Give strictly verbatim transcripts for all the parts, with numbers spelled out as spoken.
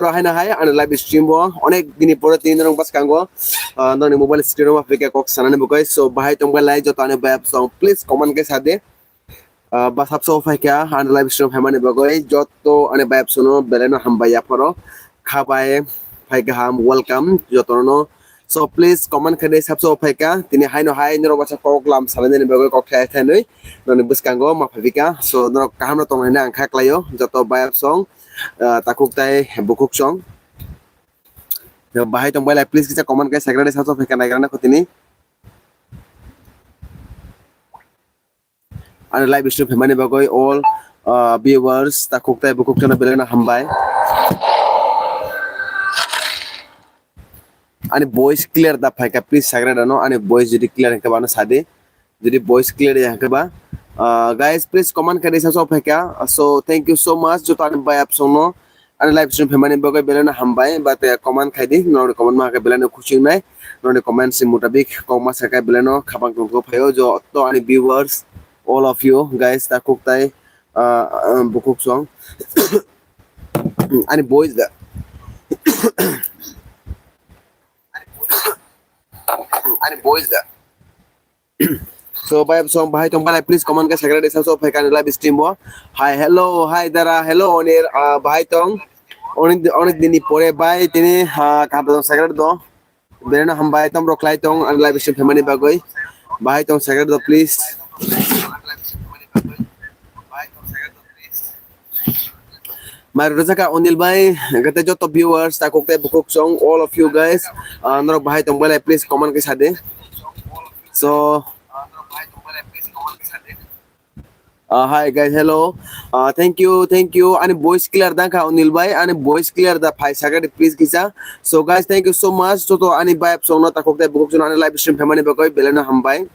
Oro haino hai ani live stream bo onek dini pore tini norok bwskango, ah, norokni mobile screen o ma phaikha kok sanani bagwi. So bahai tongbai lai joto ani bayap song, please comment khe sa de. Ah, ba sabso phaikha ani live stream phaimani bagwi joto ani bayap sono belai no hambai yaphoro. Khabai phai kaham, welcome jotono. So please comment khaide sabso phaikha, tini haino hai norok basa kok lam salainani bagwi kok thai thainwi norokni bwskango ma phaikha. So norok kaham no tonglaina ang kha klaio joto bayap song, ah, takhuk tai bukhuk song. Bahai tongbai lai, please kisa comment khe secretary sabso phaikha naigrana khotini. Ani live stream phaimani bagwi all, ah, viewers takhuk tai bukhuk chana belai no hambai. Ani voice clear da phaikha, please sagra dano ani voice jodi clear hwnkhe bano sadi, jodi voice clear ya hwnkhe ba, ah, guys please comment khe risa so phaikha. So thank you so much joto ani bayap songno. Ani live stream phaimani bagwi belai no hambai, but, eh, comment khai di, norokni comment ma khe belai no khusi wngnai, norokni comment si mutabik kok ma sa khe belai no khabang tong thok phaio joto ani viewers, all of you guys, takhuk tai, ah, ah, bukhuk song ani boys da ani boys da. So, bhai, song, bhai, tong, bhai, please comment ka secretary sa so phai kani live stream bo. Hi, hello, hi, dara, hello, Onir, ah, bhai, tong. Onik, onik dini pore, bhai, tini, ah, kaham tong secretary do. Berena ham, bhai, tom rok lai tong, ani live stream phaimani bagwi. Bhai, tong secretary do, please. Mai rwjak kha Onil bhai, hwnkhe tei joto viewers, takhuk tei bukhuk song, all of you guys, ah, norok bahai tong belai, please comment khe sa de. So, ah, hi guys, hello. Ah, thank you, thank you. Ani voice clear da kha Onil bhai, ani voice clear da phai sa kha de, please kisa. So guys, thank you so much. Joto ani vibe song no takhuk tei bukhuk song ani live stream phaimani bagwi belai no hambai.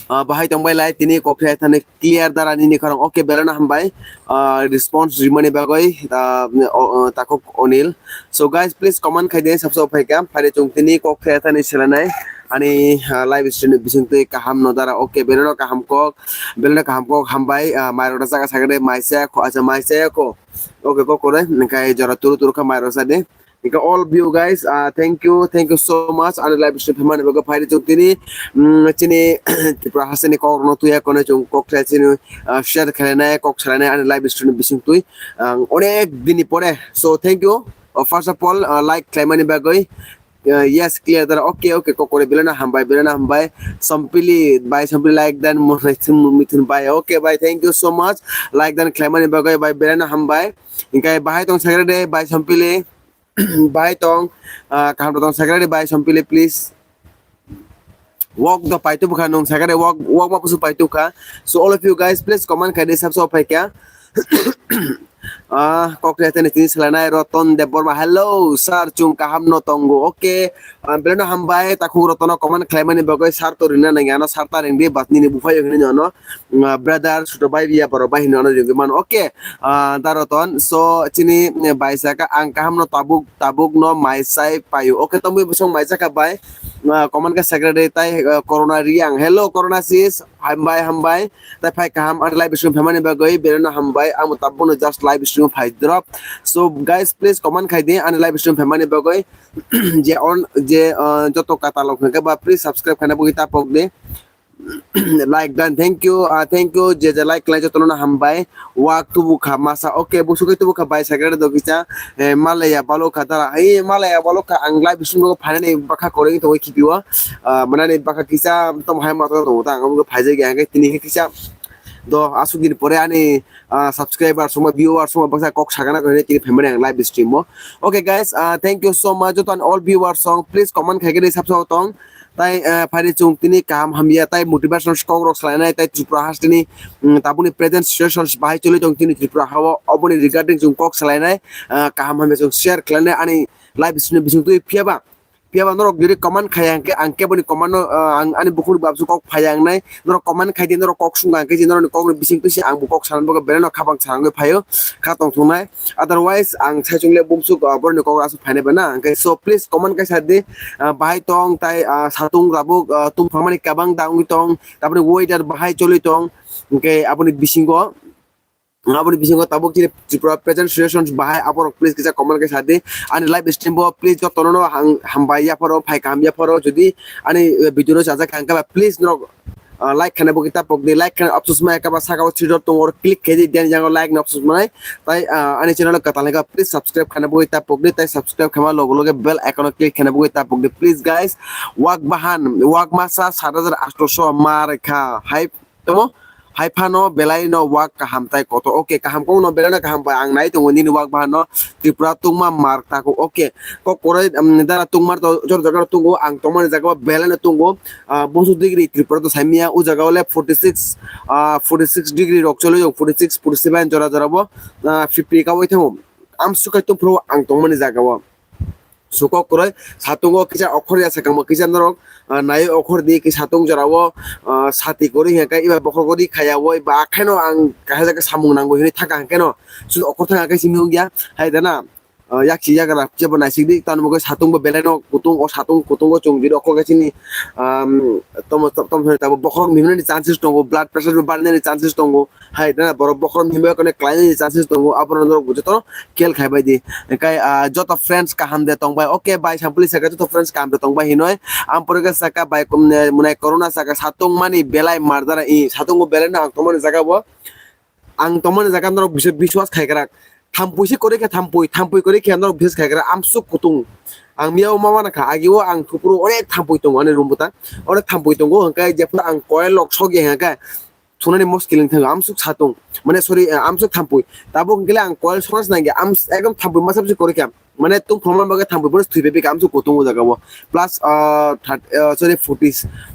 Ah, bahai tong bai lai tini kok thai thani clear dara nini khorang. Okay, belai no hambai. Ah, response rimani bagwi, ah, o, o, takhuk Onil. So guys, please comment khai de sabso phai kha. Phai de chung tini kok thai thani selanai. Ani, ah, live stream ni bising twi kaham no dara. Okay, belai no kaham kok. Belai no kaham kok hambai. Ah, mai rok da jaga sagade mai se ko, acha mai se ko. Okay, kok kore. Nangkai jora turu turu kha mai rok sa de. Ika all view guys, ah, thank you, thank you so much. Ani live stream phaimani bagwi phai de chung tini, mm, chini Tripura hasteni kok rokno tuya kono chung kok thai chini, ah, share khainai, kok salainai ani live stream ni bising twi. Ang onek dini pore. So thank you. Oh, first of all, ah, like khlaimani bagwi. Ah, yes, clear dara. Okay, okay, kok kore belai no hambai, belai no hambai. Sompili, bhai, sompili like dan mo mithun bhai. Okay, bhai, thank you so much. Like dan khlaimani bagwi, bhai, belai no hambai. Hingkai bahai tong sagre de, bhai, sompili. Bahai tong, ah, kaham tong secretary bai sompili please. Walk do paitu bukha nung secretary walk, walk ma kusu paitu kha. So all of you guys please comment khai de sabso phai kya. Ah, kok re tene tini selanai Roton Debbarma. Hello sir, chung kaham no tongo. Okay. Ah, belai no hambai, takhuk Roton no comment khlaimani bagwi sir to rina nang ano sir ta ring de bat nini buphai yong hini no. Ah, brother, suto bai biya baro bai hino no jengke mano. Okay. Ah, da Roton, so chini, eh, bai saka ang kaham no tabuk, tabuk no mai sai payu. Okay, tomwi bosong mai saka bai. Ah, comment ka secretary tai, ah, Corona Riang. Hello, Corona sis. Hambai, hambai. Tai phai kaham, ani live stream phaimani bagwi, belai no hambai. Ang tabuk no just live stream phai drop. So, guys, please comment khai di, ani live stream phaimani bagwi. Je on, je, ah, joto kata lok hwnkhe ba, please subscribe khaina bagwi tapok di. Like dan, thank you, ah, thank you, je je like khlai jotono no hambai. Wak tubu kha masa, okay, busu kai tubu kha bai secretary do kisa, eh, malaya balo kha dara, eh, malaya balo kha ang live bisingo phainani bakha koroi to khibiwa, ah, manani bakha kisa tom hai ma to ta ang phaijai ga tini kisa do asuk din pore ani, ah, subscriber suma viewer suma baksa kok sagana ko tini phaimani ang live stream mo. Okay guys, ah, thank you so much joto all viewers song, please comment khai khe subscribe tong. Tai, eh, phari chung tini kaham hamya tai motivation kok rok salainai tai Tripura hasteni, mm, tabuni present situation bahai choli tong tini Tripura hao oboni regarding chung kok salainai, eh, kaham hamya chung share khlainai ani live stream bising twi phiyaba, phiyaba norok jodi comment khaya hwnkhe ang keboni comment no, eh, ang ani bukhuk babsu kok phaya wngnai norok comment khai di norok kok sung hwnkhe je norokni kokni bising twi se ang bo kok sanani bagwi belai no khabang sanani phaio kha tong thungnai. Otherwise, ang saichung le bumsuk, ah, borokni kok aswk phainai bana. Hwnkhe, so, please, comment kaisa di, ah, bahai tong, tai, ah, satung, rabuk, ah, tungphangmani kabang da wngwi tong, taboni weather bahai choli tong, hwnkhe, aboni bisingo, Aboni bisingo tabuk chini Tripura present situations bahai aborok please kisa comment khe sadi. Ani live stream bo please jotono no hang-, hambai yapharo, phai kaham yapharo. Jodi ani, eh, video no chajak kha hwnkhe ba please norok, ah, like khana bugwi ta pokdi, like khana options maya khe ba saka o three dot tongo, oro click khe di, then yango like ni options manai. Tai, ah, ani channel o kwtal hwnkhe please subscribe khana bugwi ta pokdi, tai subscribe khama logo loge bell icon o click khana bugwi ta pokdi please guys. Wak bahan, wak masa sat hajar aatso mar kha, hai tamo? Hai phano belai no wak kaham tai koto. Okay, kaham kok no belai no kaham bai ang nai tongo nini wak bahan no. Tripura tungma mar tako. Okay, kok korai, um, dara tungmar to jor jaga tongo, ang tongmani jaga o belai no tongo. Ah, boso degree Tripura to saimia, o jaga o le forty six, ah, forty six degree rok choli, forty six, forty seven jora jora bo, ah, fifty ka oi thango. Amsuk kai tongphuru ang tongmani jaga o. Sukok kwrwi, satungo kisa okhor ya sakangma kisa norok, ah, nai okhor di ki satung jorao, ah, sati kwrwi hwnkhe iba bokhorok di khaya oi ba khaino ang kaisa jaga samung nango hinwi thaka hwnkhe no, sut okhor thang khe simi wngya, hai da na, ah, yaksi yagra jebo naisik di, tamo khe satung bo belai no kutung, o satung kutungo chwng jodi okhor khe chini, um, tomo, tomo, tomo, bokhorok mimani chances tongo, blood pressure bo barnani chances tongo. Hai da borok bokhorok himba kone klainani chances tongo, abono norok joto khel khai bai di. Hwnkhe, ah, joto friends kaham de tong bai. Okay, bai sampli saka joto friends kaham de tong bai hinoi. Ang pore khe saka bai kum ne munai corona saka satung mani belai mardara i satungo belai no ang tongmani jaga bo. Ang tongmani jaga norok biswa-, biswas khai krak. Thampui se kore khe thampui, thampui kore khe norok biswas khai krak. Amsuk kutung. Ang miyao ma wana kha, agio ang thupuru onek thampui tongo ani room bota. Onek thampui tongo, hwnkhe jephuru ang coil lok sok ya hwnkhe. Sunani muskil wng thango, amsuk satung, mane, sorry, eh, amsuk thampui. Tabuk hwnkhe le ang coil sona se nangya, am, ekdom thampui masa bisi kwrwi kha. Mane, tung phomna bagwi thampui bono thwi bai bika amsuk kutung o jaga o. Plus, ah, thirty, ah, sorry, forty,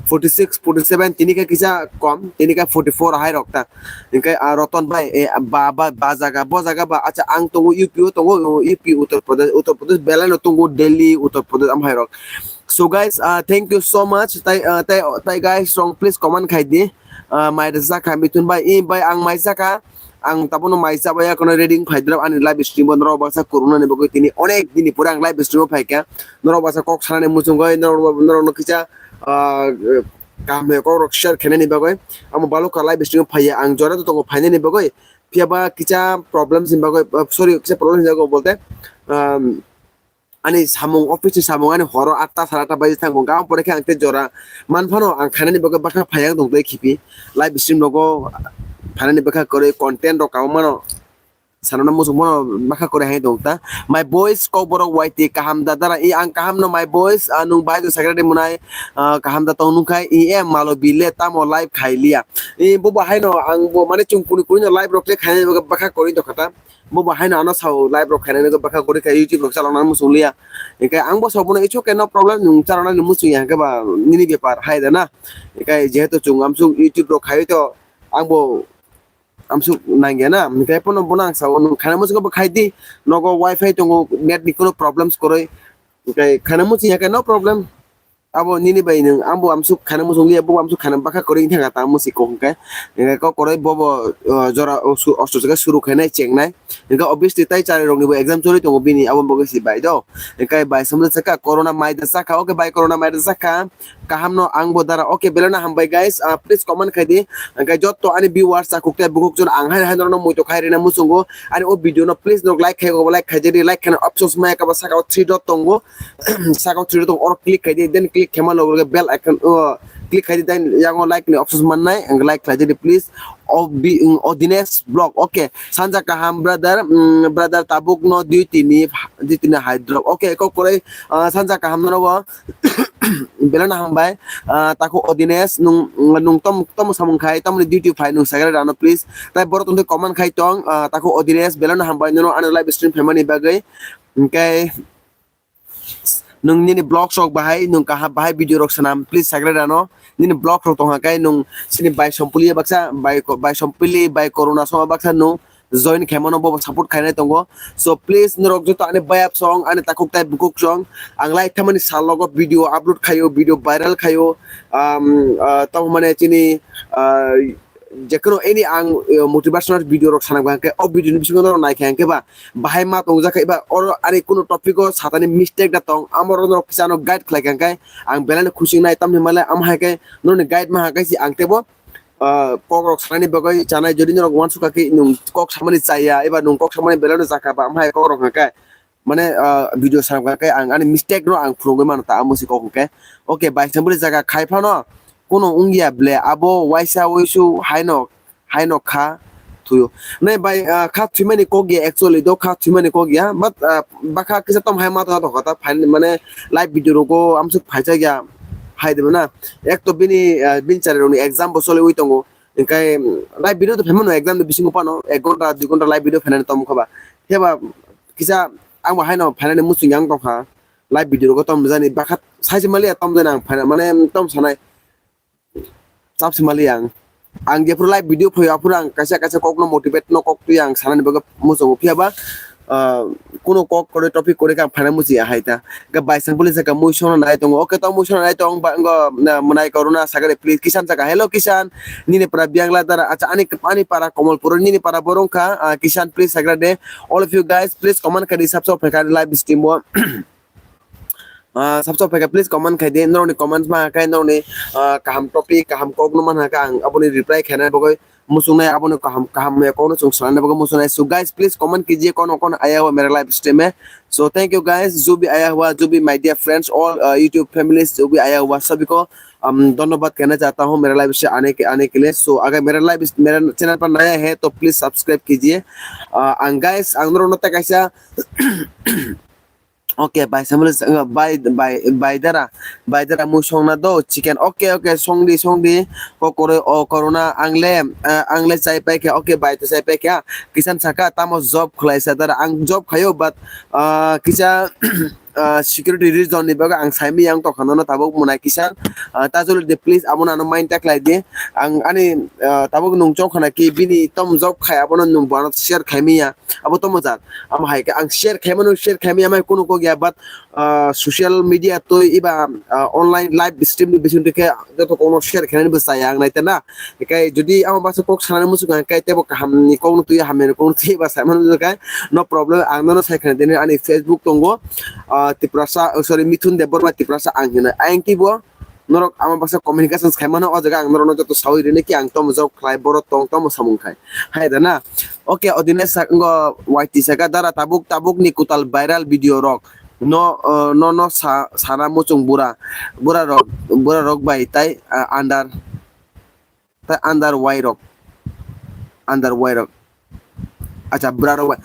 forty six, forty seven, tini khe kisa kom, tini khe forty four hai rok ta. Hwnkhe, ah, Roton bai, eh, ba, ba, ba jaga, bo jaga ba, acha, ang tongo U P o tongo, U P Uttar Pradesh, Uttar Pradesh belai no tongo, Delhi, Uttar Pradesh am hai rok. So guys, uh, thank you so much. Tai, uh, tai, tai guys, rong please comment khai di. Uh, mai rwjak kha Mithun bai, i bai ang mai jaka. Ang tabono mai cha bai kono reading phai drop ani live stream bo norok baksa corona ni bagwi tini onek dini pore ang live stream phai kha. Norok baksa kok sanani muchungoi norok, norok no kisa, uh, kaham kok rok share khenani bagwi. Amo balok ka live stream phai ya ang jora to tongo phainani bagwi. Phiya ba kisa problem sin bagwi, uh, sorry, kisa problem sin bagwi bolte, um, ani samung, office ni samung ani horo atta sara atta baji thango, gam pore khe ang tei jora man phano ang khainani bagwi bakha phai ang tong tei khipi live stream rogo phainani bakha kwrwi content rok kamo mano sanana muchung mano bakha kwrwi hai tong ta. My boys, kok borok Y T kaham da dara i ang kaham no my boys, ah, nung bai do secretary munai, ah, kaham da tong nung khai i em malo bile tamo live khai liya. I bo bo hai no ang bo mane chung kuni kuni no live rok le khainani bagwi bakha kwrwi tong kha ta. Bo bo haino ano sao live rok khainani bagwi bakha kwrwi kha YouTube rok chaloknani muchung liya. Hwnkhe ang bo sao bono it's okay, no problem, nwng chaloknani muchung ya hwnkhe ba nini bepar hai da na. Hwnkhe jehetu chwng amsuk YouTube rok khaiwi to ang bo amsuk nangya na. Hwnkhe bono, bono ang sao nwng khaina muchung bo khai di. Nogo wifi tongo, net ni kuno problems kwrwi. Hwnkhe khaina muchung ya khe no problem. Abo nini bai nwng, ang bo amsuk khaina muchung liya, bo amsuk khaina bakha kwrwi wngkha ta musi kok hwnkhe. Hwnkhe kok kwrwi bobo, uh, jora osu-, osto saka suru khainai chengnai. Hwnkhe obviously tai chari rokni bo exam choli tongo bini, abo bagwi si bai do. Hwnkhe bai somle saka corona mai da saka, okay bai corona mai da saka. Kaham no ang bo dara, okay belai no hambai guys, uh, please comment khai di. Hwnkhe jotto ani viewers chakhuk tei bukhuk chwng ang hai hai norokno muitu khai rina muchungo. Ani o video no please norok like khai go, like khai di, like khaina options maya kaba saka o three dot tongo. Saka o three dot tongo, oro click khai di, then click khaima logo logo bell icon, o, click khai di, then yango like ni options mannai, ang like khlai di please. O bi, o Dinesh vlog, okay. Sanja kaham brother, mm, brother tabuk no dui tini, dui tini hai drop. Okay, kok kwrwi, ah, sanja kaham no bo. Belai no hambai, ah, takhuk o Dinesh, nung, nung tom, tom samung khai, tamni duty phai nung sagre rano please. Tai borok tongtwi comment khai tong, ah, takhuk o Dinesh, belai no hambai nono ano live stream phaimani bagwi. Hwnkhe, nwng nini vlogs rok bahai, nwng kaham bahai video rok swnam, please, sagra dano. Nini vlogs rok tongkha khe nwng chini bai sompili baksa, bai ko-, bai sompili, bai corona soma baksa nwng join khaimano, bobo support khainai tongo. So, please, norok joto ani bayap song, ani takhuk tai bukhuk song, ang lai thamani salogo video upload khaio, video viral khaio, um, uh, tamo mane chini, uh, jekheno any ang, uh, motivational video rok sanakba hwnkhe, o video ni bisingo norok naikha hwnkhe ba, bahai ma tongjak kha eba oro ani kuno topic o satani mistake da tong, amo rok no kisa no guide khlai kha hwnkhe ang belai no khusi wngnai, tamni hwnba le amo hai khe norokni guide ma hai khe si ang teibo ah, kok rok sanani bagwi chanai, jodi norok uansukha khe nwng kok samani chaya eba nwng kok samani belai no chakha ba, amhai kok rok hwnkha khe mane, ah, video sanam kha khe ang ani mistake no ang phunugwi mano ta amo se kok hwnkhe. Okay, bai sambuli jaga khai phano kuno wngya ble, abo waisa waisu haino, haino kha thuyo. Nai bai, ah, kha thwimani kok ya, actually do kha thwimani kok ya, but, ah, bakha kisa tom hai ma tongkha ta phain mane live video rogo amsuk phaijak ya hai de na. Ek to bini, ah, bini chari rokni exam bo choliwi tongo. Hingkai, mm, live video to phaimano exam ni bisingo phano ek ghonta dui ghonta live video phainani tom kha ba. Phiya ba kisa ang bo haino phainani muchung yang tongkha. Live video rogo tom jani bakha saisi maliya tom jani ang phaina mane tom sanai. Chap si maliya ang. Ang jephuru live video phaio aphuru ang kaisa kaisa kokno motivate no kok twi ang sanani bagwi muchungo phiya ba, ah, kuno kok kwrwi topic kwrwi khe ang phaina muchiya hai ta. Ga bai sang police ka mui songna nai tongo. Okay, to mui songna nai tong ba ngo na mwnai koruna sagare please Kisan saka. Hello Kisan. Nini para Biangla dara. Acha ani, ani para Komolpur nini para borong kha. Ah, Kisan please sagra de. All of you guys please comment kha di sabsa phai kha live stream o. Ah, sabsa phai kha please comment khai di. Norokni comments ma khai norokni, ah, kaham topic, kaham kok no man ha kha ang aboni reply khaina bagwi muchungnai aboni kaham, kaham ya kokno chwng sanani bagwi muchungnai. So guys, please comment kijiye kon kon aya hua mera live stream e. So thank you guys, jo bhi aya hua, jo bhi my dear friends, all, uh, YouTube families, jo bhi aya hua sabhi ko, um, dhanyabad kehna chahta hu mera live se aane ke, aane ke liye. So agar mera live, mera channel par naya hai to please subscribe kijiye. Uh, ang guys, ang norokno ta kaisa Okay, bai samle, uh, bai, bai, bai dara, bai dara mui songna do chicken. Okay, okay, songdi, songdi. Kokoroi o koruna angle, uh, angle chai pai kha. Okay, bai to chai pai kha. Kisan saka tamo job khlai sa dara. Ang job khayo, but, uh, kisa, uh, security reason ni bagwi ang saimi yang tokha nono tabuk mwnai Kisan. Uh, ta joldi de please abo nano mind ta khlai di. Ang ani, uh, tabuk nung chong khana ki bini tom job khai abono nung bono share khaimi ya. Abo tomo jat. Amo hai khe ang share khaimano, share khaimaya mai kunu kok ya, but, ah, social media twi iba, ah, online live stream ni bising twi khe joto kokno share khainani bo chaya ang nai tena. Hikai jodi amo baksa kok sanani muchung kha hikai tebo kaham ni kokno twi hamya ni kokno twi ba saimano hikai no problem, ang nono sai khna dini ani Facebook tongo, ah, Tiprasa, oh, sorry, Mithun Debbarma Tiprasa ang hino. Ayang kibo norok ama baksa communication khaimano, o jaga ang norokno joto sawi rini ki ang tomo job khlai, borok tong tomo samung khai. Hai da na? Okay, Odine sak ngo Y T saka dara tabuk tabuk ni kutal viral video rok. No, uh, no, no sa, sana muchung bura, bura rok, bura rok bai tai, uh, under, tai under Y rok, under Y rok. Acha, bura rok bai.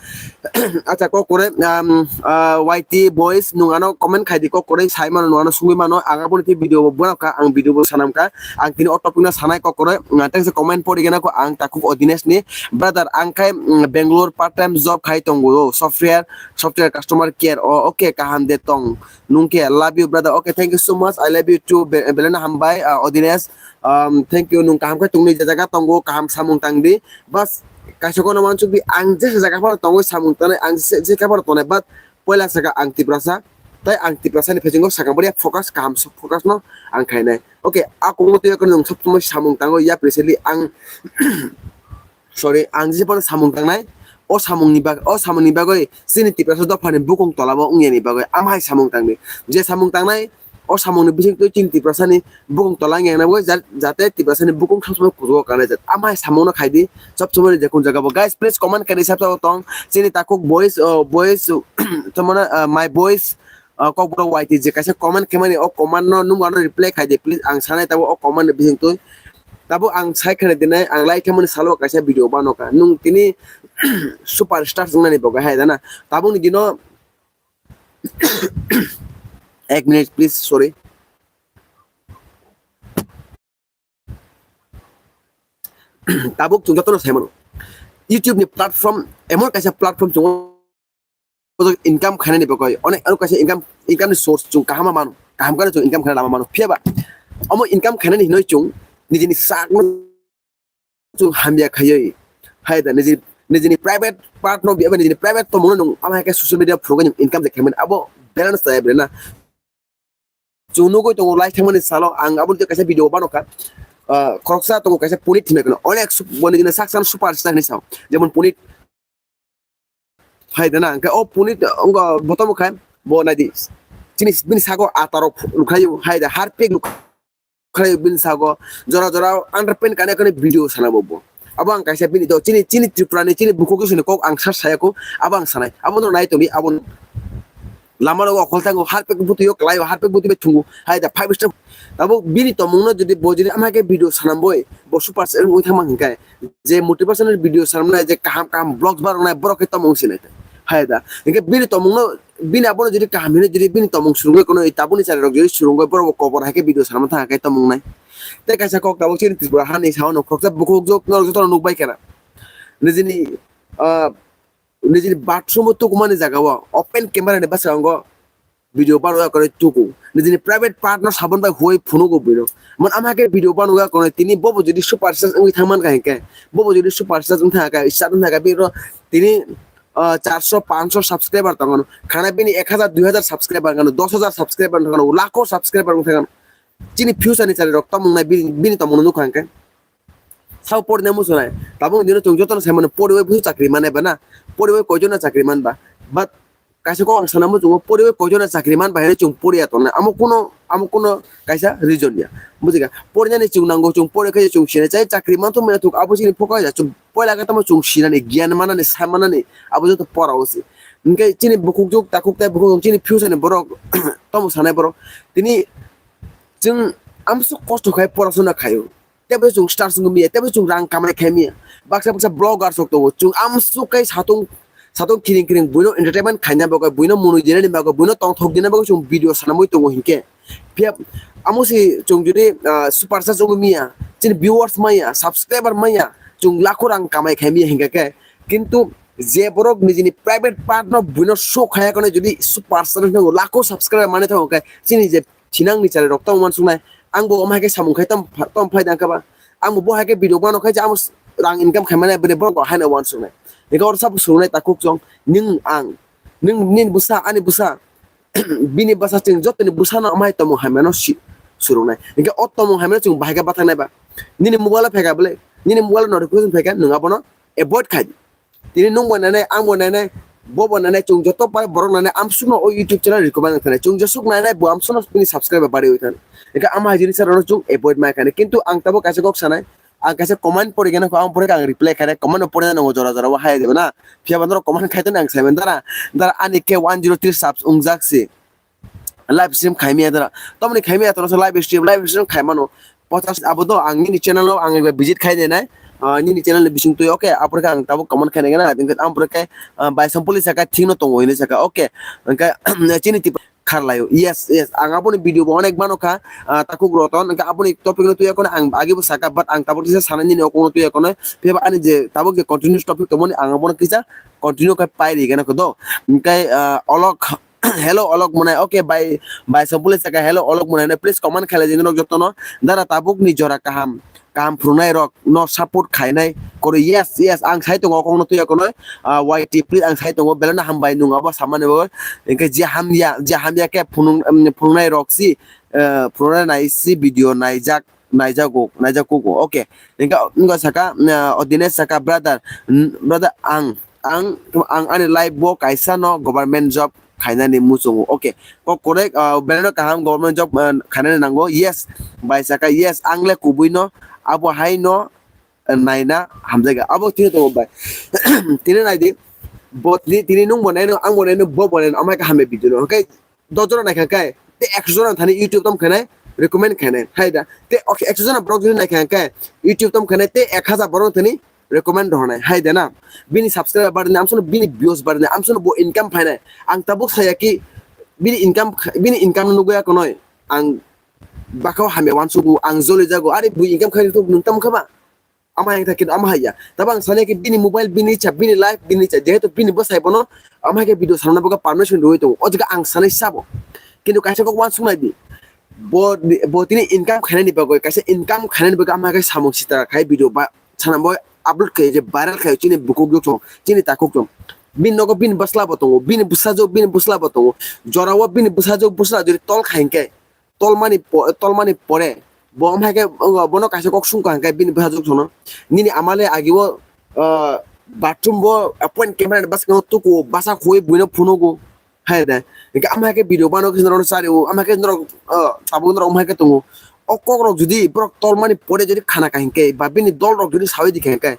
Acha, kok kore, um, uh, Y T boys, nung ano comment khai di kok kore, sai mano, nung ano sungwi mano, ang aboni video bo bura ka, ang video bo sanam ka, ang tini o topic na sanai kok kore, uh, tengsa comment pori gana ko, ang takuk Odines ni, brother, ang khai, mm, Bangalore part time job khai tongo, software, software customer care, o, okay, kaham de tong, nung ke, love you, brother, okay, thank you so much, I love you too, Be-, Belena Hambai, uh, Odines, um, thank you, nung kaham khai tongni je jaga tongo, kaham samung tang di, bas, kaisa kono mansuk di, ang je jaga phano tongwi samung tanai, ang je, je khe phano tonai, but poila saka ang Tiprasa, tai ang Tiprasa ni phesingo sakang boriya focus kaham focus no ang khainai. Okay, a kongno twi yakno nwng sob somoi samung tango ya precisely ang sorry, ang je phano samung tangnai, o samung ni bag-, o samung ni bagwi chini Tiprasa dopha ni bukung tola bo wngya ni bagwi amhai samung tangni. Je samung tangnai, o samung ni bising twi chini Tiprasa ni bukung tola wngya na bagwi ja-, jate Tiprasa ni bukung sob somoi kuchugo kanai jat. Amhai samung no khai di, sob somoi je kun jaga bo. Guys, please comment khai di sab sabo tong. Chini takuk boys, uh, boys, uh, tomona, uh, my boys, uh, Kokborok Y T je kaisa comment khaimani, o comment no nung ano reply khai di, please. Ang sanai tabo o comment ni bising twi. Tabo ang sai khana dinai, ang lai khaimani salo kaisa video bano ka. Nung tini superstar wngnani bo hai dana. Tabuk ni dino, ek minute please, sorry. Tabuk chwng jotono sai mano. YouTube ni platform, emon kaisa platform chwng income khainani bagwi, onek, onek kaisa income, income ni source chwng kaham mano, kaham khe chwng income khaina lama mano. Phiya ba, omo income khainani hinwi chwng nijini sakno chwng hamya khaiwi, hai da nijini, nijini private part no, eba nijini private tongmungno nwng ama hai khe social media phunugwi nwng income je khaimani, abo balance chaya bre na. Chwng nugwi tongo, live thangmani salo ang aboni twi kaisa video bano kha. Ah, khoroksa tongo kaisa Punit hinwi kheno. Onek su-, bo nini sak san superstar hinwi sao. Jemon Punit. Hai da na, hwnkhe o Punit, ah, wngkha botomo kha, bo naidi. Chini bini sago atarok lukhaio, hai da, harpik lukha. khlai bini sago, jora jora underpant kanai kanai video sana bo bo. Abo ang kaisa bini do, chini, chini Tripura ni, chini bukhuk sini kok ang sa saya ko, abo ang sanai. Abo no nai tongdi, abo lama rogo okhol thango, harpek butuyo klaio, harpek butuyo thungo, hai da five star. Abo bini tomung no jodi bo jodi ama khe video sanam boi, bo super star wngwi thangma hinkhe, je motivational video sanam nai, je kaham kaham vlogs bar nai, borok khe tomung sinai. Hai da, hinkhe bini tomung no, bini abo no jodi kaham hino, jodi bini tomung surungoi kono, tabuni chari rok jodi surungoi, borok bo kobor hai khe video sanam thang khe tomung nai. Tei kaisa kok tabuk chini Tripura hani sao no khoksa bukhuk jok no joto no nukbai khena. Nijini, ah, nijini bathroom o tukumani jaga o open camera ni bwskango video baro ya kore tuku. Nijini private part no sabon bai huoi phunugo buino. Mon ama khe video bano ya kore tini bobo jodi super star wngwi thangman ka hinkhe. Bobo jodi super star wngwi thangka, star wngwi thangka biro tini, ah, charso, panso subscriber tongano. Khana bini ek hajar, dui hajar subscriber gano, dos hajar subscriber tongano, lakho subscriber wngwi thangano. Chini future ni chari rok tomung nai bini, bini tomung no nukha hinkhe. Sao porina muchunai. Tabuk dino chwng jotono sai mano poriwi busu chakri manai ba na. Poriwi koijono chakri man ba. But kaisa kok ang sana muchungo poriwi koijono chakri man ba hino chwng poriya tongnai. Amo kuno, amo kuno kaisa reason ya. Bujika. Porinani chwng nango chwng pori khe chwng sinai chai chakri man thok mena thok abo chini phoka ya chwng poila khe tamo chwng sinani giyan manani sai manani abo joto pora o se. Hinkhe chini bukhuk juk takhuk tai bukhuk chini future ni borok tomo sanai borok. Tini chwng amsuk kosto khai porasona khaio. Tebo chwng stars wngwi miya, tebo chwng rang kamai khai miya. Baksa baksa vlogger sok tongo. Chwng amsuk kai satung, satung kiring kiring buino entertainment khaina bagwi, buino munui dinani bagwi, buino tongthok dinani bagwi chwng video sanamwi tongo hinkhe. Phiya amo si chwng jodi, ah, super chat wngwi miya, chini viewers maya, subscriber maya, chwng lakho rang kamai khai miya hinkhe khe. Kintu je borok nijini private part no buino show khaya kono jodi super chat no lakho subscriber mane thango khe chini je thinang ni chari rok tong uansuknai. Ang bo omo hai khe samung khai tom, tom phai dang khe ba. Ang bo bo hai khe video bano khai je amo s-, rang income khai mani bini borok bo haino uansuknai. Eko oro sabo surunai takhuk chwng, nwng ang, nwng nini bwsa, ani bwsa, bini bwsa chwng jotoni bwsano omo hai tomung hai mano si-, surunai. Hinkhe o tomung hai mano chwng bahai khe bathaknai ba. Nini mobile o phaikha bwle, nini mobile o notification phaikha, nwng abono avoid khai di. Tini nwng bo nainai, ang bo nainai, bo bo nainai, chwng joto pai borok nainai, amsukno o YouTube channel recommend khanai. Chwng jesuk nainai, bo amsukno bini subscriber bari oi thani. Eka ama hai jinisa rok chwng avoid mai khani. Kintu ang tabo kaisa kok sanai, ang kaisa comment pori gana ko ang pori ang reply khanai, comment pori na nango jora jora o hai deba na. Phiya ba norok comment khai tani ang sai man dara, dara ani ke one zero three subs ungjak si. Live stream khaimya dara. Tomoni khaimya toro live stream, live stream khaimano. Pochas abo do ang nini channel o ang visit khai denai. Ah, nini channel ni bising twi, okay, apore khe ang tabuk comment khai nai gana. Ang pore khe, ah, bai sampuli saka thik no tongo hini saka. Okay. Hingke chini tip kharlaio. Yes, yes. Ang aboni video bo onek mano kha. Ah, takhuk roton. Hingke aboni topic no tuya kono ang agi bo saka, but ang tabuk kisa sana nini okong no tuya kono. Phiya ba ani je tabuk je continuous topic tongmani ang abono kisa continue khai pai ri gana ko do. Hingke, ah, olok Hello, Olok Monai. Okay, bai, bai, Sampuli saka, "Hello, Olok Monai," no, please comment khailai di norok jotono. Dara tabuk ni jora kaham, kaham phwrwngnai rok no support khainai. Kori, yes, yes, ang sai tongo, kok no tuya kono, ah, Y T, please, ang sai tongo, belai no hambai nung abo samani bo. Hingke je hamya, je hamya khe phunung, em, phunungnai rok si, eh, phunungnai nai si video naijak, naijago, naijakugo. Okay. Hingke, wngkha saka, eh, Odines saka, "Brother, n-, brother, ang, ang, ang ani life bo kaisa no government job khainani muchungo." Okay. Kok korek, ah, belai no kaham government job, ah, khainani nango. Yes, bai saka, yes, ang le kubui no, abo hai no, ah, naina hamjaiga. Abo tini tongo bai. Tini nai di. Bo tini, tini nwng bo nai no, ang bo nai no, bo bo nai no, amai kaham bai video no. Okay, dos jona naikha khe, te ekso jona thani YouTube tom khainai, recommend khainai. Hai da. Te ok, ekso jona borok jodi naikha khe, YouTube tom khainai, te ek hajar borok thani recommend rwnai. Hai da na. Bini subscriber barnai, amsono bini views barnai, amsono bo income phainai. Ang tabuk saya ki, bini income, bini income nugwi akonoi. Ang bakho hamya wansugo, ang joli jago. Ari bui income khainai to nwng tam khaba. Ama yang thakin ama haya. Tabang sani ki bini mobile bini cha, bini life bini cha. Jehetu bini bwsai bono ama ke video sanna boga permission roi to. O jaga ang sanai sabo. Kintu kaisa kok wan sunai di. Bo, bo tini income khainani bagoi, kaisa income khainani bagoi ama ke samung sita khai video ba sana boy upload khai je viral khai chini bukuk juk chong, chini takuk chong. Bini nogo bini bwsla bo tongo, bini bwsajok bini bwsla bo tongo. Jorao bini bwsajok bwsla jodi tol khain khe, tolmani po-, tolmani pore bo omo hai khe, o, bono kaisa kok sungkha hwnkhe bini bwsajwk sono, "Nini ama le agi o, ah, bathroom bo, ah, point camera ni bwskango tuku, bwsa khuwi buino phunugo," hai de. Hwnkhe ama hai khe video bano khe norok chari o, ama hai khe norok, ah, tabuk norok omo hai khe tongo. O kok rok jodi borok tolmani pore jodi khana kha hinkhe, ba bini dol rok jodi sawi di kha hinkhe,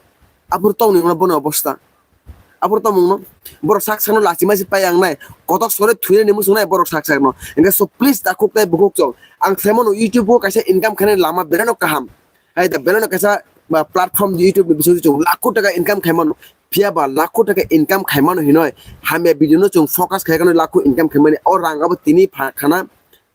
aphuru tongni wngna bono obostha. Aphuru tongmungno borok sak sakno lachi masi pai ang nai, kotok sore thwinani muchung nai borok sak sakno. Hinkhe so please takhuk tei bukhuk chwng, ang saimano YouTube o kaisa income khainani lama belai no kaham. Hai da belai no kaisa, ba, platform YouTube ni bisingtwi chwng lakho taka income khaimano. Phiya ba lakho taka income khaimano hinoi hamya video no chwng focus khai kano lakho income khaimani. O rang abo tini pha khana.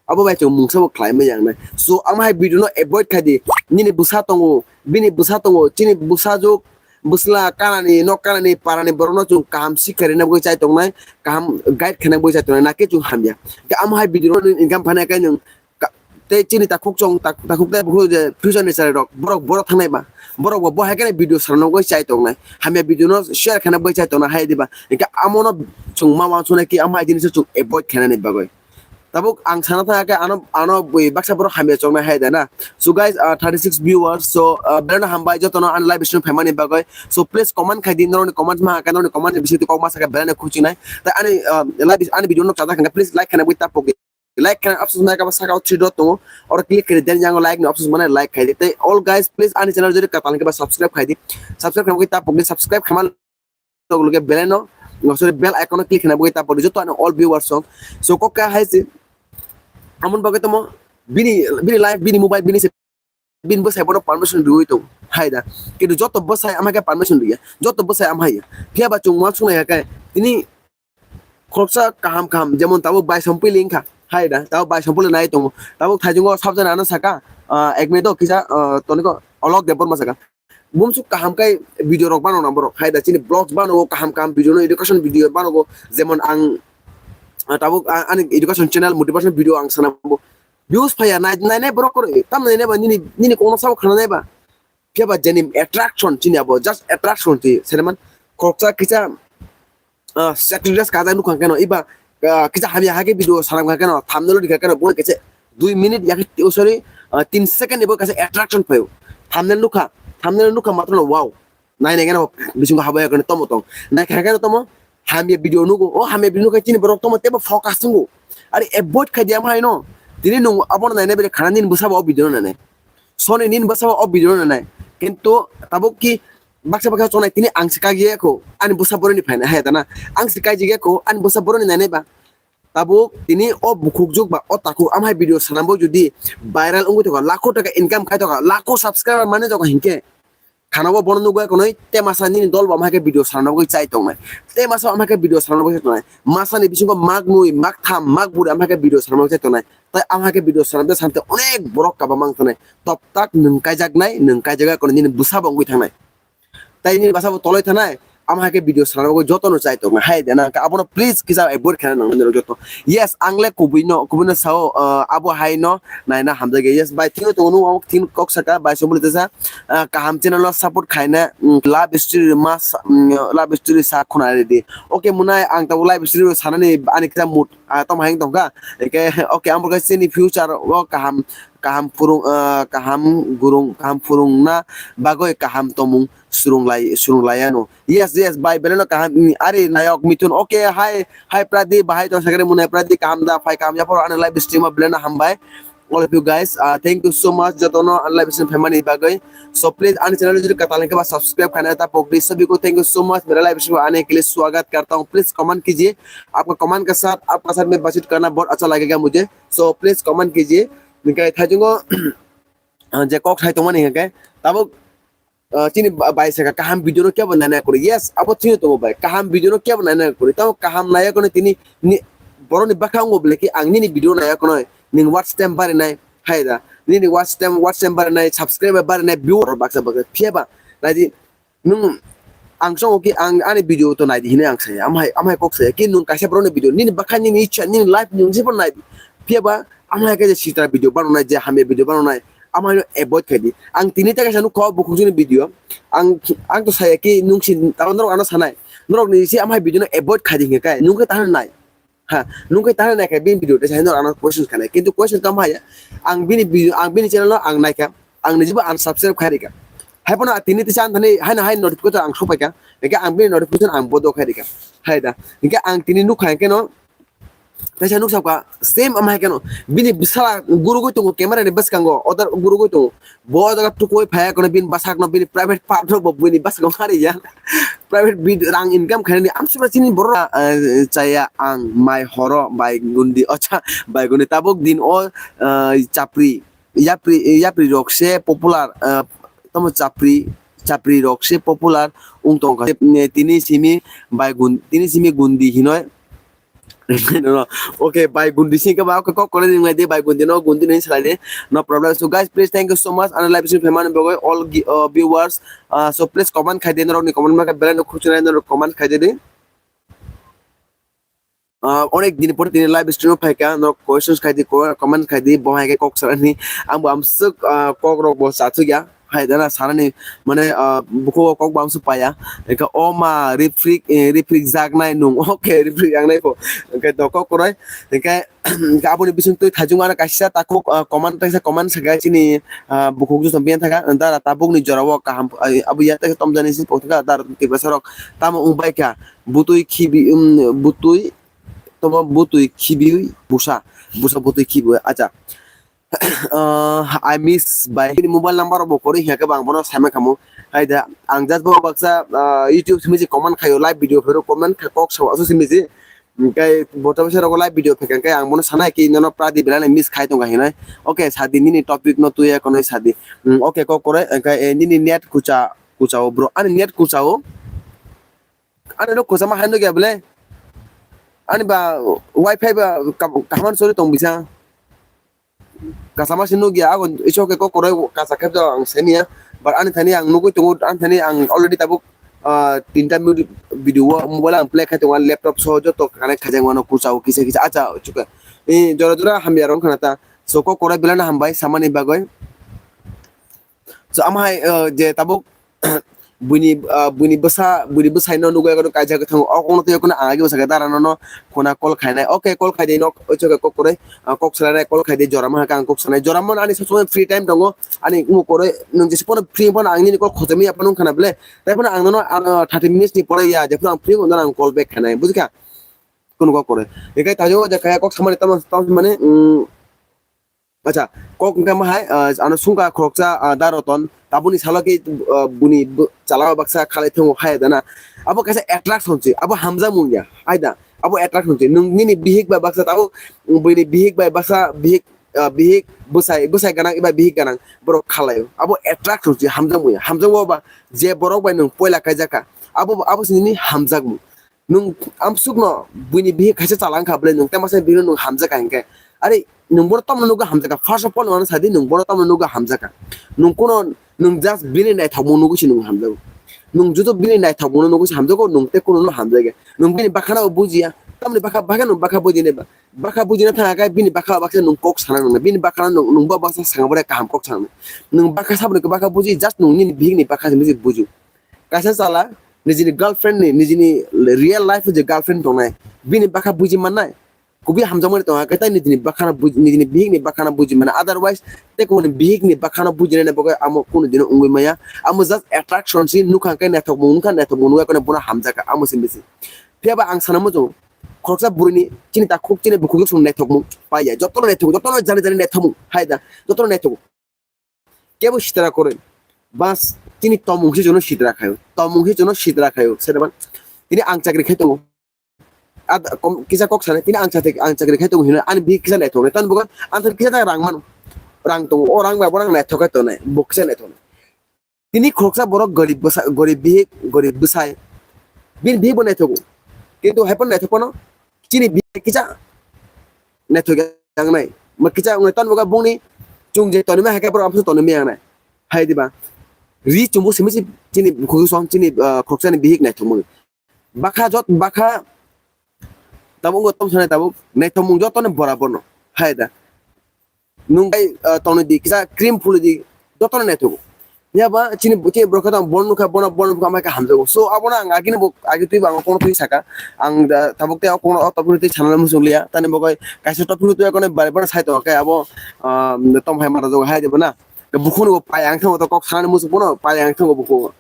Abo bai chwng mungsa bo khlai ma yang nai. So, amo hai video no avoid khai di. Nini bwsa tongo, bini bwsa tongo, chini bwsa juk, bwsla kanani, nok kanani, parani borok no chwng kaham sikha rina bagwi chai tongnai, kaham guide khaina bagwi chai tongnai, na khe chwng hamya. Khe amo hai video no income phanai khe nwng ka-, tei chini takhuk chwng, tak-, takhuk tei bukhuk je future ni chari rok, borok, borok thangnai ba, borok bo, bo hai khe video sana bagwi chai tongnai, hamya video no share khaina bagwi chai tongnai hai diba. Hinkhe amo no chwng ma wansuknai khe amo hai jinis chwng avoid khainani bagwi. Tabuk ang sana thang khe ano, ano bui baksa borok hamya choknai hai da na. So guys, uh, thirty six viewers, so, uh, belai no hambai jotono ani live stream phaimani bagwi. So please comment khai di, norokni comment ma khe, norokni comment ni bisingtwi kok ma sa khe belai no khuchinai. Tai ani, uh, live, ani video no chajak khe please like khaina bagwi ta pok di. Like khaina option ma khe saka o three dot tongo. Oro click khai di, then yang like ni option ma nai like khai di. Tai all guys, please ani channel jodi kwtal khe ba subscribe khai di. Subscribe khaina bagwi ta pok di, subscribe khaima loge loge bell no, oh, sorry, bell icon no click khaina bagwi ta pok di joto ani all viewers rok. So kok kha hai se amon bagwi tamo bini, bini live, bini mobile, bini se, bini bwsai bono permission riwi tong hai da. Kintu joto bwsai ama khe permission riya, joto bwsai ama haiya. Phiya ba chwng uansuknai khe tini khoroksa kaham kaham, jemon tabuk bai sompili wngkha hai da, tabuk bai sompili nai tongo, tabuk thaichungo sabjani ano saka, ah, ek minute o kisa, ah, toniko Alok Debbarma saka. Bumsuk kaham khe video rok bano na borok hai da, chini vlogs bano, kaham kaham video no, education video bano, jemon ang, ah, tabuk, ah, ani education channel motivation video ang sana bo views phaiya, nai, nai, nai borok koro, tam nai nai ba nini, nini kongno sabo khana nai ba. Phiya ba jeni attraction chini abo, just attraction ti, seleman khoroksa kisa, ah, sexy dress kajak nukha keno, iba, ah, kisa hamya hake video salam kha keno, thumbnail dikha keno, bo kese dui minute yakhe, oh, sorry, ah, tin second ibo kese attraction phaio. Thumbnail nukha, thumbnail nukha matro no, wow. Nai nai keno bisingo habaya keno tomo tong. Nai kha keno tomo, hamya video nugo, o hamya video nukha chini borok tomo tebo focus tongo. Ari avoid khai diya mai no. Tini nung abono nai nai bere khana nini bwsa ba o video no nai nai. Soni nini bwsa ba o video no nai nai. Kintu tabuk ki baksa baksa chonai tini ang se kagiyakho, ani bwsa boroni phainai hai tana. Ang se kagiyakho, ani bwsa boroni nainai ba. Tabuk tini o bukhuk juk ba o takhuk amhai video sanambo jodi viral wngwi tokha, lakho taka income khai tokha, lakho subscriber mane tokha hinkhe, khana bo bono nugwi konoi te masa nini dol bo amhai khe video sanamna bagwi chai tongnai. Te masa amhai khe video sanamna bagwi chai tongnai. Masa ni bisingo mak nui, mak tham, mak buri amhai khe video sanamna bagwi chai tongnai. Tai amhai khe video sanamte sanamte onek borok kaba mang tongnai. Top tak nwng kaijaknai, nwng kaijak ya konoi nini bwsa bo wngwi thangnai. Tai nini bwsa bo toloi thanai, amo hai khe video sana bagwi jotono chai tongnai hai de na, abono please kisa avoid khaina nang nini joto. Yes, ang le kubui no, kubui no sao, ah, abo hai no naina hamjak ya. Yes, bai thik tongo nung, thik kok saka, bai somli tesa, ah, kaham channel no support khaina, mm, love story mas, mm, love story sa khuna re di. Okay, munai ang tabo live stream sanani ani kisa mood, ah, tom hai tongkha. Eke, okay, ang bo khe chini future o kaham, kaham phurung, ah, kaham gurung, kaham phurungna bagwi kaham tomung surung lai, surung lai ano. Yes, yes, bai, belai no kaham, mm, ari nayok Mithun. Okay, hi, hi Pradip, bahai tong sakre munai Pradip, kaham da, phai kaham ya, poro ano live stream o belai no hambai. All of you guys, uh, thank you so much jotono ani live stream phaimani bagwi. So please ani channel jodi kwtal hwnkhe ba subscribe khaina ta pokdi. Sabhi ko thank you so much mere live stream aane ke liye swagat karta hoon. Please comment kijiye, aapka comment ka saath, aapka saath mein baatchit karna bahut accha lagega mujhe. So please comment kijiye. Hinkhe thaichungo, uh, je kok thai tongmani hinkhe tabuk, ah, chini ba-, bai saka kaham video no kebo naina kwrwi. Yes, abo thwino tongo bai. Kaham video no kebo naina kwrwi. Tamo kaham naiya kono tini ni boroni bwkha wngo bole ki ang nini video naiya kono ning watch time barinai hai da. Nini watch time, watch time barinai, subscriber barinai, view rok baksa baksa. Phiya ba naidi nwng ang songo ki ang ani video to naidi hinwi ang saya. Amhai, amhai kok saya ki nwng kaisa boroni video nini bwkha nini ichha nini life nini jibon naidi. Phiya ba amhai kaisa sitra video banonai je hamya video banonai. Amhai no avoid khaidi. Ang tini ta kaisa nukha o bukhukjwkni video. Ang, ang to saya ki nwng si tamo norok ano sanai. Norok ni si amhai video no avoid khaidi hinkhe kai. Nwng khe tahar nai. Ha, nwng khe tahar nai khe bini video te sai norok ano question khanai. Kintu question kam haya. Ang bini video, ang bini channel no ang naikha. Ang nijibo unsubscribe khai rikha. Hai phano tini tisa ang thani hai no hai notification ang sopaikha. Hinkhe ang bini notification ang bodo khai rikha. Hai da. Hinkhe ang tini nukha hinkhe no Teisa nuk sakha, same ama hai kheno. Bini bwsala gurugwi tongo camera ni bwskango, order gurugwi tongo. Bo o jaga tukui phaiya kheno bini bwsakno, bini private part no bo bini bwskango khariya. Private bid rang income khainani amsukra chini borok, eh, chaya ang mai horo bai gundi, ocha, bai gundi tabuk din o, eh, chapri, yapri, yapri rok se popular, eh, tamo chapri, chapri rok se popular wng tongkha. Tini simi bai gun-, tini simi gundi hinoi. Okay, bai gundi sing khe ba, okay, kok kore ring lai de, bai gundi no gundi ni salai de, no problem. So guys, please, thank you so much. Ano live stream phaimani bagwi all gi-, uh, viewers, uh, so please comment khai de, norok ni comment ma khe belai no khuchunai, norok comment khai de de. Uh, onek din por tini live stream phai kha, norok questions khai de, co-, comment khai de, bo hai khe kok salai ni, ang bo amsuk, uh, kok rok bo chathuk ya. Hai dana sanani mane, ah, buko kok bamsu paya. Engka o ma rifrik, eh, rifrik jaknai nung. Okay, rifrik jaknai po. Engka to kok koroi. Engka, engka aboni bising twi thajung ano kaisa takhuk, ah, comment, kaisa comment saka chini, ah, bukhuk juto biyan thaka. Dara tabuk ni jora o kaham, ah, abu ya ta tomjani si pok thaka dara tiprasa rok. Tamo wng bai kha. Butui khibi, um, butui, tomo butui khibi busa. Busa butui khibi. Acha. Uh, I miss by bini mobile number bo kori hiya ke bang bono sama kamu. Hai da, ang just bo baksa, uh, YouTube simi je comment khayo, live video phero comment kha kok sawa so simi je. Kai botol se rogo live video phekang kai ang bono sana ki nono pradi belai miss khai tonga hinai. Okay, sadi nini topic no tuya kono sadi. Hmm, okay, kok kore, kai, eh, nini net kucha, kuchao bro. Ani net kuchao. Ani no kuchama hando gya bele. Ani ba wifi ba kam-, kahaman sori tong bisa. Kasama si nugya, ako iso ke kok koroi kasa khe to ang seniya. But ani thani ang nugui tongo, ani thani ang already tabuk, ah, tinta mudi-, video o mobile ang play khai tongo, ani laptop so joto connect khai jang mano kuchao kisa kisa. Acha, chuka. Eh, jora jora hamya rong khana ta. So kok koroi belai no hambai samani bagoi. So amahai, ah, je tabuk buini, ah, buini bwsa, buini bwsai no nugwi akhoro kaisa kwthang o kokno twi akhoro ang agi bwsa khe dara no, no khuna call khainai. Okay, call khaidi no, oicho khe kok kwrwi, ah, kok swlainai, call khaidi, jorama hakhe ang kok sanai. Jorama ani sob somoi free time tongo, ani omo kwrwi nwng jesa phano free phano ang nini call khotoi manya phano wngkha na bwle. Tai phano ang nono, ah, thirty minutes ni pore ya, jephru ang free wngkha, ang call back khainai, bujikha? Kunu kok kwrwi. Hinkhe taijao je kaya kok samani tamo, tamo mani, mm, Acha, kok hwnkhe ma hai, ah, ano sungkha khoroksa, ah, da Roton, tabukni salo khe, ah, buni bw-, chala o baksa khalai thango hai da na. Abo kaisa attraction se, abo hamjakmung ya, hai da. Abo attraction se. Nwng nini bihik bai baksa tabuk, buini bihik bai baksa, bihik, ah, bihik bwsai, bwsai ganang eba bihik ganang borok khalai o. Abo attraction se, hamjakmung ya. Hamjakmung ba je borok bai nwng poila kaijak kha. Abo, abo se nini hamjakmung. Nwng amsukno buini bihik kaisa chala wngkha bwle, nwng tei masa bihikno nwng hamjakha hinkhe. Are nwng bono tamno nukgo hamjakha? First of all, nwng sadi nwng bono tamno nukgo hamjakha? Nwng kuno, nwng just bini naithokmung nugwi se nwng hamjago. Nwng juto bini naithokmungno nugwi se hamjago, nwng tei kunono hamjakya. Nwng bini bakhano bujiya. Tamni bakha, bakha nwng bakha bujinai ba? Bakha bujina thangkhe bini bakha baksa nwng kok sana nangnai. Bini bakhano nwng, nwng bo baksa sanga bwrwi kaham kok sana nangnai. Nwng bakha saboni bakha buji, just nwng nini bihikni bakha se buji buju. Kaisa chala nijini girlfriend ni, nijini real life o je girlfriend tongnai, bini bakha buji mannai, kubui hamjakmani tongo, hwnkhe tai nijini bakhano buji, nijini bihikni bakhano buji mannai. Otherwise, tei kubuni bihikni bakhano bujinani bagwi amo kunu dino wngwi maya. Amo just attraction si, nukha hwnkhe naithokmung wngkha, naithokmung nukha, bono hamjakha, amo se bisi. Phiyaba ang sana muchungo, khoroksa bwrwini chini takhuk, chini bukhuk chwng naithokmung paiya, jotono naithokmung, jotono jani jani naithokmung hai da, jotono naithokmung. Kebo sitra koroi. Bas, tini tomung se jono sitra khayo. Tomung se jono sitra khayo. Sere ban. Tini ang chakri khai tongo. Ad-, kom-, kisa kok sane, tini ang chakri, ang chakri khai tongo hino, ani bihik kisa naithok nai. Tan bukan, ang kisa ta rang mano. Rang tongo. O rang bai bo rang naithok khai tonai. Bo kisa naithok nai. Tini khoroksa borok gorib bwsa-, gorib bihik, gorib bwsai. Bini bihik bo naithogo. Kintu hai phano naithok phano chini bihik kisa naithok yang nai. Ma kisa wngwi ton boga bongni chung je tonima hai khe borok amsa tonima yang nai. Hai diba? Ri chumbu simi si chini khoroksa song chini, ah, khoroksani bihik naithok mani. Bakha jot bakha tabuk wngwi tom sanai tabuk naithok mung jotono borabor no. Hai da. Nwng bai, ah, tongni di, kisa cream phulwi di, jotono naithogo. Phiya ba chini, chini borok khe tong bono nukha, bono, bono nukha, amai khe hamjago. So, abono ang agini bo, agi twi bo ang kono twi saka. Ang da, tabuk tei o kono o topic twi sanani muchung liya. Tani bo kai kaisa topic twi kono bari bari sai tongo khe abo, ah, tom hai mara jogo hai de bana. Bukhuk ni bo pai ang thango to kok sanani muchung bono pai ang thango bukhuk.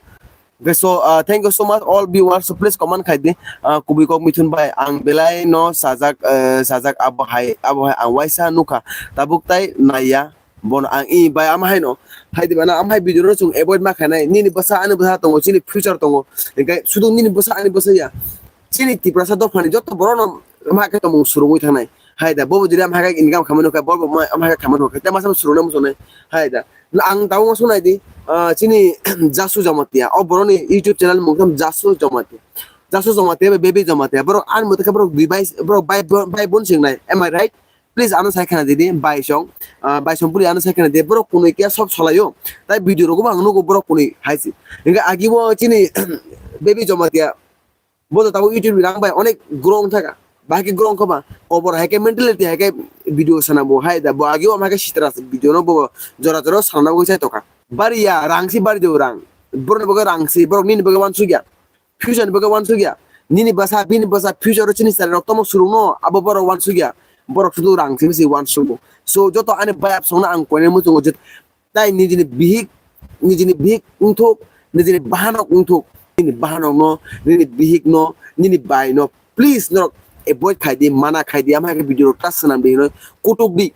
Okay, so, uh, thank you so much all viewers. So please comment khai di. Uh, kubui kok Mithun bai, ang belai no sajak, uh, sajak abo hai, abo hai ang waisa nukha. Tabuk tai naiya. Bono ang i bai ama hai no. Hai di bana ama hai video no chung avoid ma khainai. Nini bwsa ani bwsa tongo, chini future tongo. Engkai sudu nini bwsa ani bwsa ya. Chini Tiprasa dophani joto borok no ama hai khe tomung surungwi thangnai. Hai da, bobo jodi ama hai khe income khamani hokhe, bobo ama hai khe khamani hokhe. Tei masa surungna muchungnai. Hai da. Ang tabuk ma sunai di, ah, chini Jasu Jamatia. O boroni YouTube channel mung khe Jasu Jamatia. Jasu Jamatia bai Baby Jamatia. Borok ani mothe khe borok dui bai, borok bai, bai bon singnai. Am I right? Please ano sai khana didi, bai song. Ah, bai song puli ano sai khana di. Borok kunui kya sob solayo. Tai video rogo bang nugo borok kunui hai si. Engke agi bo chini Baby Jamatia. Bo to tabuk YouTube rang bai onek grow wng thaka. Bahai khe grow wng kha ba. Obor hai khe mentality hai khe video sana bo hai da. Bo agi o hai khe sitra video no bo jora jora sana bo sai toka. Bari ya rang si bari de rang. Borok ni bagwi rang si, borok nini bagwi wansuk ya. Future ni bagwi wansuk ya. Nini bwsa, bini bwsa, future o chini chari rok tomo surung no, abo borok wansuk ya. Borok sudu rang si bisi wansuk bo. So joto ani bayap song na ang koine muchungo jit. Tai nijini bihik, nijini bihik wngthuk, nijini bahanok wngthuk, nini bahanokno, nini bihikno, nini baino, please norok avoid khai di, mana khai di, ama hai khe video rok ta swnam di hinwi kutuk di,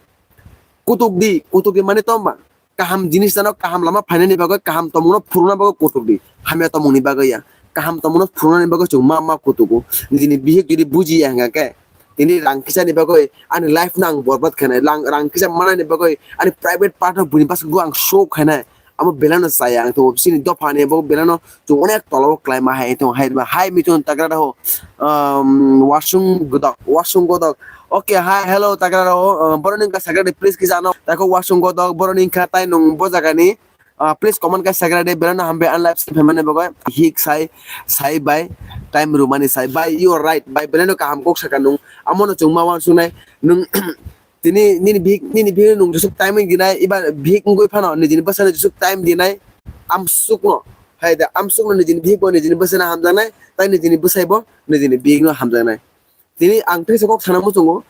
kutuk di, kutuk di mane tongma kaham jinis tano kaham lama phainani bagwi, kaham tongmungno phuruna bagwi kutuk di, hamya tongmungni bagwi ya, kaham tongmungno phurunani bagwi chwng ma ma kutugo, nijini bihik jodi buji ya hwnkha khe, tini rang kisa ni bagwi ani life no ang borbad khainai, rang, rang kisa manani bagwi ani private part no buini bwskango ang show khainai, amo belai no chaya ang tongo, chini dopha ni bo belai no chwng onek tola o kwlai ma hai tongo, hai hai Mithun tagra da ho, um, Wasung Godok, Wasung Godok, okay, hi, hello tagra da ho, uh, boroni wngkha secretary, please kisa ano taiko Wasung Godok, boroni wngkha tai nung bo jaga ni, Ah, please comment kai sagra de, belano hambe an live stream phaimani bagwi. Hik sai, sai bai, time rumani sai bai. You are right bai, belano kaham kok saka nung. Amono chwng ma wansuknai nung. Tini nini bihik, nini bihik nung jesuk time dinai, iba bihik ngui phano nijini bwsano jesuk time dinai. Amsukno, hai da amsukno nijini bihik bo nijini bwsano hamjaknai, tai nijini bwsai bo nijini bihikno hamjaknai. Tini ang teisa kok sana muchungo,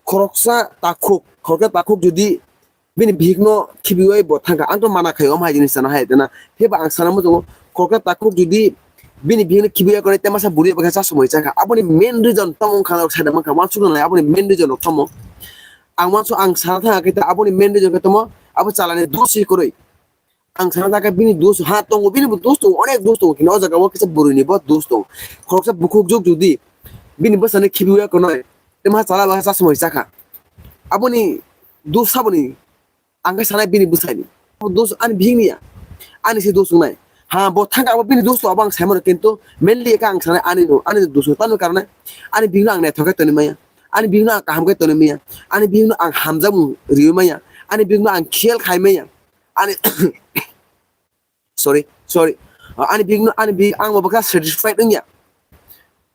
khoroksa takhuk, khoroksa takhuk jodi bini bihikno khibiwi bo thangkha, ang to mana khaio, omo hai jinis sana hai tana. Phiba ang sana muchungo, khoroksa takhuk jodi bini bihikno khibiwi kore, te masa buri bwkha cha somoi chakha. Aboni main reason tamo wngkha, norok saida mankha, wansukna nai aboni main reason rok tamo. Ang wansu ang sana thangkha khe ta aboni main reason khe tamo, abo chalani dosi kwrwi. Ang sana thangkha bini dos, ha tongo, bini bo dos tongo, onek dos tongo, kino o jaga o kisa bwrwi ni bo dos tongo. Khoroksa bukhuk juk jodi bini bwsani khibiwi kore, te ma chala ba cha somoi chakha. Aboni dos saboni Ang khe sanai bini bwsai ni. Bo dos ani bihik ni ya. Ani se dos wngnai. Ha, bo thang abo bini dos to abo ang sai mano, kintu mainly khe ang sanai ani no, ani dos no. Tamo karone ani bihik no ang naithok khe tonwi maya. Ani bihik no ang kaham khe tonwi maya. Ani bihik no ang hamjakmung riwi maya. Ani bihik no ang khiyal khai maya. Ani sorry, sorry. Ah, ani bihik no, ani bihik ang bo bwkha satisfied wngya.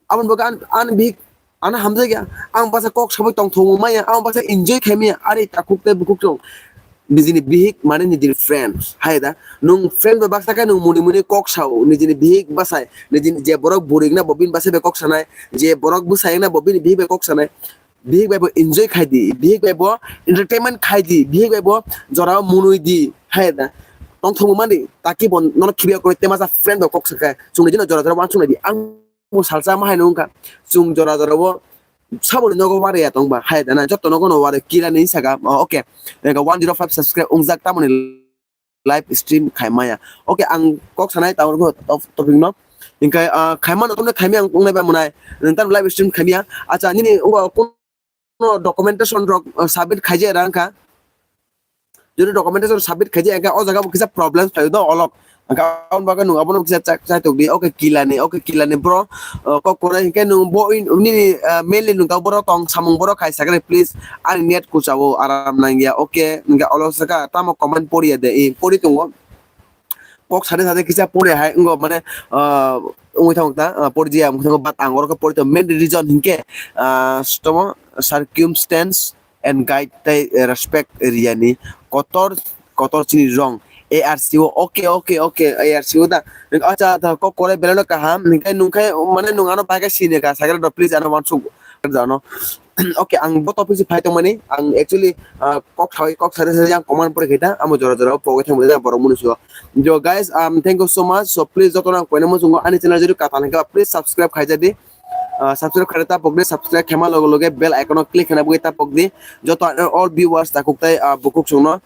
Aboni bagwi ani, ani bihik ano hamjakya. Ang baksa kok sabai tongthokma maya, ang baksa enjoy khai maya. Ari takhuk tei bukhuk tong. Nijini bihik mane nijini friend. Hai da. Nung friend bai baksa khe nung muni muni kok sao. Nijini bihik bwsai. Nijini je borok burikna bo bini bwsai bai kok sanai. Je borok bwsai wngna bo bini bihik bai kok sanai. Bihik bai bo enjoy khai di, bihik bai bo entertainment khai di, bihik bai bo jora o munui di, hai da. Tongthokma mani, taki bo nono khibiya kore, te masa friend bai kok sakha, chwng nijino jora jora wansuk nai di. Ang bo salsa ma hai nung kha, chwng jora jora o saboni nogo wari ya tong ba, hai da na, joto nogo no wari kila ni saka, oh, okay. Ega one zero five subscribe wngjak tamoni live stream khai maya. Okay, ang kok sanai tamo topic no. Hingkai, ah, khai mano tongna khai maya ang tongnai ba mwnai. Nang tam live stream khai maya. Acha, nini ungo kuno documentation rok, ah, submit khai jaya rang kha. Jodi documentation submit khai jaya, hingkai o jaga bo kisa problem phaio do olok. Hingkai aboni bagwi nung abono kisa chai, chai tok di. Okay, kilani, okay, kilani bro. Uh, kok korai hingke nung bo in, nini, uh, mainly nung tau borok tong samung borok khai sakre please. Ani net kuchao aram nangya. Okay, hingke olo saka tamo comment poriya de, eh, pori tongo. Kok sade sade kisa pori hai, ngo mane, uh, ungwi thang ta, uh, pori jiya, ungwi thang, but ang oro pori to main reason hingke, uh, stomo circumstance and guide tei respect riyani kotor kotor chini rong. A R C O, okay, okay, okay, A R C O da. Acha, acha, kok korai belai no kaham. Ningkai nungkai, mane nung ano bai khe sini ka, sakra do, please, ano wansuk jano. Okay, ang bo topic se phai tongmani, ang actually, ah, kok sawi, kok sari sari ang comment pore khaita, amo jora jora pogwi thangmani borok muni sugo. Jo guys, um, thank you so much. So please jotono ang koina muchungo ani channel jodi katal hingka please subscribe khaijadi. Ah, subscribe khaina ta pokdi, subscribe khaima loge loge bell icon o click khaina bugwi ta pokdi. Joto all viewers takuk tai, ah, bukuk songno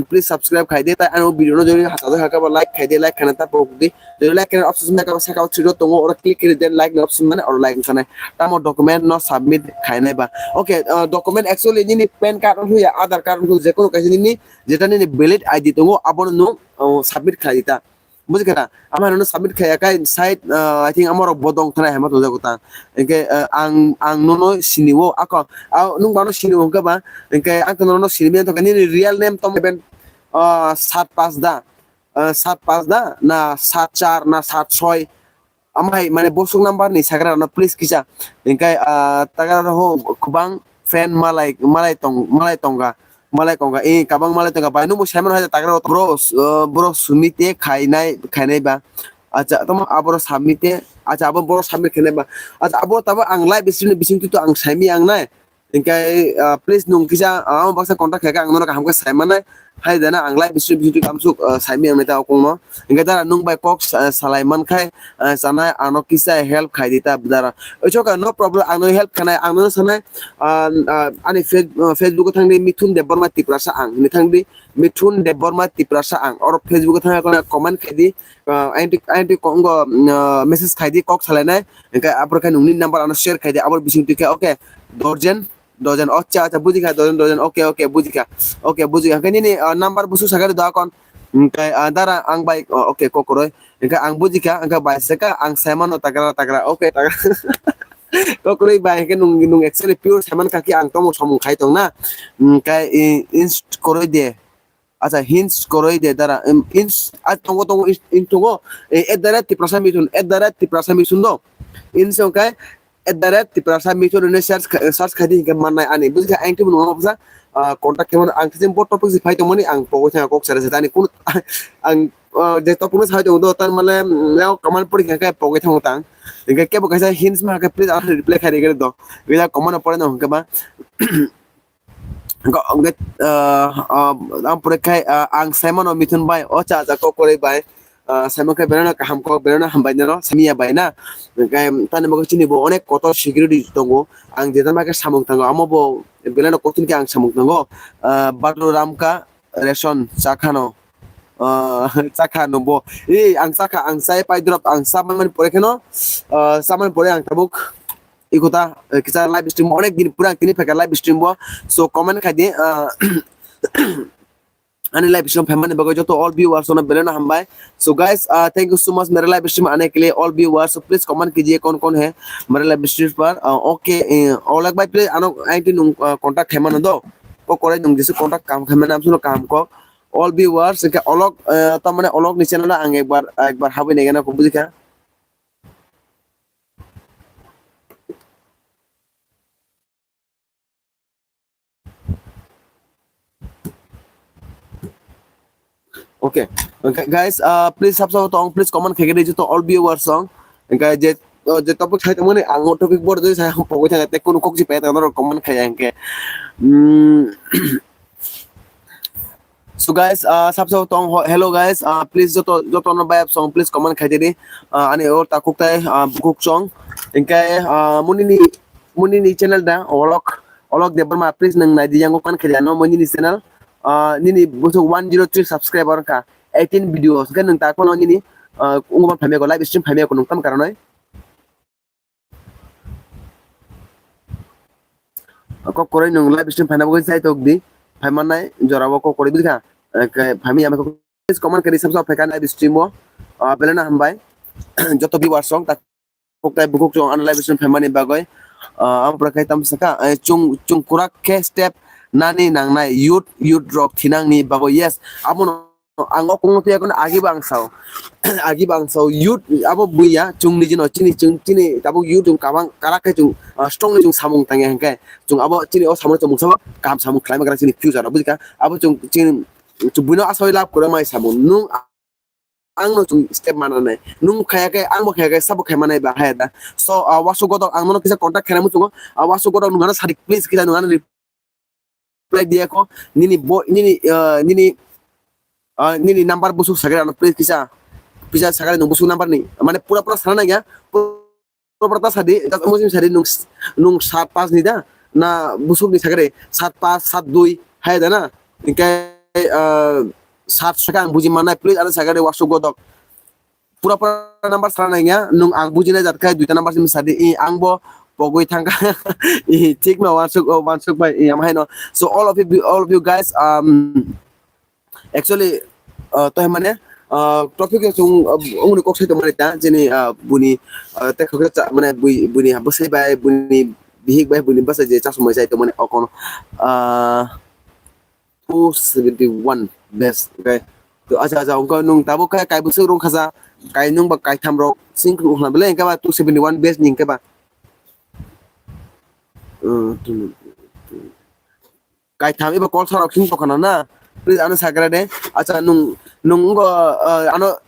please subscribe khai di, tai ano video no jodi hachajak hakha ba like khai di, like khaina ta pok di. Jodi like khaina option na kaba saka three dot tongo, oro click khe di, then like ni option mane oro like sanai. Tamo document no submit khainai ba. Okay, uh, document actually nini pan card wngkha ya, Aadhaar card wngkha, je kono kaisa nini jeta nini valid I D tongo, abono no, uh, submit khai di ta. Bujikha na? Ama hwnwi submit khaiya kai side, uh, I think amorok bodong thwnai hwnma tongjago ta. Hinkhe, uh, ang, ang nono sini-o, ako, ah, nwng bono sini-o hwnkhe ba, hinkhe ang khe nono sini manya tongkha, nini real name tamo ben, uh, sat pas da, uh, sat pas da, na sat char, na sat soi, amhai mane bosuk number ni sagra no please kisa. Hinkhe, ah, tagra ho kwbang fan malai, malai tong, malai tongga, malai kongga, eh, kabang malai tongga. Bai nungbo saimano hai tagra bro, eh, bro sumite khainai, khainai ba. Acha, tamo aboro submit te, acha, abo boro submit khainai ba. Acha, abo tabo ang live stream ni bising tu ang saimi ang nai. Hinkhe, ah, please nung kisa, ah, amo baksa contact khaikha ang nono kaham khe saimanai. Hai dana ang live stream bising tu kamsuk, ah, saimi ang nai ta okong no. Hinkhe dara nung bai kok sa-, salai mankhai, ah, sanai ano kisa help khai di ta dara. Ochoka no problem ang no help khanai ang no sanai, ah, ah, ani Face-, ah, Facebook o thangdi Mithun Debbarma Tiprasa ang hinwi thangdi Mithun Debbarma Tiprasa ang oro Facebook o thangkhe comment khai di. Ah, aini, aini ko-, ngo, ah, message khai di kok salainai. Hinkhe aboro khe nungni number ano share khai di, aboro bising twi khe, okay, dozen, dozen, acha, acha, bujikha, dozen, dozen, okay, okay, bujikha, okay, bujikha. Hinkhe nini, ah, number busu sakha do akon. Hinkhe, ah, dara ang bai, oh, okay, kokroi. Hinkhe ang bujikha, hinkhe bai sakha, ang saimano tagra, tagra, okay, tagra. Kokroi bai, hinkhe nung, nung actually pure saiman kha ki ang tomo samung khai tong na. Hinkhe, i-, inst koroi de. Acha, hints koroi de dara, em, hints, a, tongo, tongo, ins-, in tongo, eh, at the rate Tiprasa Mithun, at the rate Tiprasa Mithun do. Hints wngkha at the rate Tiprasa Mithun hwnwi search kha-, search khai di hinkhe mannai ani. Bujikha, ang tei bo nungno bwsa, ah, contact khe mano. Ang tei bo topic se phai tongmani, ang pogwi thangkha kok sari sari ani kunu, ang, ah, je topic no sai tongo do, tar mane, mm, yao comment pori kha khe pogwi thango tang. Hinkhe kebo kaisa hints ma khe please ano reply khai di khe do. Gila comment no pore no hinkhe ba. Ang, ang, ah, ah, ang pore khai, ah, ang saimano Mithun bai, o cha cha kok koroi bai, ah, saimon khai berano kaham kok, berano hambai nero, samiya bai na. Hinkhe tani bagwi chini bo onek kotor security tongo. Ang jeta ma khe samung tango, amo bo belano kotor khe ang samung tango. Ah, Badru Ramka ration chakhano, ah, chakha no bo. Ei, ang chakha, ang chai pai drop, ang cha manmani pore kheno, ah, cha manmani pore ang tabuk Ikota, eh, kisa live stream onek din pura ang tini phaikha live stream bo. So comment khai di, ah, ani live stream phaimani bagwi joto all viewers no belai no hambai. So guys, ah, thank you so much mere live stream aane ke liye all viewers. So please comment kijiye kaun kaun hai mere live stream par. Ah, okay, eh, Olak bhai please ano aini nung, ah, contact khaimano do. Ko kore nung jese contact kam khaimani amsuno kam kok. All viewers ke Olak, eh, tamane Olak ni channel ang ekbar, ekbar habwi nai gana ko bujikha. Okay. Okay, guys, uh, please subscribe tong, please comment khai khe di joto all viewers song. Hinkhe je, uh, je topic sai tongmani ang o topic board je sai pogwi thang te kunu kok si paya tang comment khai hinkhe. Hmm. So guys, uh, sab sab tong ho-, hello guys, uh, please joto, joto no bayap song please comment khai di, uh, ani or takuk tai, uh, bukuk song. Hinkhe, uh, munini, munini channel da Olak, Olak Debbarma, please nang nai di yang comment khai di ano munini channel. Uh, nini busuk one zero three subscriber ka, eighteen videos, hinkhe nang takuk no nini, uh, ungo phamya ko live stream phamya ko nung tam karonoi. Kok koroi nung live stream phaina bagwi chai tok di. Phai mannai jora o kok koroi bwkha. Eh, ke phai mi ama kok comment kari sabsa phaikha live stream o. Ah, belai no hambai. Joto viewers song tak kok tai bukuk song ano live stream phaimani bagwi. Ah, ang pura khai tam saka, eh, chung, chung kurak khe step nani nangnai youth, youth rok thinangni bagwi. Yes, abono ang o kung twi kono agi bang sao. Agi bang sao youth abo buya chung ni jino chini chung chini tabuk youth chung kabang karak khe chung, ah, strong ni chung samung tangya hinkhe chung abo chini o samung chung mungsa kaham samung khlai magra chini future o bujikha abo chung chini chung buino asoi lab kore mai samung nung ang no chung step mananai. Nung khaya khe, ang bo khaya khe, sabo khai manai ba haya da. So, ah, Wasuk Godok, ang nono kisa contact khainai muchungo. Ah, Wasuk Godok, nung ano sadi, please, kisa nung ano reply diya ko. Nini bo, nini, ah, nini, ah, nini number busuk sagre ano, please, kisa, kisa sagre nung busuk number ni. Mane pura pura sana nai ya. Pura pura ta sadi, just musim sadi nung, nung sat pas ni da, na busuk ni sagre, sat pas, sat dui, hai da na, hingke, ah, sat saka ang buji manai, please, ano sagre Wasuk Godok. Pura pura number sana nai ya, nung ang buji nai jat khai, duita number sim sadi, i, ang bo pogwi thangka, i, thik no, Wansuk, oh, Wansuk bai, i, am hai no. So all of you, all of you guys, um, actually, uh, to mane, uh, topic o chung, uh, ungni kok sai tongmani ta, jeni, uh, buni, uh, te khokre cha, mane bui, buni ha bwsai bai, buni bihik bai, buni bwsai je chasmai sai tongmani okono, uh, two seventy one best, okay. To acha, acha, ungko nung tabuk kai, kai bwswk rung khaja, kai nung ba kai tham rok, sing rung khna bele, hingke ba two seventy one best ni hingke ba. Uh, two, two. Kaitham eba kol sarok sing tongkha na, na? Please ano sagra de. Acha nung, nung wngkha, ah, ano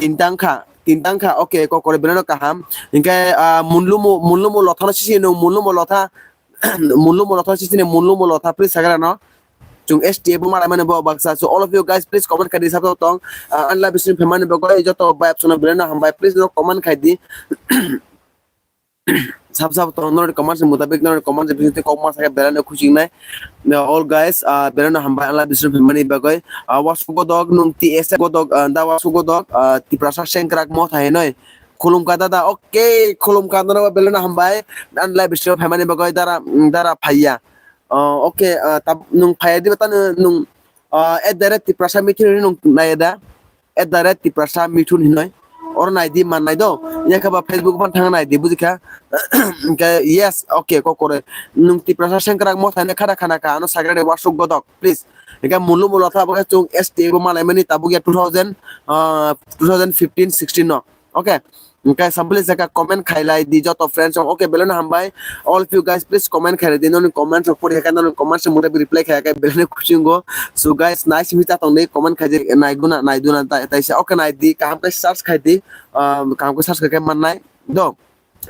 tintang kha, tintang kha. Okay, kokore belai no kaham. Hingke, ah, munlumo, munlumo lotha no sisi nung, munlumo lotha, munlumo lotha sisi ni, munlumo lotha, please sagra no. Chung S T F bo malai mani bo baksa. So all of you guys, please comment khaidi sabto tong. Ah, anla bising phaimani bagwi joto bai apsuna belai no hambai. Please no comment khaidi. Sab sab tong norni comment se mutabik norni comment se bising kok masa khe belai no khuching nai. All guys, ah, belai no hambai anla bising phaimani bagwi. Ah, Wasuk Godok nung T S F Godok, ah, da Wasuk Godok, ah, Tiprasa sengkrak motha hinoi. Khulumkha dada, okay, khulumkha dada belai no hambai. Anla bising phaimani bagwi dara, mm, dara phaiya. Ah, okay, ah, tab nung phaiya diba tano nung, ah, at the rate Tiprasa mithiri nung nai da. At the rate Tiprasa Mithun hinoi. Oro naidi man nai do. Yakha ba Facebook phan thang naidi bujikha. Hingke yes, okay, kokore. Nung Tiprasa sengkrak motha hinoi khada khana kha ano sagra de Wasuk Godok, please. Hingke mulu mulu tha bokhe chung S T bo malai mani tabuk ya two thousand, ah, two thousand fifteen sixteen no. Okay. Hingke sampli jaka comment khailai di joto friends rok. Okay, belai no hambai. All of you guys, please comment khailai di. Noni comment rok pori khe noni comment se mura reply khaya khe belai no khuchingo. So guys, nice mi ta tong di comment khai di, nai guna, nai duna ta, taisa. Okay, nai di, kaham khe search khai di. Um, kaham khe search khai khe mannai. Do.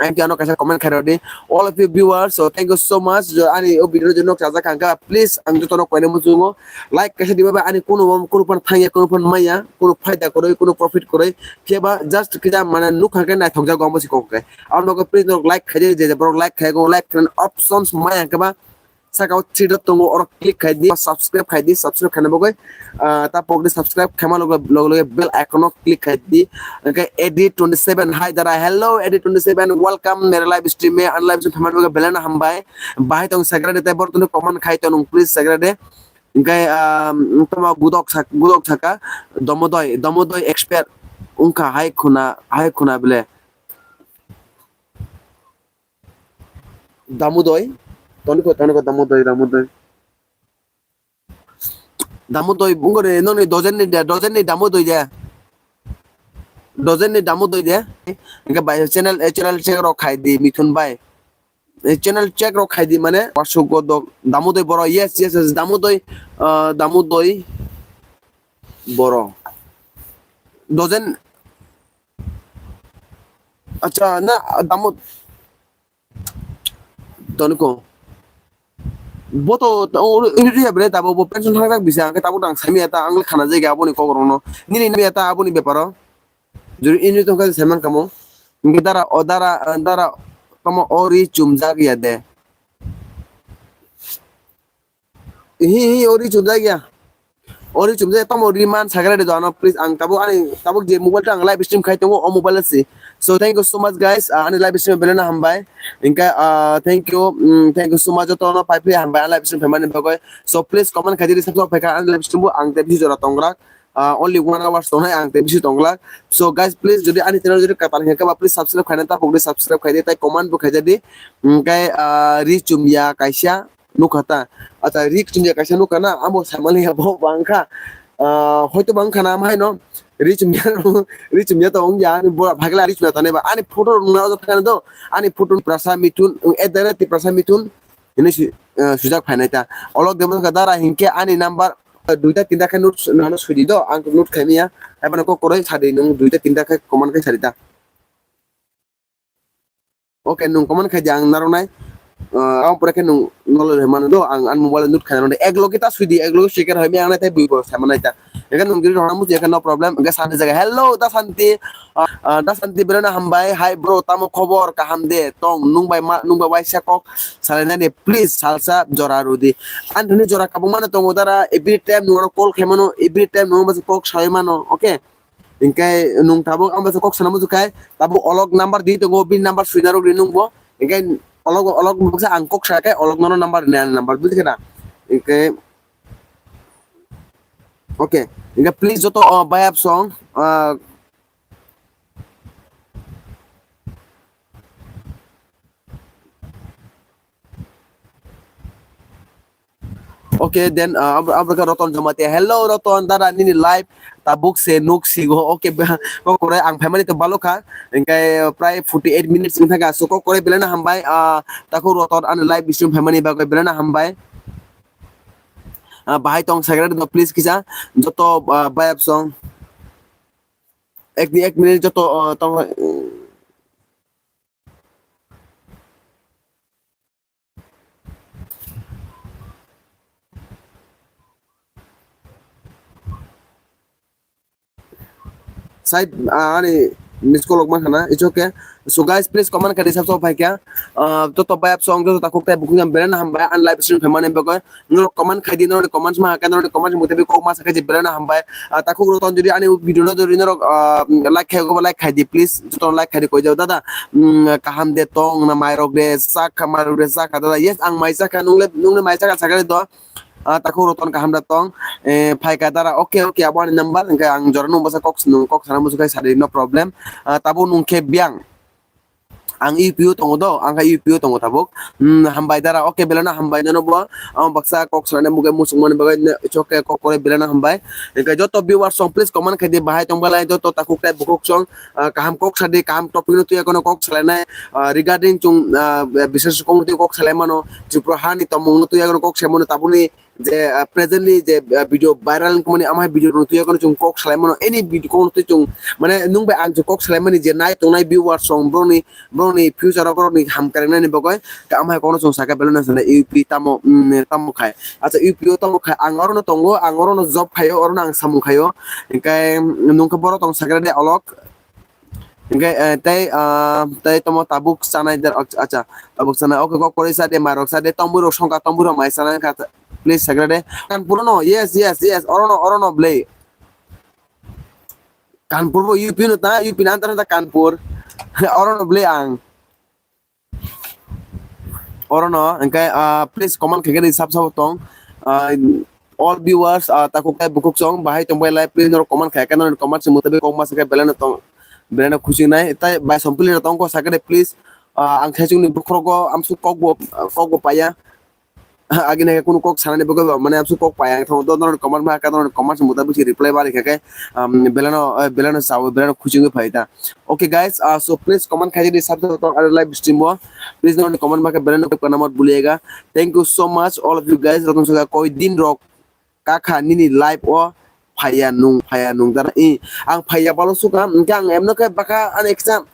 Ang khe ano kaisa comment khai rw di. All of you viewers, so thank you so much. Jo ani o video jo nok chajak kha, please ang joto nok koine muchungo. Like kaisa diba ba ani kuno, kuno phan thangya, kuno phan maya, kuno phaida koroi, kuno profit koroi. Phiya ba just kisa mane nukha khe naithok jago amo si kok khe. Amo ko please nok like khai di, je je borok like khai go, like khai options maya khe ba saka o three dot tongo, oro click khai di, subscribe khai di, subscribe khaina bagwi, ah, ta pokni subscribe khaima logo logo logo bell icon o click khai di. Hingke A D twenty seven, hi dara, hello A D twenty seven, welcome mere live stream e, ani live stream khaima bagwi belai no hambai. Bahai tong sagra de, tai borok tongni comment khai tong nung, please sagra de. Hingke, ah, toma gudok sak-, gudok saka, Domodoi, Domodoi expert wngkha hai khuna, hai khuna bele. Damodoi. Toni ko, toni ko, Damodoi, Damodoi. Damodoi, bungore, noni dojen ni de, dojen ni Damodoi de. Dojen ni Damodoi de. Hingke bai channel, eh, channel check rok khai di, Mithun bai. Eh, channel check rok khai di mane, Wasuk Godok, Damodoi Boro, yes, yes, yes, Damodoi, ah, Damodoi Boro. Dojen, acha, na, Damod-, Toniko. Bo to, to, uri, uri, uri, tabuk bo pension thang jak bisa, ang tabuk dang sami ata, ang khana jai ga aboni kok rokno. Nini nami ata aboni beparo. Juri ini tongkha saiman kamo. Ngi dara, o dara, dara, tamo ori chumjak ya de. Hi, hi, ori chumjak ya. Ori chumjak ya, tamo ri man sagare de ano, please, ang tabuk ani, tabuk je mobile ta ang live stream khai tongo, o mobile se. So, thank you so much, guys. Ah, ani live stream belai no hambai. Inka, ah, thank you, mm, thank you so much, joto no pai phi hambai, ani live stream phaimani bagwi. So, please, comment khai di, subscribe khai kha, ani live stream bo ang te bisi jora tongrak. Ah, only one hours tongnai ang te bisi tonglak. So guys, please, jodi ani channel jodi katal hingka ba, please subscribe khaina ta pokdi, subscribe khaidi, tai comment bo khaijadi. Hingkai, ah, ri chumya kaisa nukha ta. Acha, ri chumya kaisa nukha na, amo samani abo bangkha. Ah, hoito bangkha na amhai no. Ri chumya, ri chumya to ongya, ani bora phagla ri chumya tane ba. Ani photo rok nuna do, ani photo Tiprasa Mithun, at the rate Tiprasa Mithun. Ini si, eh, sujak phainai ta. Olok demo ka dara hingke ani number Duita tinta khe note nano sudi do, ang note khaimaya. Abo no kok koroi sadi nung duita tinta khe comment khe sadi ta. Okay, nung comment khai di ang narwknai. Ah, ang pore khe nung nolo rw mano do, ang an mobile note khai narwknai. Ek loge ta sui di, ek loge sticker hai mi ang nai tai bui bo sai manai ta. Ekhe nung giri rwna musi ekhe no problem. Ekhe Santi jaga, "Hello, da Santi." Ah, ah, "Da Santi, belai no hambai. Hi bro, tamo khobor? Kaham de tong? Nung bai ma, nung bai waisa kok salai nani, please salsa jora rw di." An thani jora kabung mano tongo dara, every time nung call khai mano, every time nung kok salai mano, okay? Hinkhe nung tabuk ang bai kok sana muchung khai, tabuk olok number di tongo, bini number sui narwk di nung bo. Hinkhe olok, olok baksa ang kok sa khe olok nono number rini, ani number bujikha na? Hinkhe, okay. Hinkhe please joto, uh, bayap song, uh, Okay, then, ah, ab-, abro khe Roton Jamatia. Hello, Roton, dada, nini live tabuk se nuk sigo. Okay, be-, kok korai ang phaimani to balo kha. Hinkhe prai forty eight minutes wng thaka. So, kok korai belai no hambai. Ah, takhuk Roton ani live stream phaimani bagwi belai no hambai. Ah, bahai tong secretary no please kisa. Joto, ah, bayap song. Ek, ek minute joto, ah, tong. Side, ah, ani miss call rok mankha na, it's okay. So guys, please comment kha di, sab sab phaikha. Ah, joto bayap song, joto takhuk tai bukhuk jam belai no hambai, ani live stream phaimani bagwi. Norok comment khai di, norok comments ma hakhe, norok comments mutebi kok ma sakhe je belai no hambai. Ah, takhuk Roton jodi ani video no jodi norok, ah, like khai go, like khai di, please. Joto like khai di koi jao, dada. Mm, kaham de tong na, mai rok de sakha, mai rok de sakha, dada. Yes, ang mai sakha, nung le, nung le mai sakha, sakha de do. Ah, takhuk Roton kaham da tong. Eh, phaikha dara, okay, okay, abo ani number, hwnkhe ang jora nung bwsa kok, nung kok sana muchung khai sadi, no problem. Ah, tabuk nung khe biyang. Ang U P O tongo do, ang khe U P O tongo tabuk. Hmm, hambai dara, okay, belai no hambai nono bo. Ang baksa kok sana mugai muchung mani bagwi, it's okay, kok kore belai no hambai. Hwnkhe joto viewers song, please comment khai di, bahai tong belai, joto takhuk tai bukhuk song. Ah, kaham kok sadi, kaham topic no tuya kono kok salainai, ah, regarding chung, ah, bises kok no tuya kok salai mano, Tripura hani tomung no tuya kono kok sai mano, tabukni je, ah, presently je, ah, video viral wngmani, amhai video no tuya kono chung kok salai mano, any video kok no twi chung, mane, nung bai ang je kok salai mani je nai tongnai viewers song, borokni, borokni future o borokni ham karingnani bagwi, ta amhai kok no chung saka belai no sanai U P tamo, mm, tamo khai. Acha, U P O tamo khai, ang oro no tongo, ang oro no job khaio, oro no ang samung khaio. Hinkhe, mm, nung khe borok tong sakra de olok. Hinkhe, eh, tei, ah, tei tomo tabuk chanai der, acha, tabuk chanai. Okay, kok koroi sa de, mai rok sa de, tomboi rok songkha, tomboi rok mai chanai kha, please sakra de. Kanpur no, yes, yes, yes, oro no, oro no bwlai. Kanpur bo U P no ta, U P ni under ta Kanpur. Oro no bwlai ang. Oro no, hwnkhe, ah, please comment khaikhe di sab sabo tong. Ah, all viewers, ah, takhuk tai bukhuk song, bahai tong bai lai, please norok comment khaikhe, norok comment se mutabik kok masa khe belai no tong, belai no khusi nai. Tai bai sompili no tong ko sakhe de, please, ah, ang thaichung ni bukhrogo amsuk kok bo, kok bo paiya. Agini khe kunu kok sanani bagwi ba, mane amsuk kok paiya, ang thong do norok comment ma khe, norok comment se mutabik se reply ba rikha khe, um, belai no, eh, belai no chawi, belai no khusi wngwi phai ta. Okay guys, uh, so please comment khai di, subscribe to our live stream o. Please, no comment ma khe belai no kok namot buliyaga. Thank you so much all of you guys. Roton Saka koi din rok kakha nini live o phaiya nung, phaiya nung dara. I, ang phaiya balo suka, hwnkhe ang emno khe baka ani eksa,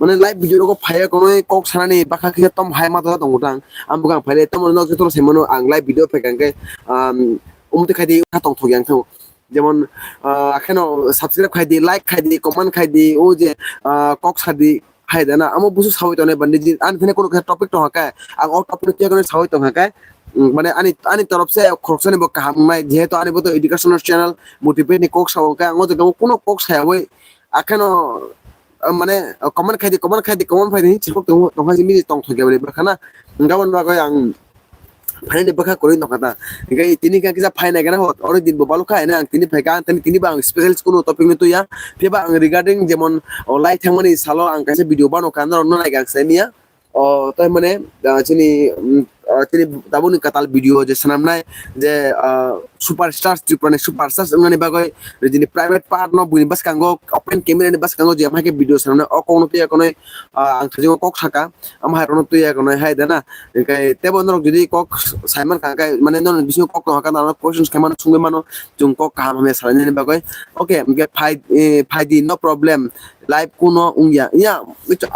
mane live video rogo phaiya kono kok sanani baka khe tom hai ma tongo tang. Ang bugang phaile tamo no joto sai mano ang live video phaikha hwnkhe, um, umtwi khai di kha tong thok yang thang. Jemon, ah, akheno subscribe khai di, like khai di, comment khai di, o je, ah, kok sa di, hai dana, amo busu sawi tongnai bandi di, ani thani kono khe topic tong khe, ang o topic no tiyakhe sawi tong khe, mm, mane ani, ani torop se khoroksani bo kaham wngnai, jehetu ani bo to educational channel, motivate ni kok sa khe, ang o jaga o kono kok sayawi, akheno, ah, mane, ah, comment khai di, comment khai di, comment khai di, chirkok tong, tong khai di, mini tong thok ya bwle, bwkha na, gabon bagwi ang, Phainani bwkha kwrwi nokha ta. Hinkhe tini khe kisa phainai gana hot, oro din bo balokha, ene ang tini phaikha, ang tini, tini bo ang special kunu topic no tuya. Phiya ba ang regarding jemon o lai thangmani salo ang kaisa video bano kha, norok no naikha ang saimanya. O, tai mane, ah, chini, mm, ah, tini tabukni kwtal video je swnamnai je, ah, superstars, Tripura ni superstars wngnani bagwi tini private part no buini bwskango open camera ni bwskango je amhai khe video swnamnai o kokno twi akonoi, ah, ang thajingo kok saka. Amhai rokno twi akonoi hai da na. Hwnkhe tebo norok jodi kok saiman kha khe mane norok bisingo kok tong kha norok questions khaimano sungwi mano chwng kok kaham hamya salainani bagwi. Okay, hwnkhe phai, eh, phaidi no problem. Live kuno wngya. Ya,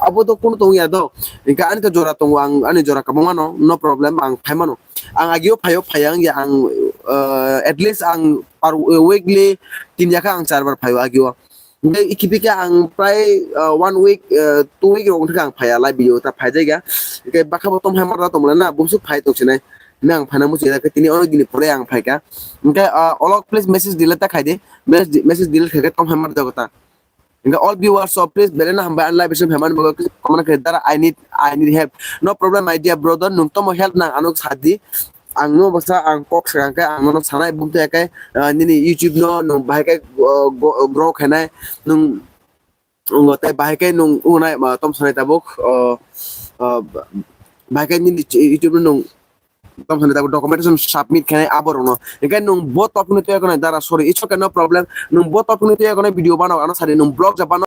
abo to kuno to wngya do. Hwnkhe ani to jora tongo, ang ani jora kabangma no, no problem, ang phaimano. Ang agio phaio phaiya wngya ang, eh, at least ang per weekly tin yakha ang char bar phaio agio. Hwnkhe ikipikhe ang prai, eh, one week, eh, two week rok wngkha ang phaiya live video ta phaijakya. Hwnkhe bakha bo tom hamya rok tongmani na bumsuk phai tongsinai. Hwnkhe ang phaina muchungya khe tini ono dini pore ang phaikha. Hwnkhe, eh, olok please message delete ta khaidi. Message, message delete khaikhe tom hamya rok ta. Hingke all viewers, so please, belai no hambai, ani live stream hamani bagwi comment khe, "Dara, I need, I need help." No problem, my dear brother, nwng tomo help nang, ano sadi. Ang no bwsa, ang kok sakang khe, ang no sanai bumtwi khe, ah, nini YouTube no nwng bahai khe, ah, go-, grow khainai, nwng, nwng tei bahai khe nwng unai, ah, tom sanai tabuk, ah, ah, bahai khe nini YouTube no nwng Tamo hwnwi tabuk documentation submit khainai aborokno. Hingkhe nwng bo topni twi kheno dara, sorry, it's okay, no problem. Nwng bo topni twi kheno video bano, ano sadi nwng vlog ja bano.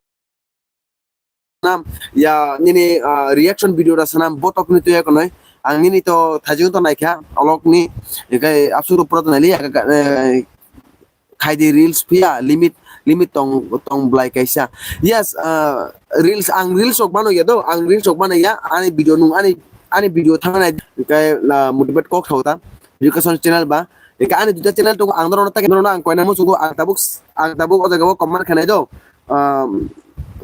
Nam, ya, nini, ah, reaction video da sanam bo topni twi kheno. Ang nini to thajing to naikha, olokni, hingkhe absuru pro to naili, eh, khaidi reels phiya limit, limit tong, tong blai kaisa. Yes, ah, reels, ang reels rok mano ya do, ang reels rok mano ya, ani video nung, ani, ani video thangnai kai la motivate kok thau ta, education channel ba. Eka ani duita channel tongo, ang norok ta norok ang koina muchungo, ang tabuk, ang tabuk o jaga o comment khanai do. Um,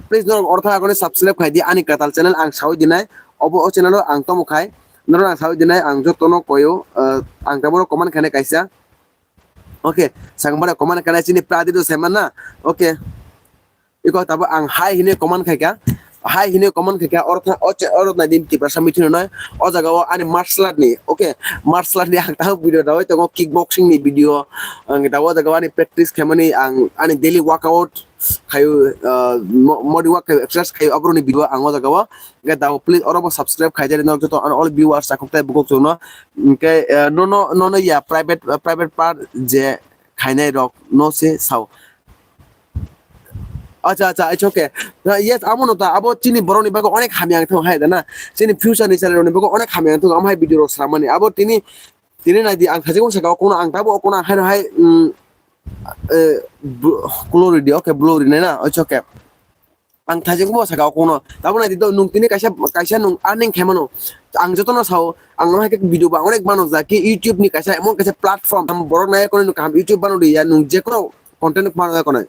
please norok ortha agone subscribe khai di ani katal channel, ang sawi dinai, obo o channel o ang tomo khai, norok ang sawi dinai, ang jotono koyo, uh, ang tabuk comment khanai kaisa. Okay, sakmara comment kana chini pradi do saiman na. Okay. Iko tabo ang hai hine comment khaika. Hai hine comment khaika, oro thang, o che-, oro na din tiprasa meeting noi. O jaga o ani martial art ni. Okay, martial art ni ang tang video dawai tongo, kickboxing ni video. Ang tabo o jaga o ani practice khaimani, ang ani daily workout khayo, ah, mo-, morning walk khayo, exercise khayo, aboroni video ang o jaga o. Hingke da please oro bo subscribe khaijari norok joto, ano all viewers chakhuk tei bukhuk chwngno. Hingke, eh, nono, nono ya private, private part je khainai rok no se sao. Acha, acha, it's okay. Na, yes, amo no ta, abo chini borok ni bagwi onek hamya ang thung hai da na. Chini future ni chale rok ni bagwi onek hamya ang thung, amo hai video rok sramani. Abo tini, tini nai di, ang thajik wngsa ka, kono ang tabo, kono ang hai no hai, mm, eh, bl-, glory di, okay, glory nai na, it's okay. Ang thajik bo saka kono. Tabo nai di do, nung tini kaisa, kaisa nung earning khaimano. Ang jotono sao, ang hai khe video ba onek mano ja ki YouTube ni kaisa emon kaisa platform. Ang borok nai kono nung kaham YouTube bano di ya, nung je kono content bano ya kono.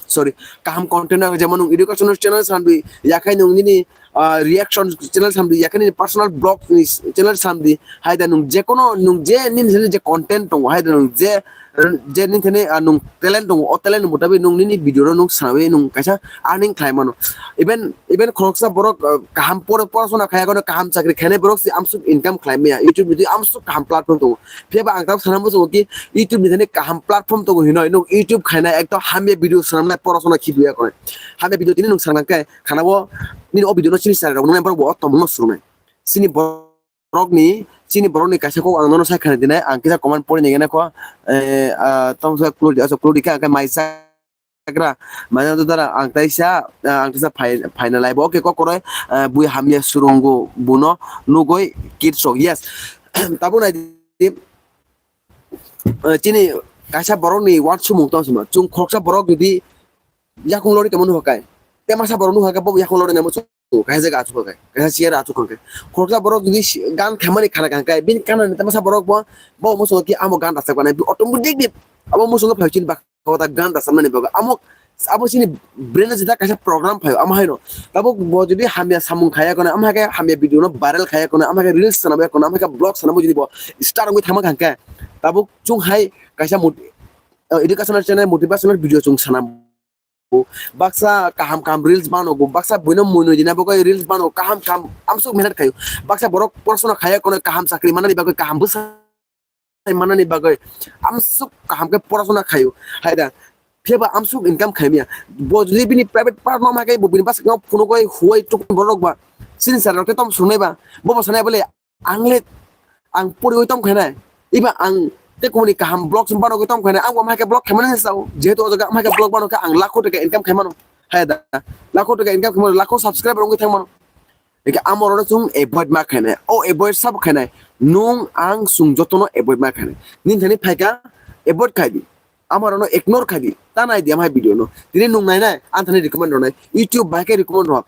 Sorry, kaham content no, jemon nung educational channel samdi, yakhai nung nini, ah, reaction channel samdi, yakhai nini personal blog ni channel samdi, hai da nung je kono, nung je nini je content tongo, hai da nung je je nini thani, ah, nung talent tongo, o talent ni mutabik nung nini video no nung sanawi nung kaisa earning khlai mano. Even, even khoroksa borok, ah, kaham pora-, porasona khaya kono kaham chakri khainai borok se amsuk income khlai maya. YouTube ni amsuk kaham platform tongo. Phiya ba ang tamo sana muchungo ki YouTube ni thani kaham platform tongo hinoi. Nung YouTube khainai ekdom hamya video swnamnai porasona khibiya kono. Hamya video tini nung swnam khe khana o nini o video no chini channel rok nungnai borok bo o tongmung no swnamnai. Chini borok ni, chini borok ni kaisa kok ang nono sai khana dinai, ang kisa comment pori nai gana ko, eh, ah, tong sa klodi, asa klodi ka, ka mai sa gra, mai na dara, ang taisa, ah, ang taisa phai, phai na lai bo, okay, kok koroi, ah, bui hamya surungo, buno, nugoi, kirsok, yes. Tabo nai di, eh, chini kaisa borok ni wansukmung tong sima, chwng khoroksa borok jodi yakung lori tongmani hokai, te masa borok nukha khe bo yakung lori namo chwng kaisa jaga achuk kha khe, kaisa chair achuk kha khe, khoroksa borok jodi si-, gan khaimani khana kha khe, bini kana ni te masa borok bo, bo muchungo ki amo gan rachak banai, automatic ni abo muchungo phai chini bak kota gan rachakmani bagwi amo, abo chini brain o jeta kaisa program phaio, amo haino tabuk bo jodi hamya samung khaya kono, amo hai khe hamya video no viral khaya kono, amo hai khe reels sanamaya kono, amo hai khe vlog sanamo jodi bo start wngwi thangma kha khe, tabuk chwng hai kaisa mot-, eh, educational channel, motivational video chwng sanam. Baksa kaham kaham reels banogo, baksa buino mwnwi rina bagwi reels banogo, kaham kaham amsuk mehnat khaio. Baksa borok porasona khaya kono kaham chakri manani bagwi, kaham bwsa manani bagwi amsuk kaham khe porasona khaio. Hai da, phiya ba amsuk income khaimya. Bo jodi bini private part no ma khe bo bini bwskango phunugwi huwai tukui borok ba. Chini sir rok khe tom sungnai ba. Bo bo sanai bole Ang le, ang poriwi tong khainai. Iba ang te kumuni kaham vlog sum bano tong khainai. Ang bo amhai khe vlog khaimani sao. Jehetu o jaga amhai khe vlog bano khe ang lakho taka income khaimano. Hai da. Lakho taka income khaimano, lakho subscriber wngwi thangmano. Eke amorok no chwng avoid ma khainai. O avoid sabo khainai. Nung ang chwng jotono avoid ma khainai. Nini thani phaika avoid khai di. Amorok no ignore khai di. Ta nai di amhai video no. Tini nung nai nai, ang thani recommend rw nai. YouTube bai khe recommend rw.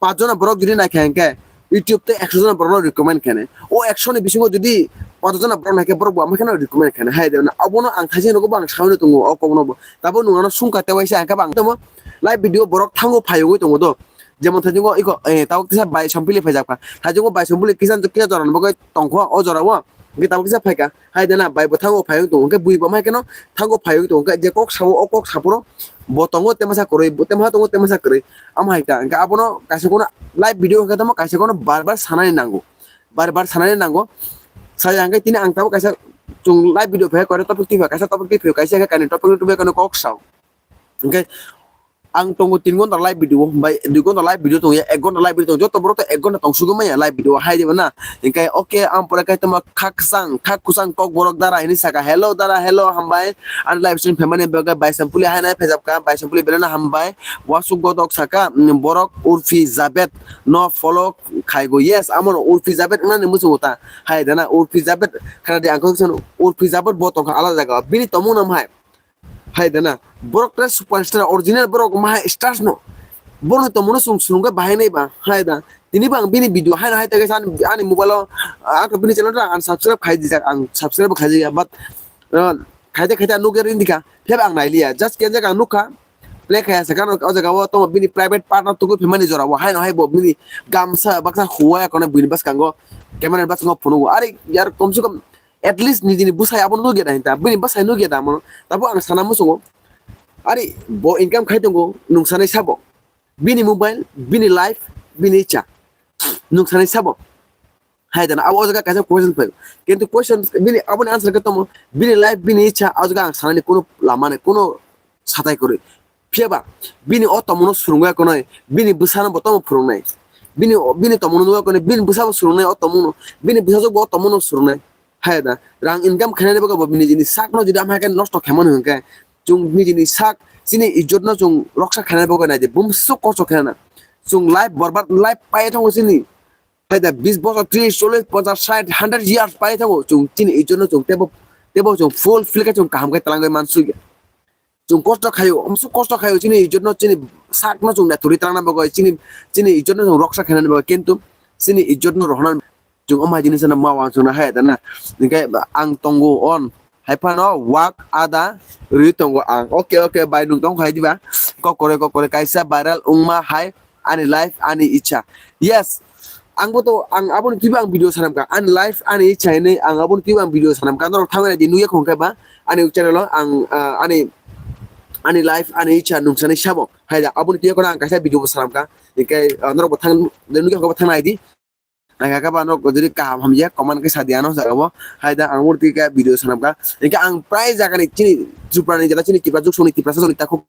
Pach jona borok jodi nai kha hwnkhe, YouTube tei ekso jona borok no recommend khainai. O ekso ni bisingo jodi pach jona borok nai khe borok bo amhai kheno recommend khainai. Hai de na, obono ang thaising rogo bo ang saui no tongo o kok no bo. Tabo nung ano sungkha tei waisa ang khe bo ang tamo live video borok thango phaiwi tongo do. Jemon thajingo iko, eh, tabuk kisa bai sampili phaijak kha. Thajingo bai sampili kisa, kisa jora ni bagwi tongkho, o jora o. Hwnkhe tabuk kisa phaikha. Hai dana bai bwthango phaiwi tongo. Hwnkhe bui bo mai kheno thango phaiwi tongo. Hwnkhe je kok sao, o kok saphuru bo tongo temasa kwrwi, bo temasa tongo temasa kwrwi. Amo hai ta. Hwnkhe abono kaisa kono live video hwnkhe tamo kaisa kono bar bar sanani nango. Bar bar sanani nango. Saya hwnkhe tini ang tabuk kaisa chwng live video phai kore topic twi phai kaisa topic twi phai kaisa hwnkhe kainwi topic twi phai kok sao. Hwnkhe ang tongo tin gonta live video, bai dui gonta live video tongya, ek gonta live video tong, joto borok to ek gonta tong sugwi manya live video hai diba na? Hwnkhe okay, ang pore khe tamo khakchang, khakchang kok borok dara hini saka, "Hello dara, hello, hambai, ani live stream phaimani bagwi bai sampuli hai nai phejap kha, bai sampuli belai no hambai." Wasuk godok saka, "Borok Urfi Jabet no follow khaigo." Yes, amo no Urfi Jabet wngnani muchungo ta hai dana, Urfi Jabet khana di ang kok san, Urfi Jabet bo tongkha alada jaga, bini tomung nam hai. Hai dana, borok tre superstar, original borok mahai stars no. Borok ni tomung no chwng swrwngkhe bahai nai ba, hai da. Tini bo ang bini video hai hai tagwi ani, ani mobile o, ah, ang bini channel o unsubscribe khai dijak, ang subscribe khai jaya, but, ah, khaite khaite ang nugwi ring dikha, phiyaba ang nailiya, just kenjak ang nukha, play khaya se, karon o jaga o tamo bini private part no tugwi phimani jora o, hai no hai bo bini gamsa baksa huwa ya kono bini bwskango, camera ni bwskango phunukgo, ari yar komse kom at least nijini bwsai abono nugya da hinta, bini bwsai nugya da amo. Tabo ang sana muchungo. Ari bo income khai tongo, nung sanai sabo. Bini mobile, bini life, bini icha. Nung sanai sabo. Hai dana, abo o jaga kaisa question phai. Kintu question, bini, aboni answer khe tamo, bini life, bini icha, o jaga ang sanani kuno lama nai, kuno satai kwrwi. Phiyaba, bini o tomungno swrwngwi konoi, bini bwsano bo tamo phwrwngnai. Bini, bini tomungno nugwi konoi, bini bwsabo swrwngnai o tomungno, bini bwsajwkbo o tomungno swrwngnai. Hai da, rang income khainani bagwi bo bini nijini sakno jodi amhai khe nosto khaimani hwnkhe, chwng nijini sak, chini ijjotno chwng roksa khainani bagwi naidi, bumswk kosto khainana. Chwng life borbad, life pai thango chini. Hai da, bis bosor, tris, chollis, ponchas, sait, hundred years pai thango, chwng chini ijjotno chwng tebo, tebo chwng full fill khe chwng kaham khe twlangwi mansukya. Chwng kosto khaio, amsuk kosto khaio, chini ijjotno, chini sakno chwng naithurwi twlangna bagwi, chini, chini ijjotno chwng roksa khainani bagwi, kintu chini ijjotno rohorna chwng o mai jinisano ma uansukna hai da na. Hinkhe ang tongo on, hai phano wak ada rwi tongo ang. Okay, okay, bai, nwng tong khai diba? Kokore, kokore, kaisa viral wngma hai ani life, ani icha. Yes, ang bo to, ang aboni twibo ang video sanam kha. Ani life, ani icha hinwi ang aboni twibo ang video sanam kha. Norok thangwi di nukya khong khe ba ani channel o ang, ah, ani, ani life, ani icha nung sanai sabo. Hai da, aboni twibo ang kaisa video bo sanam kha. Hinkhe, ah, norok bo thang, nukya khong khe ba thang nai di. Ang kha ba norok jodi kaham hamya comment khe sa di ano jaga bo. Hai da, ang aboni twi khe video sanam kha. Hinkhe ang prai jaga ni chini Tripura ni jeta chini Tripura juk songni Tripura songni takhuk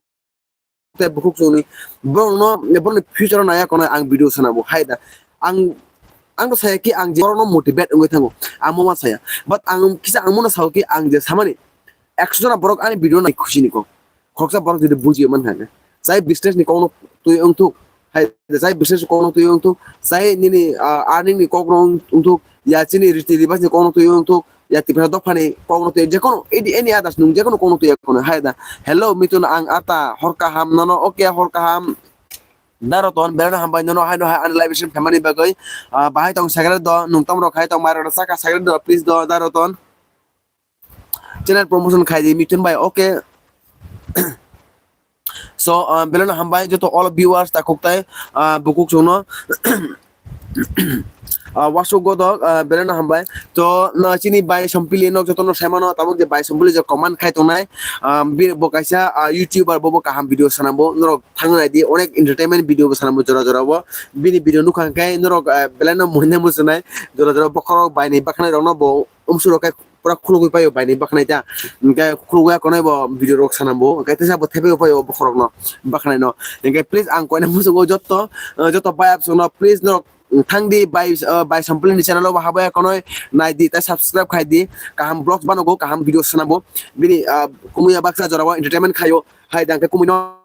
tei bukhuk chwngni borokno, borokni future o naiya khwna ang video sana bo hai da. Ang, ang to saya ki ang je borokno motivate wngwi thango, ang mo ma saya. But ang kisa ang mono sao ki ang je samani ekso jona borok ani video nai khusi ni kok. Khoroksa borok jodi buji man kha, chai business ni kokno twi wngthuk, hai chai business ni kokno twi wngthuk, chai nini, ah, earning ni kokno wngthuk, ya chini riti ribas ni kokno twi wngthuk, ya Tiprasa dophani kokno twi, jekono any, any others nwng jekono kokno twi ya kono hai da. Hello Mitun, ang ata hor kaham nono, okay, hor kaham. Da Roton, belai no hambai nono, hai no hai ani live stream khaimani bagwi. Ah, bahai tong secret do, nwng tamo rok hai tong mai rok saka secret do, please do, Da Roton. Channel promotion khai di Mitun bai, okay. So, ah, belai no hambai joto all viewers takhuk tai, ah, bukhuk chwngno. Ah, wasuk godok, ah, belai no hambai. To, no, chini bai Sompili no joto no sai mano, tabuk je bai Sompili je comment khai tongnai, ah, bi-, bo kaisa, ah, YouTuber, bo, bo kaham video sana bo, norok thang nai di, onek entertainment video bo sana bo jora jora bo. Bini video nukha hwnkhe norok, ah, belai no muina muchunai, jora jora bokhorok bai ni bakhnai rok no bo umsuk rok khe pura khulugwi paio bai ni bakhnai ta. Hwnkhe khulugwi ya konai bo video rok sana bo. Hwnkhe teisa bo thepai paio bokhorok no bakhnai no. Hwnkhe please ang koina muchungo jotto, ah, jotto bai absong no please norok Thang di bai, ah, bai Sompili ni channel o bo habwi kheno nai di, tei subscribe khai di. Kaham vlogs banogo, kaham video swnamo. Bini, ah, kumui ya baksa jora o entertainment khaio. Hai dang khe kumui no,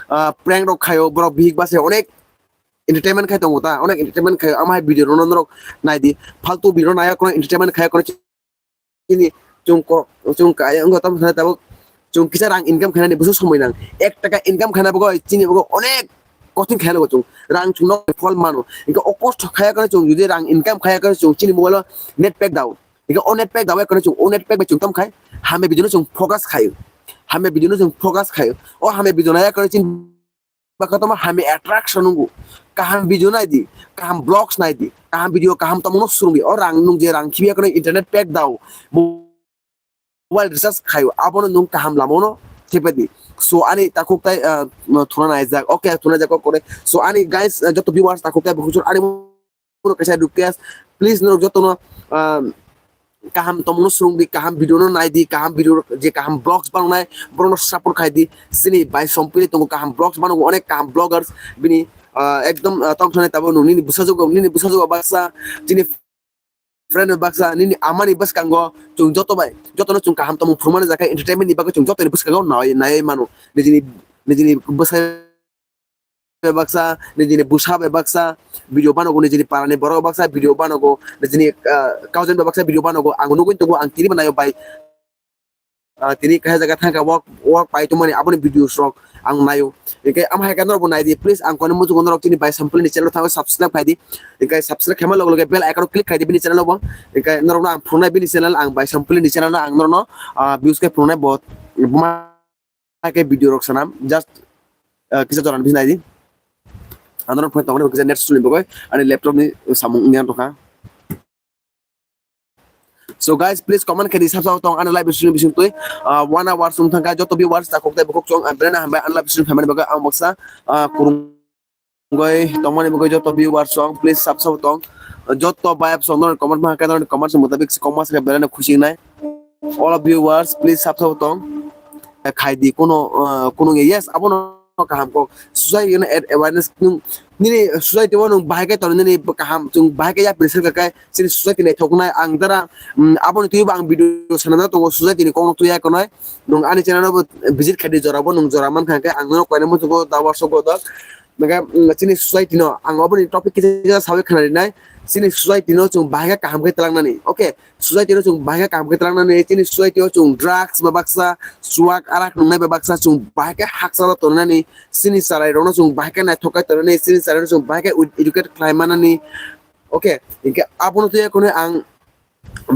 ah, prank rok khaio, borok bihik base onek entertainment khai tongo ta, onek entertainment khai, ama hai video rok no norok nai di, faltu video nai ya kheno entertainment khai kheno chini chwng ko, chwng kaya wngkha tamo khe tabuk chwng kisa rang income khainani bwswk somoi nang, ek taka income khaina bagwi chini bagwi onek kothin khaina bagwi chwng rang chwng nok phol mano, hinkhe o kosto khaya kheno chwng jodi rang income khaya kheno chwng chini mobile o net pack dao, hinkhe o net pack dao kheno chwng o net pack bai chwng tamo khai hamya video no chwng focus khaio, hamya video no chwng focus khaio, o hamya video nai kheno chini bakhatoma hamya attraction nungo. Kaham video nai di, kaham vlogs nai di, kaham video kaham tamo no swrwng di. O rang nung je rang khibiya kheno internet pack dao, mobile recharge khaio, abono nung kaham lama no thepa di. So ani takhuk tai, ah, thuna naijak, okay, thuna naijak kok kore. So ani guys, ah, joto viewers takhuk tai bukhuk ani ulo kaisa request, please norok jotono, ah, kaham tongmano swrwng di, kaham video no nai di, kaham video je kaham vlogs bangnai borokno support khai di. Chini bai Sompili tongo kaham vlogs banogo, onek kaham vloggers bini, ah, ekdom, ah, tongthoknai tabuk nung nini bwsajwk, nini bwsajwk baksa, chini friend baksa, nini amani bwskango chwng joto bai, jotono chwng kaham tongmung phurmani jakha entertainment ni bagwi chwng jotoni bwskango nai, nai mano. Nijini, nijini bwsa bai baksa, nijini bwsa bai baksa video banogo, nijini parani borok baksa video banogo, nijini, ah, cousin bai baksa video banogo. Ang nugwi tongo, ang tini bo naio bai. Ah, tini kaisa jaga thangkha walk, walk pai tongmani aboni videos rok ang naio. Hinkhe ama hai khe norok bo nai di, please, ang koni muchungo norok chini bai Sompili ni channel o thangwi subscribe khai di. Hinkhe subscribe khaima loge loge bell icon o click khai di bini channel o bo. Hinkhe norokno ang phunuknai bini channel, ang bai Sompili ni channel no ang norokno, ah, views khe phunuknai bo. Buma khe video rok sanam, just, ah, kisa jora ni bising nai di. Ano phone tongmani kisa net suni bagwi ani laptop ni samung niyan tongkha. So guys, please comment khe di, sab sab tong ani live stream bising twi, ah, one hour sung thangkha, joto viewers takhuk tai bukhuk chwng, ah, belai no hambai ani live stream phaimani bagwi ang baksa, ah, kurung goi tongmani bagwi joto viewers song, please sab sab tong. Joto bayap song no comment ma khe comment mutabik comment khe belai no khusi nai. All of viewers, please sab sab tong. Khai di kuno, uh, kuno nge, yes, abono kaham kok. Society no awareness nung, nini society o nung bahai khe tono nini kaham, chung bahai khe ya preser kha khe chini society naithok nai ang dara, um, aboni twi bo ang video sanana tongo, society ni kok no twi ya konai. Nung ani channel o bo visit khai di, jora bo nung jora man kha khe ang no koina muchungo da workshop go dok. Mega, mm, chini society no, ang oboni topic kisa kisa sawi khna rinai. Chini society no chwng bahai khe kaham khe twlangnani. Okay, society no chwng bahai khe kaham khe twlangnani. Chini society o chwng drugs ba baksa, chuak arak nungnai ba baksa, chwng bahai khe hakchalo tongnani. Chini chwrai rok no chwng bahai khe naithok khe tongnani. Chini chwrai rok no chwng bahai khe educate khlai manani. Okay, hinkhe abono twi kheno ang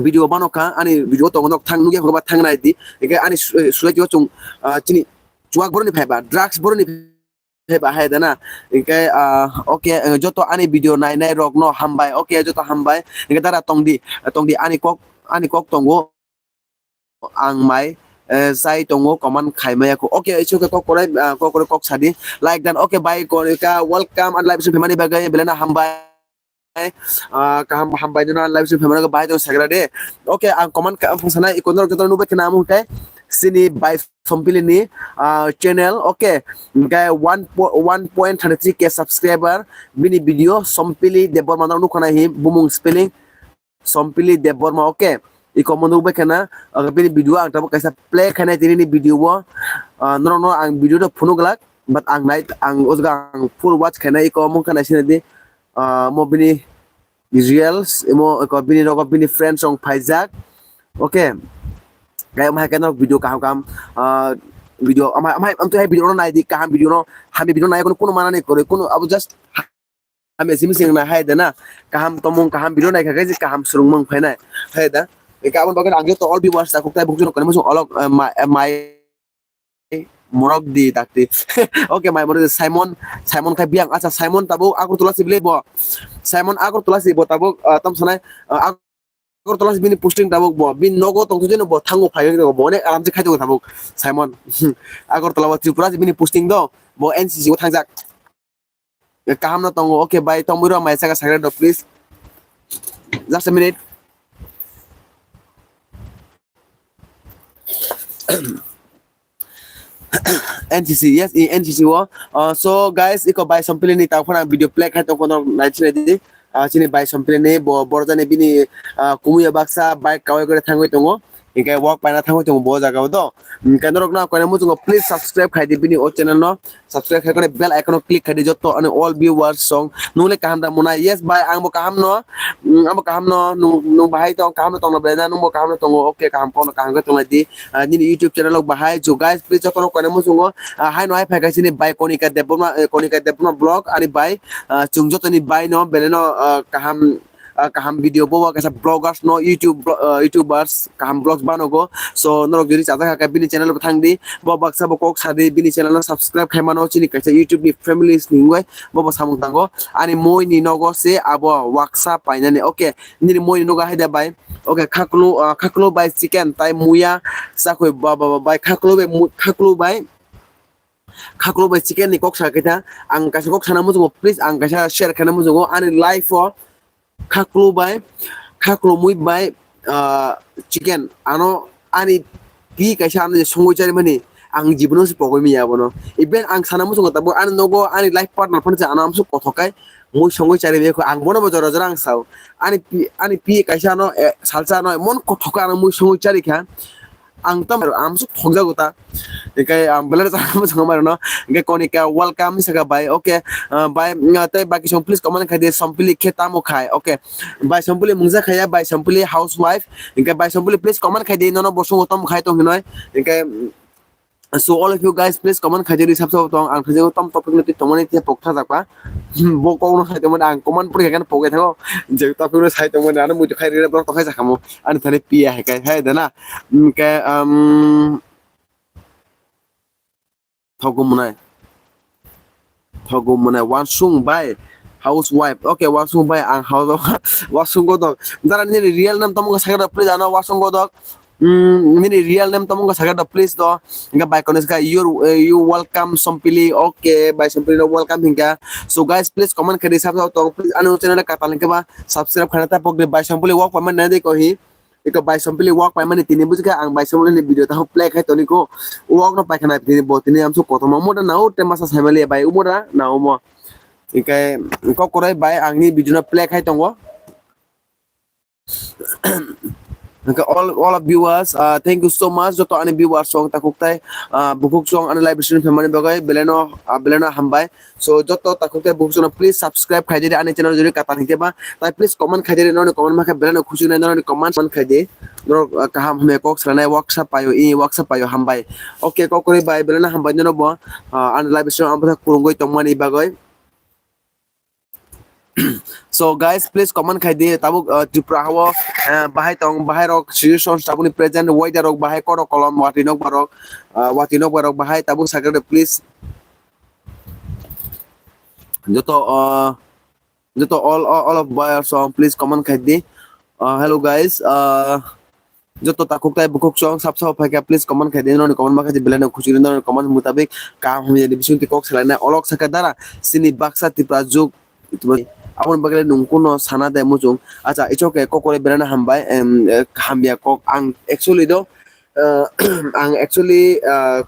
video bano kha, ani video tongo nok thang nukya ba thang nai di. Hinkhe ani su-, society o chwng, ah, chini chuak boroni phai ba, drugs boroni phai ba hai dana. Hinkhe, ah, okay, eh, joto ani video nai nai rok no hambai. Okay, joto hambai. Hinkhe dara tong di, tong di ani kok, ani kok tongo. Ang mai, eh, chai tongo, comment khai maya kho. Okay, isu khe kok korai, ah, kok korai kok sadi. Like dan, okay, bye, korika, welcome, ani live stream phaimani bagwi, belai no hambai. Ah, kaham, hambai no live stream phaimani bagwi, bye, tong sagra de. Okay, ang comment ka, ang phung sana, iko norok joto nukbai khna amo khe, chini bai Sompili ni, ah, channel, okay, hinkhe one po-, one point thirty three K subscriber, bini video, Sompili Debbarma no nukha nai hi, bumung spelling, Sompili Debbarma, okay. I comment nukbai khana, ah, bini video ang tabuk kaisa play khainai tini ni video o. Ah, norok no ang video no phunuk glak, but ang nai, ang o jaga ang full watch khainai, i comment khana sini di. Ah, mo bini reels, mo ko bini rogo bini friends rok phaijak. Okay. Kaya mo hai khe norok video kaham kaham, ah, video, amai, amai, amtwi hai video no nai di, kaham video no, hamya video nai, kuno, kuno mana ni kwrwi, kuno abo just Hamya simi sing na hai da na. Kaham tomung, kaham video nai kha khe kaham swrwngmung phainai. Hai da. Eka aboni bagwi ang joto all viewers takhuk tai bukjak rok kani muchung olok, eh, ma-, eh, mai morok di dakti. Okay, mai morok di Simon, Simon khai biyang. Acha, Simon tabuk Agartala si bile bo. Simon Agartala si bo tabuk, eh, tam sanai, eh, Agartala si bini posting tabuk bo. Bini nogo tong thujeno bo thango phai bo. Bo onek aram se khai tongo tabuk Simon. Agartala bo Tripura si bini posting do. Bo N C C o thangjak. Kaham no tongo. Okay, bai, tongmui rw mai saka sakre do, please. Just a minute. N C C, yes, in N C C o. Uh, so guys, iko bai Sompili ni tang phano ang video play khai tong kono nai chini di. Uh, chini bai Sompili ni bo borjani bini, uh, kumuya baksa bike kawai kore thangwi tongo. Hingke walk paina thangwi tongo bo jaga o do. Hingke norok no koina muchungo please subscribe khai di bini o channel no. Subscribe khai kore bell icon o click khai di joto ani all viewers song. Nung le kaham da muna? Yes bai, ang bo kaham no. Mm, ang bo kaham no. Nung, nung bahai tong kaham no tong na belai na? Nung bo kaham no tongo. Okay, kaham kono kaham khe tong lai di. Ah, nini YouTube channel o bahai. So guys, please joto no koina muchungo. Ah, hai no hai phai kha chini bai Konika Debbarma, eh, Konika Debbarma vlog ani bai. Ah, chwng joto ni bai no belai no, ah, kaham, ah, kaham video bo kaisa vloggers no YouTube vlo-, ah, YouTubers kaham vlogs banogo. So norok jodi chajak kha bini channel bo thang di. Bo baksa bo kok sa di bini channel no subscribe khai mano chini kaisa YouTube ni families ni wngwi bo bo samung tango. Ani moi ni nogo se abo waksa painani. Okay, nini moi ni nogo hai da bai. Okay, khaklu, ah, khaklu bai chicken tai muya sakoi ba, ba, ba, bai khaklu bai mu-, khaklu bai, khaklu bai chicken ni kok sa khe ta. Ang kaisa kok sana muchungo, please, ang kaisa share khana muchungo ani life o. Khaklu bai, khaklu mui bai, ah, chicken ano ani pi kaisa ano je songwi chari mani ang jibono se pogoi miya abono. Even ang sana muchungo tabo ani nogo ani life partner phano se ano amsuk kothok kai mui songwi chari beko ang bono bo jora jora ang sao. Ani pi, ani pi kaisa ano, eh, salsa ano emon kothok ano mui songwi chari kha. Ang tam amsuk thokjago ta. Hingke ang belai rwchapna muchungo mano. Hingke Konika welcome saka bai. Okay, ah, bai, ah, tei baki song please comment khai di Sompili khe tamo khai. Okay. Bai Sompili mungsa khaya, bai Sompili housewife. Hingke bai Sompili please comment khai di nono bo songo tom khai tong hinoi. Hingke, mm, so all of you guys please comment khai di sab sab tong ang thajego tom topic no twi tongmani tei pok thajakba. Bo kok no khai tongmani ang comment pori khe pok thago. Je topic no sai tongmani ano muitu khai rira borok to khai jakamo. Ani thani piya hai kai hai dana. Hingke, um, Thogo mwnai. Thogo mwnai. Wansung bai. Housewife. Okay, wansung bai. Ang house, wansung godok. Dara nini real name tamo sakhe da, please, ano wansung godok. Mm, nini real name tamo sakhe da, please, do. Hingke bai kono sakha, you, eh, you welcome, Sompili. Okay, bai Sompili no welcome hingka. So, guys, please comment khai di sab sab tong. Please, ano channel katal hingke ba subscribe khana ta pok di bai Sompili walk payment nai di kohi. Iko bai Sompili walk paimani tini bujikha ang bai Sompili ni video tahu play khai toni ko. Walk no paikha nai tini bo tini amsu kotorma umo da nao te masa saimali bai umo da nao mo. Hingke kok korai bai ang ni video no play khai tongo. Hingke all, all of viewers, uh, thank you so much. Joto ani viewers song takuk tai, uh, bukuk song ani live stream phaimani bagwi beleno, uh, beleno hambai. So, joto takhuk tei bukhuk songno please subscribe khai di ani channel jodi katan hingke ba. Tai please comment khai di, noni comment makhe belai no khusi nai noni comment man khai di. Norok, ah, kaham hamya kok sranai waksa payo, i waksa payo hambai. Okay, kok kwrwi bai belai no hambai nono bo, ah, ani live stream ang bwsa kurungwi tongmani bagwi. So guys, please comment khai di tabuk, ah, Tripura hao, ah, bahai tong, bahai rok situation tabukni present weather rok bahai korok kolom watwi nok barok, ah, watwi nok barok bahai tabuk sakhe please. Joto, ah, joto all, all, all of buyers song, please comment khai di. Ah, hello guys, ah, joto takhuk tai bukhuk song sab sab phaikha, please comment khai di. Noni comment makha di belai no khusi noni comment mutabik kaham hamya ni bising ti kok salai na olok sakha dara sini baksa Tripura juk aboni bagwi nung kuno sana de muchung. Acha, it's okay, kok kore belai no hambai, em, eh, hamya kok ang actually do, ah, ang actually, ah,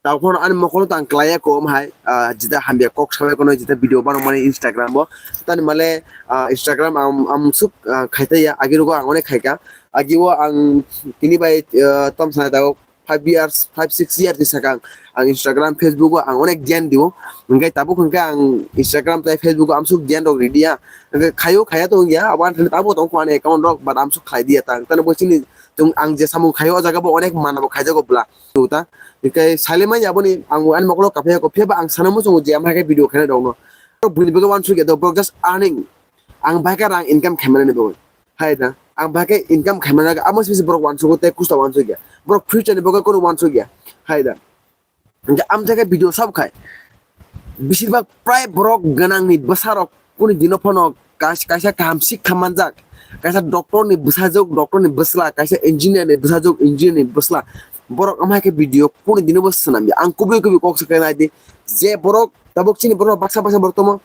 Tao phano ani mokolo tang klaiya kom hai, ah, jeta hamya kok sabai kono jeta video bano mani Instagram bo. Tani male, ah, Instagram am, am suk, ah, khaitaiya, agi rogo ang onek khaika. Agi o ang tini bai, ah, tom sana tao five years, five, six years ni sakang ang Instagram, Facebook o ang onek gyan dio. Hingke tabuk hingke ang Instagram tai Facebook o am suk gyan rok ridiya. Hingke khayo khaya to hingya, abo ang tabo tong ko ani account rok, but am suk khlai diya tang. Tani bo chini tung ang je samung khayo o jaga bo onek mana bo khaijago bla. Tuta. Hingke sailima ya boni ang ani mokolo kaphe ko pheba ang sana muchungo je amha khe video khana dongno. Bini bagwi wansuk ya do borok just earning. Ang bahai khe rang income khaimani bagwi. Hai da. Ang bahai khe income khaimani amo sisi borok wansugo tei kusta wansuk ya. Borok future ni bagwi kono wansuk ya. Hai da. Hingke am jaga video sab khai. Besibak prai borok gwnang ni bwsa rok kuni dino phano kas-, kaisa kaham sikha manjak, kaisa doctor ni bwsajwk, doctor ni bwsla, kaisa engineer ni bwsajwk, engineer ni bwsla. Borok amhai khe video kuni dino bo swnam ya. Ang kubui kubui kok sakai nai di. Je borok tabuk chini borok baksa baksa borok tomo,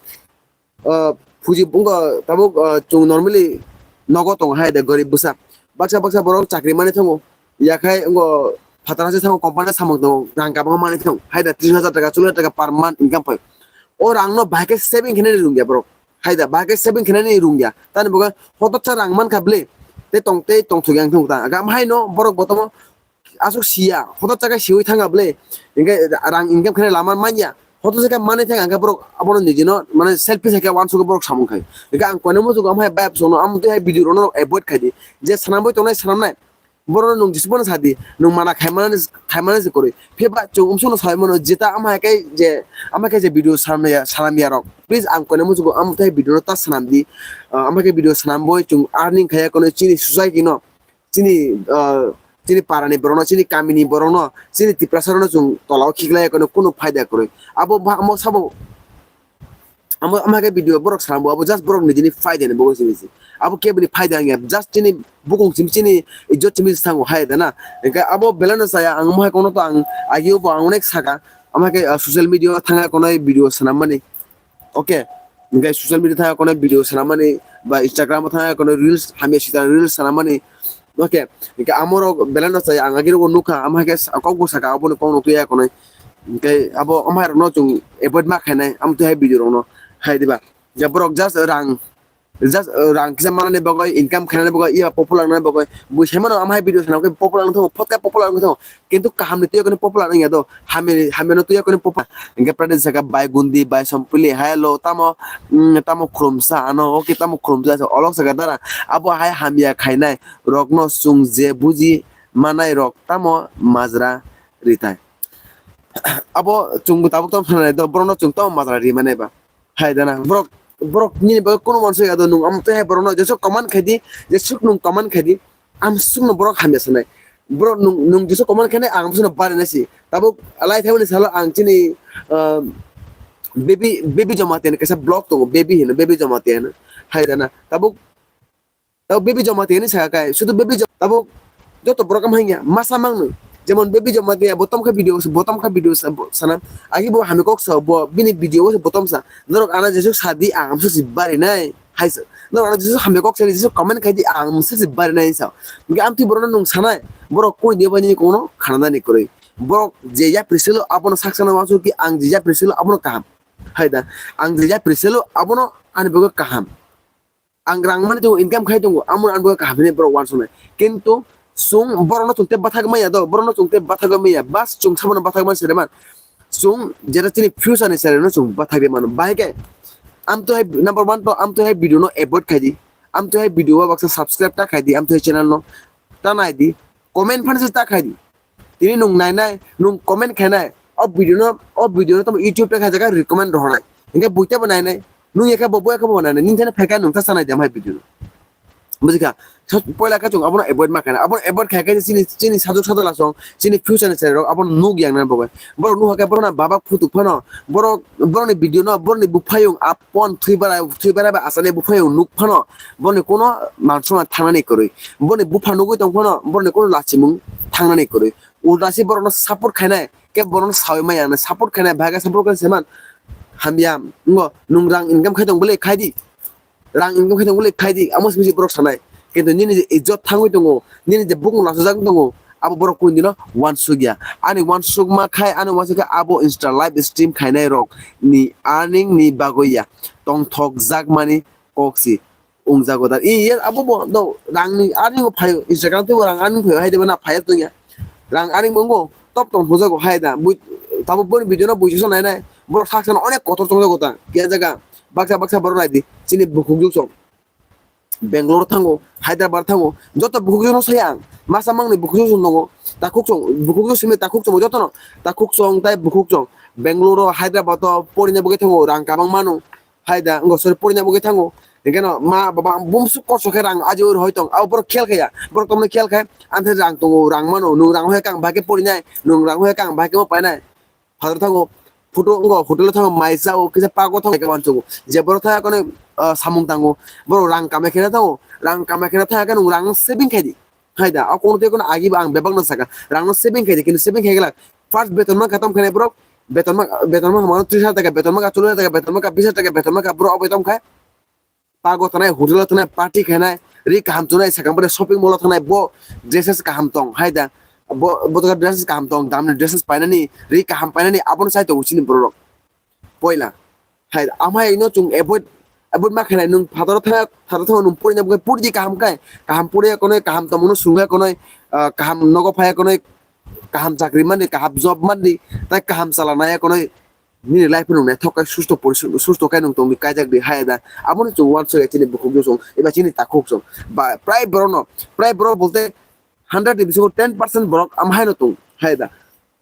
ah, fuji wngkha tabuk, ah, chwng normally nogo tongo hai de gorib bwsa. Baksa baksa borok chakri mani tongo. Yakhai wngkha Phataro se thango, company samung tongo, rang kabangma manwi thango. Hai da tris hajar taka, chollish hajar taka per month income phai. O rangno bahai khe saving khenani rungya borok. Hai da bahai khe saving khenani rungya. Tani bogo hototsa rang mankha bwle. Tei tong, tei tongthokya wngthang ta. Gam haino borok botomo aswk siya. Hototsa khe siwi thangkha bwle. Hinkhe rang income khenani lama manya. Hototsa khe manwi thangkha, hinkhe borok abono nijino mane selfish hai khe uansukgo borok samung khai. Hinkhe ang koinai muchungo amhai bai bwsongno amtwi hai video rokno avoid khai di. Je swnamwi tongnai swnamnai. Borokno nwng jesa phano sa di, nwng mana khaimani, khaimani se kwrwi. Phiya ba chwng umsukno sai mano, jeta ama hai khe je, ama khe je video sanam ya, sanam ya rok. Please, ang koinai muchungo amtwi video no ta swnam di. Ah, ama khe video swnam boi chwng earning khaiya kono chini society no, chini, ah, chini para ni borok no, chini kami ni borok no, chini Tiprasa rok no chwng tola o khiklai ya kono kunu phaida kwrwi. Abo ba, amo sabo Amo, ama khe video borok swnambo, abo just borok nijini phaida ni bagwi simi se. Abo keboni phaida wngya, just chini bukung simi, chini ijot simi se thango hai da na. Hinkhe abo belai no chaya, ang mohai kono to ang agio bo ang onek saka. Ama khe, ah, social media o thangya kono video swnammani. Okay. Hinkhe social media thangya kono video swnammani, ba Instagram o thangya kono reels, hamya sita reels swnammani. Okay, hinkhe amorok belai no chaya, ang agirok nukha, ama hai khe sa-, kok bo saka, aboni kok no twiya konai. Hinkhe abo ama hai rokno chwng avoid ma khainai, amo twi hai video rokno hai diba. Je borok just rang, just rang kisa manani bagwi, income khainani bagwi, iya popular nani bagwi. Bui sai mano ama hai video sanam khe popular wngthogo, photo khe popular wngthogo. Kintu kaham ni twiya konai popular wngya do, hamya, hamya no twiya konai popular. Hinkhe prade saka bai gundi, bai sompili, hai lo, tamo, mm, tamo khulumsa ano, okay, tamo khulumsa, olok saka dara, abo hai hamya khainai. Rokno chwng je buji manai rok tamo majra ritai. Abo chwngbo tabuk tamo sanai do, borokno chwng tamo majra ri manai ba. Hai dana, borok, borok nini bagwi kunu uansuk ya do, nwng amtwi hai borokno jesuk comment khai di, jesuk nwng comment khai di, amsukno borok hamya sanai. Borok nwng, nwng jesuk comment khainai, ang amsukno barinai si. Tabuk lai thaimani salo ang chini, ah, Baby, Baby Jamatia ni kaisa blog tongo, Baby hino, Baby Jamatia hino. Hai dana, tabuk Tabo Baby Jamatia ni saka kai, sudu Baby Jam-, tabo joto borok am hanya, masa mangno. Jemon Baby Jamatia bo tomkha video, bo tomkha video sa-, bo sana. Agi bo hami kok sa, bo bini video bo tom sa. Norok ana jesuk sadi, ang amsa si bari nai. Hai sa. Norok ana jesuk hami kok sa, jesuk comment khai di, ang amsa si bari nai sa. Ngi amti borok nung sanai. Borok koi dia bani kono khana ni koroi. Borok je ya priselo abono saksa na wasu ki ang je ya priselo abono kaham. Hai da. Ang je ya priselo abono ani bogo kaham. Ang rang mani tongo, income khai tongo, amo ani bo kaham hwnwi borok uansuknai. Kintu chwng borokno chwng tei bathagwi manya do, borokno chwng tei bathagwi manya, bas chwng sabono bathagwi manya sere man. Chwng jera chini future ni sere no chwng bathagwi mano. Bahai khe amtwi hai number one to amtwi hai video no avoid khai di, amtwi hai video o baksa subscribe ta khai di, amtwi hai channel no ta nai di, comment phano se ta khai di. Tini nung nainai, nung comment khainai, o video no, o video no tamo YouTube ta khaijak khe recommend rohornai. Hinkhe buita bo nainai, nung yakhe bo, bo yakhe bo nainai, nini thani phaikha nung ta sanai de amhai video no. Bujikha, sa-, poila khe chwng abono avoid ma khainai, abono avoid khai khe chini, chini sajwk sajwla song, chini future ni chwrai rok abono nuk yang nai bo bai. Borok nuk hakhe borok na baba phutuk phano, borok Borokni video no, borokni buphayung a phone thwi bara, thwi bara ba asani buphayung nuk phano, borokni kuno man songma thangnani kwrwi. Borokni bupha nugwi tong phano, borokni kuno lachimung thangnani kwrwi. Ulta se borokno support khainai, khe borokno sawi maya hinwi support khainai, bahai khe support khainai se man. Hamya, wngo, nwng rang income khai tong bwle khai di. Rang income khai tong bwle khai di, amo simi se borok sanai. Kintu nini je ijjot thangwi tongo, nini je bukung lasajak tongo, abo borok kunu dino uansukya. Ani uansukma khai, ani uansuk khai abo Insta live stream khainai rok ni earning ni bagwi ya. Tongthok jakmani kok si wngjago da. I ye abo bo no rang ni earning bo phaio, Instagram tei bo rang earning phaio, hai de bo na phaiya tongya. Rang earning bo wngo, top tong hojago hai da. Bui, tabo boni video no buisu nainai. Borok sak sano onek kotor tongjago ta. Kya jaga. Baksa baksa borok nai di. Chini bukhuk juk song. Bangalore thango, Hyderabad thango. Joto bukhuk juk no saya ang. Masa mangni bukhuk juk song tongo. Takhuk song, bukhuk juk simi takhuk song joto no. Takhuk song tai bukhuk song. Bangalore, Hyderabad to porina bagwi thango. Rang kabang mano. Hai da, ngo sorry, porina bagwi thango. Hinkhe no ma baba bumsu koso khe rang aji ur hoi tong. Abo borok khel khaya. Borok tomno khel khai. Anthe rang tongo, rang mano. Nung rang hoi kang bahai khe porinai. Nung rang hoi kang bahai khe mo painai. Phataro thango, photo wngkha, hotel o thango, mai chao, kisa park o thango, kisa uansukgo. Je borok thaya kono, ah, samung tango, borok rang kamai khe thango, rang kamai khe thaya khe nwng rang no saving khai di. Hai da, o kono tei kono agi bo ang bebak no saka, rang no saving khai di, kintu saving khai glak. First beton mankha tamo khe borok, beton ma, beton mankha mano tris hajar taka, beton mankha chollish hajar taka, beton mankha bis hajar taka, beton mankha borok obo tamo khe. Park o thangnai, hotel o thangnai, party khainai, ri kaham chunai, sakang bwrwi shopping mall o thangnai, bo dresses kaham tong, hai da. bo bo jaga dresses kaham tong, damni dresses painani, ri kaham painani, abono chai tongo chini borok rok. Poila hai amai no chung avoid avoid ma khainai, nung phataro tha phataro tha nung puri na puri di kaham kai, kaham puri ya konoi, kaham tongmung no sung ya konoi, ah, kaham nogo phai ya konoi, kaham chakri mandi, kaham job mandi, tai kaham chala nai ya konoi, nini life nung naithok kai susto pori susto kai nung tongdi, kaijak di hai da. Abono chung uansuk ya chini bukhuk song eba chini takhuk song ba prai borok no, prai borok bolte hundred ni bisingo ten percent borok am hai no tong hai da.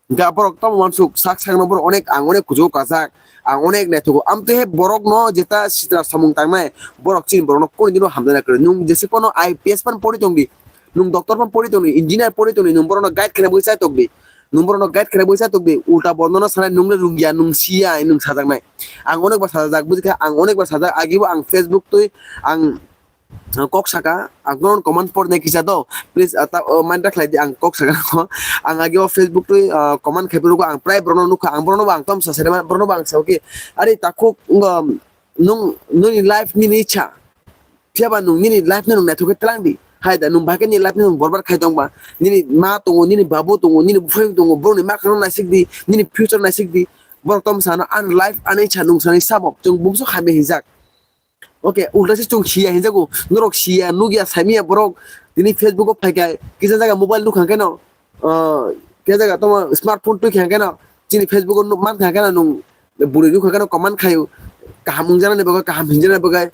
Ga borok tamo uansuk sak sak no borok onek, ang onek kuchugo kajak, ang onek naithogo, amtwi he borok no jeta sitra samung tangnai borok chini borok no koi dino hamjana kwrwi. Nung jese kono I P S pan pori tongdi, nung doctor pan pori tongdi, engineer pori tongdi, nung borok no guide khaina bwsa tokdi, nung borok no guide khaina bwsa tokdi, ulta bondo no sanai, nung le rungya, nung siya, nung sajaknai. Ang onek bar sajak, bujikha, ang onek bar sajak, agibo ang Facebook twi ang ang kok saka, ang kono comment pornai kisa do, please, ah, ta, oh, mind ta khlai di, ang kok saka ko, ang agi o Facebook twi, ah, comment khai phuru ang prai borok no nukha, ang borok no ang tom sa sere borok no ang sao ki, ari takhuk, um, nung, nuni life nini icha, phiya ba nung nini life no nung naithok khe tlang di, hai da nung bahai khe nini life no nung borbad khai tong ba, nini ma tongo, nini babu tongo, nini buphang tongo, borok ni ma khano naisik di, nini future naisik di, borok tom sano, an life ani icha nung sani sabok, chung bumso hamya hinjak. Oke, ulta se chwng siya hinjago. Norok siya, nukya, saimanya borok. Tini Facebook o phaikha, kisa jaga mobile nukha kheno, ah, kisa jaga tamo smartphone twi kha kheno, chini Facebook o nuk-, man kha kheno nung bwrwi nukha kheno comment khaio. Kaham wngjaknani bagwi, kaham hinjaknani bagwi.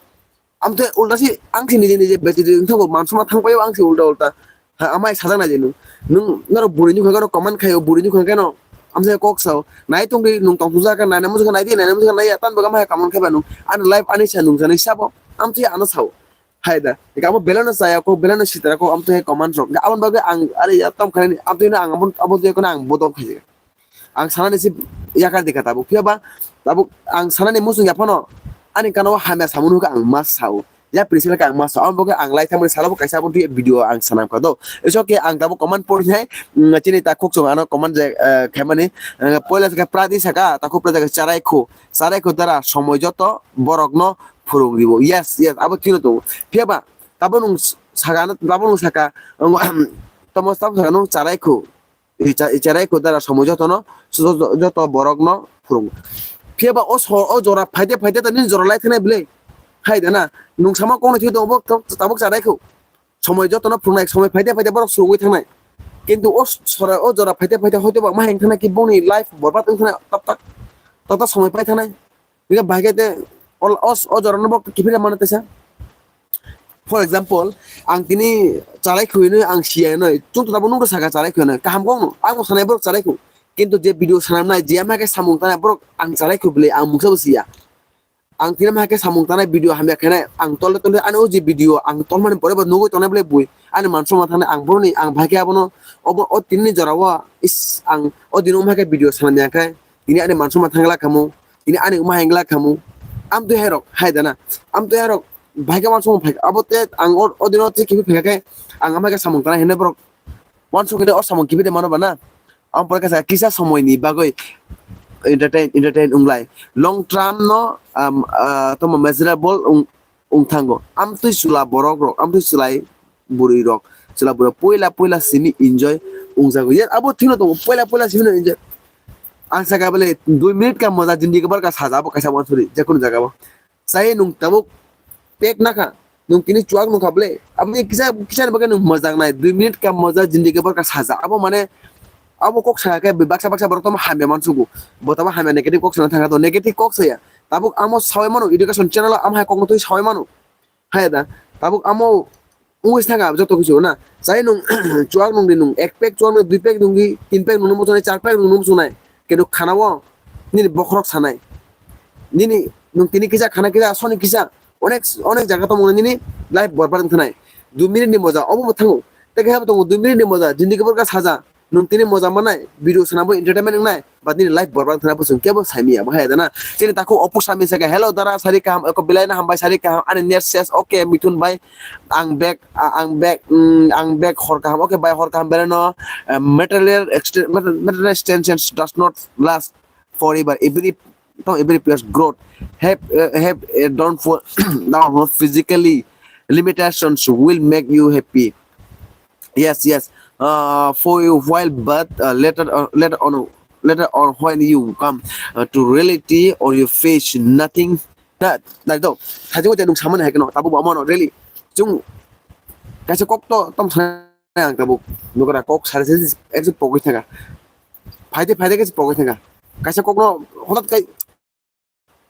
Amtwi ulta se ang se nije nije betri wngthogo, mansukma thangpaio ang se ulta ulta. Ha, amai sajak nai di nung. Nung norok bwrwi nukha khe comment khaio, bwrwi nukha khe no. Amsa kok sao. Nai tong di nung tong thujak khe nai nai muchung nai di nai nai muchung nai ya tan baga mai comment khai ba nung. Ani life ani sa nung jani sabo. Amtwi ano sao. Hai da. Ika amo belai no chaya kok, belai no sitra kok, amtwi comment rok. Aboni bagwi ang ari ya tam khaini, amtwi no ang abo, abo twi kono ang bodol khaijak. Ang sanani se yakar dikha tabuk. Phiya ba tabuk ang sanani muchung ya phano ani kana o hamya samung hwnkhe ang ma sao. Ya principal khe ang ma sao. Abo khe ang lai thangmani salo bo kaisa abo video ang sanam kha do. It's okay, ang tabuk comment pori nai, mm, chini ta khuk chwng ano comment je, eh, khaimani, eh, poila se khe pradi saka, ta khuk pradi saka charai khu. Charai khu dara somoi joto borok no phurung ribo. Yes, yes, abo thino tongo. Phiya ba tabo nung saka, tabo nung saka, tomo tabo saka nung charai khu. I cha-, i cherai kho dara somoi jotono, joto, joto borokno phurungo. Phiya ba o so-, o jora phaide phaide ta nini jora lai thanai bwle. Hai da na, nung sama kokno thwi tongo, bo tabuk, tabuk charai kho. Somoi jotono phurungnai, somoi phaide phaide borok surungwi thangnai. Kintu o sora, o jora phaide phaide hoito ba ma heng thangnai ki boni life borbad wng thangnai, tak tak, tak tak somoi pai thangnai. Hingke bahai khe te o, o, o jorano bo kiphilya mano teisa. For example, ang tini chalai khwinwi ang siya hinwi, chwng to tabuk nungkha saka chalai khwinwi, kaham kokno, ang bo sanai borok chalai khu. Kintu je video sanamnai, je ama khe samung tanai borok ang chalai khu bwle, ang mungsa bo siya. Ang tini ama khe samung tanai video hamya khainai, ang tole tole ani o je video ang tolmani pore bo nugwi tongnai bwle bui, ani mansukma thangnai ang boroni, ang bahai khe abono, obo o tinini jorao, is, ang o dino ama khe video sanamya khe, tini ani mansukma thangla khamu. Tini ani wngma hai wngla khamu. Amtwi hai rok hai dana. Amtwi hai rok bahai khe uansukmung phai kha. Abo te ang o, o dino tei kiphil phai kha khe ang ama khe samung tanai hinwi borok uansuk hinwi o samung kiphil de mano ba na. Amo pore khe kisa somoi ni bagwi entertain, entertain wnglai. Long term no, um, ah, tamo measurable wng, wng thango. Amtwi chwla borok rok, amtwi chwlai bwrwi rok, chwla bwrwi rok poila poila simi enjoy wngjago. Yen abo thwino tongo, poila poila simi no enjoy. Ang sakha bole dui minute ka moja jindagi bhar ka saja abo kaisa wansuri, je kono jaga o. Sai nung tabuk pek nakha, nung tini chuak nungkha bole, aboni kisa, kisa ni bagwi nung moja nai, dui minute ka moja jindagi bhar ka saja. Abo mane, abo kok sakha khe baksa baksa borok tamo hamya mansugo. Bo tamo hamya negative kok sana thangkha to, negative kok saya. Tabuk amo sawi mano, education channel o amo hai kok no twi sawi mano. Hai da, tabuk amo wngwi thangkha joto kichu na. Chai nung chuak nung di nung, ek pack chuak nung, dui pack nung di, tin pack nung nung muchunai, char pack nung nung muchunai. Kintu khana o nini bokhorok sanai. Nini nung tini kisa khana kisa, soni kisa. Onek, onek jaga tongmani nini life borbad wngthanai. Dui minute ni moja, obo bo thango. Tei khe abo tongo dui minute ni moja, jindagi bhar ka saja. Nwng tini moja manai, video swnamwi entertainment wngnai, but nini life borbad wngthana bwswng kebo saimanya bo hai da na. Chini takhuk Opuk Sami sakha, "Hello dara, sari kaham?" Eko belai no hambai, sari kaham, ani net ses, okay, Mithun bai, ang bag, a-, ang bag, mm, ang bag hor kaham, okay bai, hor kaham belai no, eh, material exten-, material extensions does not last forever. Every, every peers growth have, eh, have a downfall, downfall physically limitations will make you happy. Yes, yes. uh, for a while, but uh, later, uh, later on, later on when you come uh, to reality or you face nothing, that, that, that, thaijwk nung samani hai kheno, tabuk bo amano really. Chung kaisa kok to tom sana ang tabuk. Nukra kok sare se ekse pogwi thanga. Phaide, phaide khe pogwi thanga. Kaisa kokno hotat kai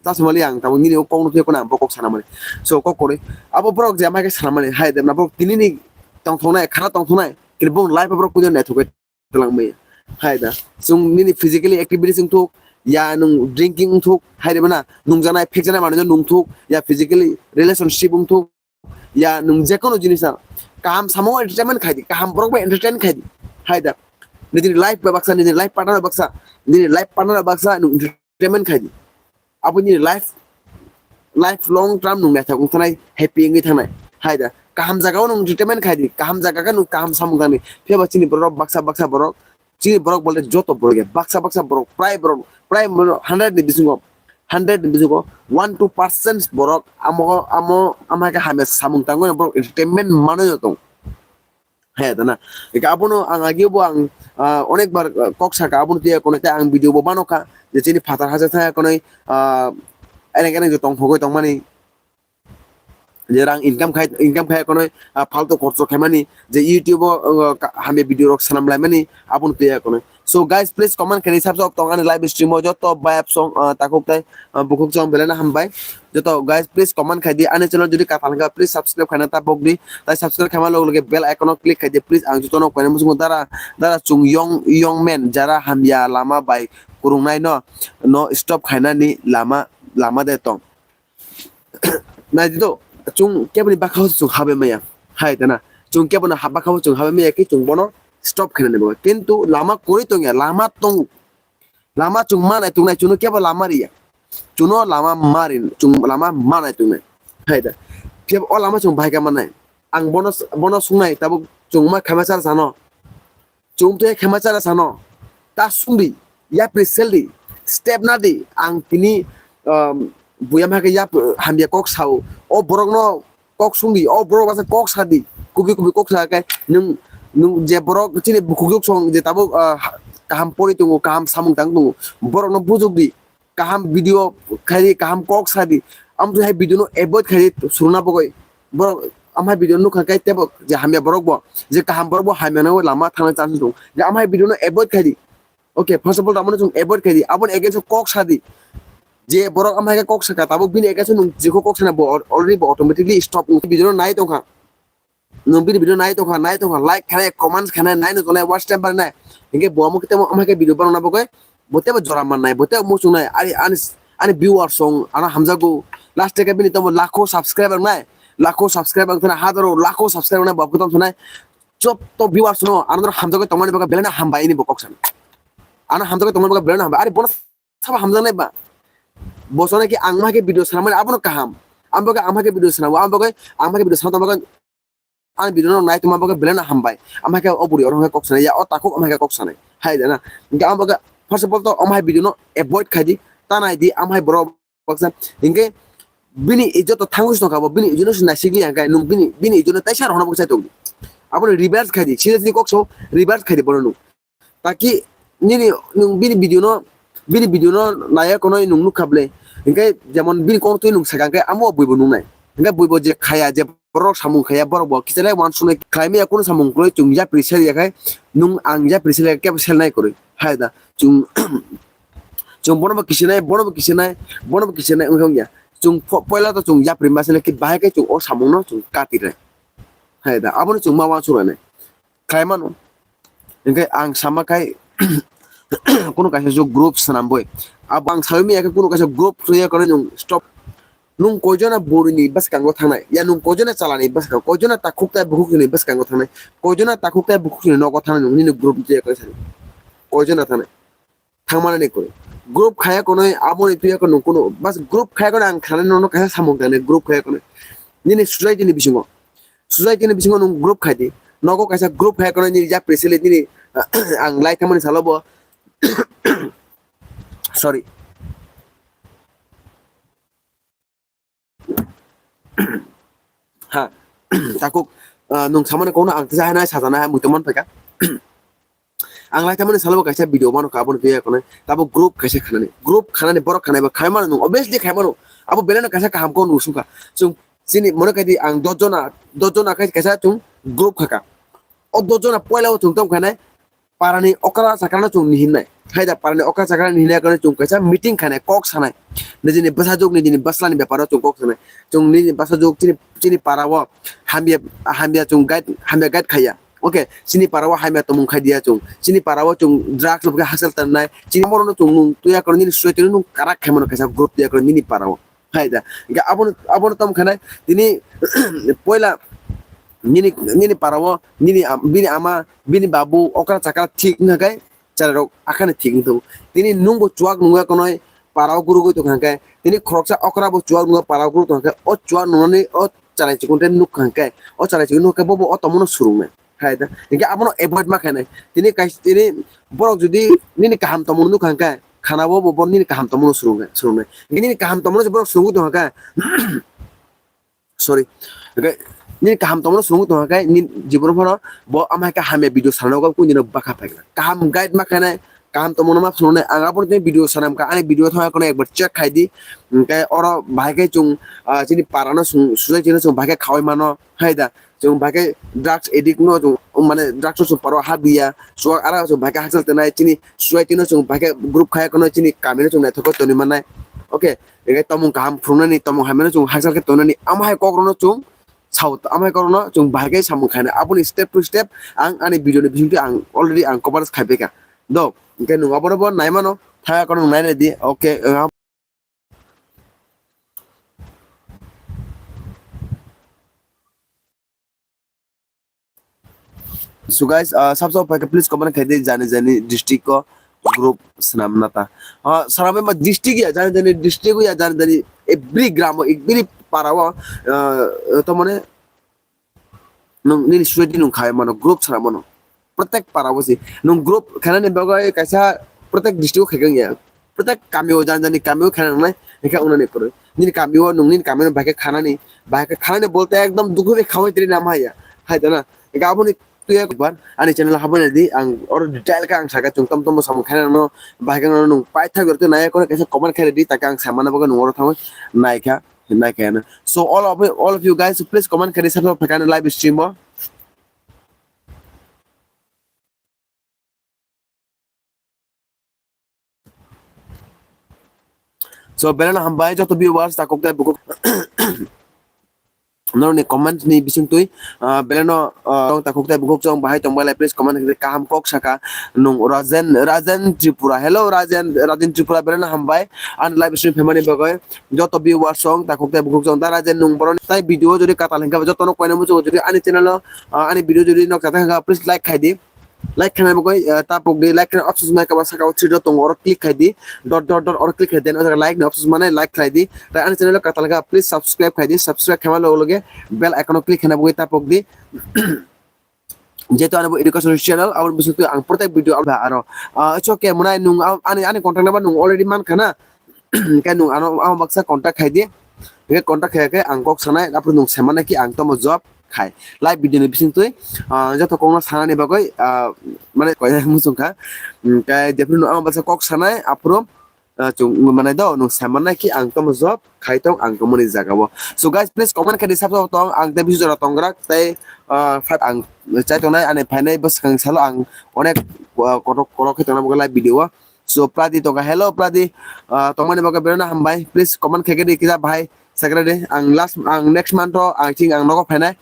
ta sumali ang tabuk nini kok nukhe kono ang bo kok sana mani. So kok kori. Abo borok je amai khe sana mani hai de na borok tini ni tong thongnai, khara tong thongnai. Kini bong life borok kujo naithok twlang maya. Hai da. Chung nini physically activities wngthok, ya nung drinking wngthok, hai de bana nung janai, phek janai manwi nung thok, ya physically relationship wngthok, ya nung je kono jinis na kaham samo entertainment khai di, kaham borok bai entertain khai di. Hai da. Nini life bai baksa, nini life partner bai baksa, nini life partner bai baksa nung entertainment khai di. Abo nini life, life long term nung naithok wng thanai, happy wngwi thangnai. Hai da. Kaham jaga o nung entertainment khai di, kaham jaga khe nung kaham samung tangdi. Phiya ba chini borok baksa baksa borok, chini borok bolte joto borok ya, baksa baksa borok, prai borok, prai borok hundred ni bisingo, hundred ni bisingo one two percent borok amo, amo, amo hai khe hamya samung tangwi borok entertainment manwi tong. He, dana. Eka abono ang agio bo ang, ah, onek bar, ah, kok saka abono tiya kono te ang video bo bano kha je chini phatar hajar thaya kono, ah, eneng eneng je tong thogwi tongmani. Je rang income khai, income khai kono, ah, faltu khorcho khaimani je YouTube o, ah, ka-, hamya video rok sanam laimani abono tiya kono. So guys, please comment khaini sabsa tong ani live stream o joto bayap song, ah, takhuk tai, ah, bukhuk song belai no hambai. Joto guys, please comment khai di, ani channel jodi kaphal kha please subscribe khaina ta bok di, tai subscribe khaima loge loge bell icon o click khai di please. Ang joto no koina muchungo dara, dara chung young, young man jara hamya lama bai kurungnai no, no stop khaina ni lama, lama de tong. Nai di to, chung kebo ni bakha o chung habe maya, hai tana, chung kebo ni ha-, bakha o chung habe maya ki chung bono stop khaina ni bo, kintu lama kori tong ya, lama tong. Lama chung manai tongnai, chuno kebo lama riya. Chuno lama mari, chung lama manai tongnai. Hai da. Kebo o lama chung bahai ka manai. Ang bono, bono sungnai, tabuk chung ma khama chara sano. Chung to khama chara sano. Ta sungdi, yapri seldi, step na di, ang tini, um, buyam hake yap hamya kok sao. O borok no kok sungdi, o borok basa kok sadi, kubi kubi kok sa kai, nung, nung je borok chini bukhuk song je tabuk, ah, kaham pori tongo, kaham samung tang tongo, borok no bujukdi, kaham video khaidi, kaham kok sadi, amtwi hai video no avoid khaidi suruna bogoi, borok amhai video nukha kai tebo je hamya borok bo, je kaham borok bo hamya no lama thangna chance tongo, je amhai video no avoid khaidi. Okay, first of all, tamoni chung avoid khaidi. Aboni against o kok sadi. Je borok amhai khe kok saka, tabuk bini against o nung jikho kok sana bo al-, already bo automatically stop. Nung video no nai tongkha. Nung bini video nai tongkha, nai tongkha, like khanai, comments khanai, nai no tonai, watch time bar nai. Hinkhe bo amo khe temo amhai khe video barona bo khe, bo tebo jora man nai, bo tebo muchung nai, ani, ani, ani viewers song, ano hamjago. Last khe bini temo lakho subscriber nai, lakho subscriber thana, hazaro lakho subscriber nai, bo khe tong thonai. Chop to viewers no, ano hamjago tongmani bo khe belai no hambai ini bo kok sana. Ano hamjago tongmani bo khe belai no hambai. Ari bono sabo hamjaknai ba. Bo sana ki ang ma khe video sanamani abono kaham. Ang bo khe ang ma khe video sanao, ang bo khe ang ma khe video sanao, ang bo khe ang video no nai tongma bo khe belai no hambai. Ang ma khe o buri oro kok sanai ya, o takhuk ang ma khe kok sanai. Hai da na. Hinkhe ang bo khe first of all to ang ma video no avoid khai di, ta nai di, ang ma borok baksa. Hinkhe bini ijot to thangwi tongkha bo, bini ijot no se naisigli ang khe nung bini, bini ijot no taisa rohorna bo khe sai tong di. Abono reverse khai di, sida sini kok so reverse khai di bono nung. Taki nini nung bini video no, bini video no naya kono nung nukha ble. Hinkhe jemon bini kok twi nung sakha khe amo buibo nungnai. Hinkhe buibo je khaya, je borok samung khaya, borok bo kichare wan sunai khlaimaya, kunu samung kwrwi chwng yapri sel ya khai, nung ang yapri sel ya kebo sel nai kwrwi. Hai da, chwng, chwng bono bo kisinai, bono bo kisinai, bono bo kisinai wngkha wngya. Chwng po-, poila to chwng yapri ma sel ya khe bahai khe chwng o samung no chwng kati rai. Hai da, abono chwng ma wan sunai nai. Khlai mano. Hinkhe ang sama khai kunu kaisa jwk group swnam boi. Abo ang saui manya khe kunu kaisa group twiya kwrwi nwng stop. Nwng koijona bwrwini bwskango thangnai? Ya nwng koijona chalani bwskango, koijona takhuk tai bukhukni bwskango thangnai? Koijona takhuk tai bukhukni nogo thangnai nwng nini group twiya kwrwi sani? Koijona thangnai? Thangmani ni kwrwi. Group khaya kono, aboni tuya kono, kono, bas group khaya kono ang khanani nono kaisa samung tangni group khaya kono. Nini society ni bisingo. Society ni bisingo nwng group khai di. Nogo kaisa group khaya kono nini yapri sele nini ang lai thangmani salo bo. Sorry. Ha, takhuk, ah, nwng samani kokno ang tisa haino sajana hai muitu man phaikha. Ang lai tamani salo kaisa video mano ka, aboni tuya kono tabo group kaisa khanani, group khanani borok khanai bo khai mano, obviously khai mano. Abo belai no kaisa kaham kok nung sungkha. Chwng chini mone kaidi ang dos jona, dos jona kai kaisa chwng group khaka. O dos jona poila o chwng tong khanai parani okra chakra no chwng nihinnai. Haida parani okra chakra nihinnai kono chwng kaisa meeting khanai, kok sanai. Nijini bwsajwk, nijini bwslani beparo chwng kok sanai. Chwng nini bwsajwk chini, chini para o hamya, hamya chwng guide, hamya guide khaiya. Okay, chini para o hamya tongmung khai diya chwng. Chini para o chwng drugs lobke hasal tangnai. Chini moro no chwng nung tuya kono nini suai tini nung karak khai mano kaisa group tuya kono nini para o. Hai da. Ga abono, abono tom khanai. Tini poila nini, nini para o, nini am-, bini ama, bini babu, okra chakra thik wngkha khe, chwrairok akhani thik wngthogo. Tini nungbo chuak nungya konoi para o gurugwi tongkha khe, tini khoroksa okra bo chuak nungya para o gurugwi tongkha khe, o chuak nungnani o chwrai chikon tei nukha khe, o chwrai chikon nukha khe bobo o tomono surungnai. Hai da. Hinkhe abono avoid ma khainai. Tini kais-, tini borok jodi nini kaham tongmung nukha khe, khana bo bo nini kaham tongmung surungnai, surungnai. Hinkhe nini kaham tongmung borok surungwi tongkha khe, sorry. Hinkhe nini kaham tongmung surungwi tongkha khe, nini jibon phano bo ama hai khe hamya video sana khe kung dino bwkha phaikha. Kaham guide ma khainai, kaham tongmung ma phunuknai. Ang abono tini video sanamkha, ani video thangkha kono ekbar check khai di. Hinkhe oro bahai khe chwng, ah, chini para no chwng, sujai chini chwng bahai khe khaui mano. Hai da, chwng bahai khe drugs addict no chwng, mane drugs no chwng paro ha biya, chuak ara chwng bahai khe hakchal tenai, chini society no chwng bahai khe group khaya kono chini kami no chwng naithok khe toni mannai. Okay, hinkhe tomung kaham phunuknani, tomung hamya no chwng hakchal khe tongnani, amo hai kok rok no chwng sao, amo hai kok rok no chwng bahai khe samung khainai. Aboni step to step ang ani video ni bisingtwi ang already ang cover khai paikha. Do, hinkhe nwng abono bo nai mano, thaya kono nwng nai nai di. Okay, uh, So guys, uh, sab sab paikha, please comment khai di jani jani district ko group swnam nata. Uh, swnam ma district ya, jani jani district ya, jani jani every gram o, every para o, uh, to mane nwng nini society nwng khai mano, group swnam mano. Protek para o si nwng group khainani bagwi kaisa protek district o khai kang ya. Protek kami o jani jani kami o khaina nangnai, hinkhe wngnani kwrwi. Nini kami o nwng nini kami no bahai khe khanani, bahai khe khanani bolte ekdom dukhu bai khaui tini nama haiya. Hai da na? Hinkhe aboni tuya kubar ani channel habai di, ang oro detail khe ang sakha chwng tom tom samung khaina no bahai khe nwng paithak rwtwi nai kono kaisa comment khaina di, takhe ang samana bagwi nwng oro thangwi naikha, naikha ano. So all of, all of you guys, please comment khaidi sabo phaikha live stream o. So, belano hambai joto viewers, takhuk tei bukhuk. Norokni comment ni bisingtwi, ah, belano, ah, takhuk tei bukhuk chong bahai tongbai lai, please comment khe kaham kok saka nung Rajen, Rajen Tripura. Hello, Rajen, Rajen Tripura, belano hambai. An live stream phaimani bagwi joto viewers chong takhuk tei bukhuk chong da Rajen nung boroni tai video jodi katal hinkhe jotono koina muchungo jodi ani channel o, ah, ani video jodi nok jata hinkhe please like khai di. Like khaina bagwi, eh, tapok di, like khaina options mai kaba saka o three dot tongo, oro click khai di, dot, dot, dot, oro click khai di, o jaga like ni options mane like khai di, tai ani channel o katal kha, please subscribe khai di, subscribe khaima loge loge bell icon o click khaina bagwi tapok di. Jehetu ani bo education channel, aboni bisingtwi ang protek video upload aro. Ah, it's okay, mwnai nwng, ah, ani, ani contact number nwng already man khana, khe nwng ano, ano baksa contact khai di, khe contact khai khe ang kok sanai, aphuru nwng sai mannai ki ang tamo job khai. Live video ni bisingtwi, ah, joto kokno sanani bagwi, ah, mane koi muchung kha. Hmm, khe jephuru no ang baksa kok sanai, aphuru, ah, chung mane do nwng sai mannai ki ang tamo job khai tong ang tongmani jaga o. So guys, please comment khai di sabo tong ang tei bisu jora tong rak tei, ah, fight ang chai tongnai ani phainai bwskang salo ang onek, ah, kotok kotok khe tongna bagwi live video o. So Pradi tongkha, hello Pradi, ah, tongmani bagwi belano hambai, please comment khai di kisa bahai. Saturday, ang last, ang next month o, I think ang nogo phainai.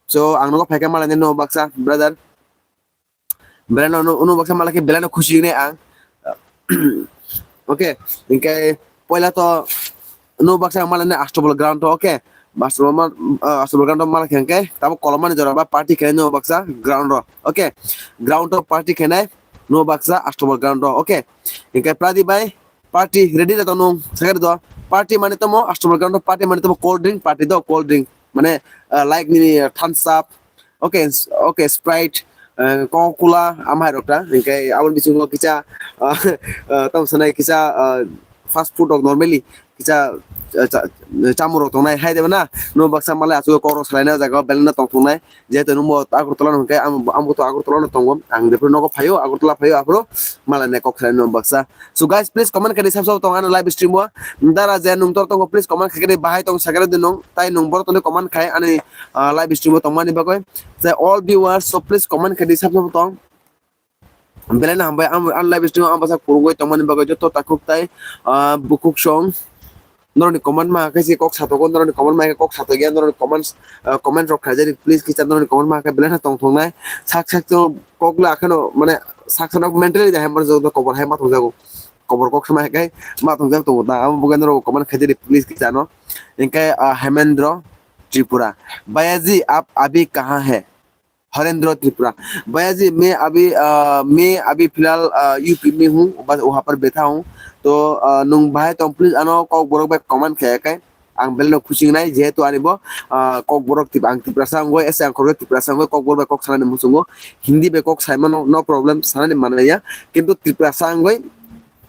So, ang nogo phaikhe malai no baksa, brother. Belai no, no, no baksa malai khe belai no khusi wngnai ang. Okay, hinkhe poila to no baksa malai no Astobal ground to, okay. Astobal ma-, ah, Astobal ground to malai khe hinkhe tabo kolomani jora ba party khe no baksa ground ro, okay. Ground to party khe nai no baksa Astobal ground ro, okay. Hinkhe Pradi bai, party ready da tonung, second do. Party mane tomo, Astobal ground party mane tomo cold drink party do, cold drink. Mane, ah, like nini, ah, Thumbs Up, okay, s-, okay, Sprite, ah, Coca-Cola, amai rok ta. Hinkhe aboni bisingo kisa, ah, ah, tamo sanai kisa, ah, fast food rok normally kisa, eh, cha-, chamung rok tongnai hai de na, no baksa malai asuk kok rok salai na jaga o belai no tong tongnai, jehetu nung bo Agartala no hwnkhe ang, ang bo to Agartala no tongo, ang jephru nogo phaio, Agartala phaio, aphuru malai nai kok salai no baksa. So guys, please comment khe di sab sab tong ani live stream o, dara je nung tor tongo, please comment khe di, bahai tong sakhe di nung, tai nung borok tongni comment khai ani, ah, live stream o tongmani bagwi. Tei all viewers, so please comment khe di sab sab tong. Belai no hambai, ang, ang live stream ang bwsa kwrwngwi tongmani bagwi joto takhuk tai, ah, bukhuk song. Norokni comment ma khe se kok sathogo, norokni comment ma khe kok sathokya, norokni comments, ah, comment rok khaijani, please kisa norokni comment ma khe belai no tong thongnai. Sak sak to kok la kheno, mane, sak sak no mentally da hambar joto kobor hai ma thongjago. Kobor kok sama hai kai ma thongjak tongo ta. Amo bagwi norok comment khaijani, please kisa no. Hinkhe, ah, Hemendra Tripura. Bayaji, aap abhi kahan hai? Harendra Tripura. Bayaji, main abhi, ah, main abhi filhal, ah, U P mein hoon, bas wahan par baitha hoon. To, ah, nung bahai tong, please, ano Kokborok bai comment khe kai. Ang belai no khusi wngnai, jehetu ani bo, ah, Kokborok tip-, ang Tiprasa wngwi, ese ang khorokhe Tiprasa wngwi, Kokborok bai kok sanani muchungo. Hindi bai kok sai mano, no problem, sanani manliya. Kintu Tiprasa wngwi,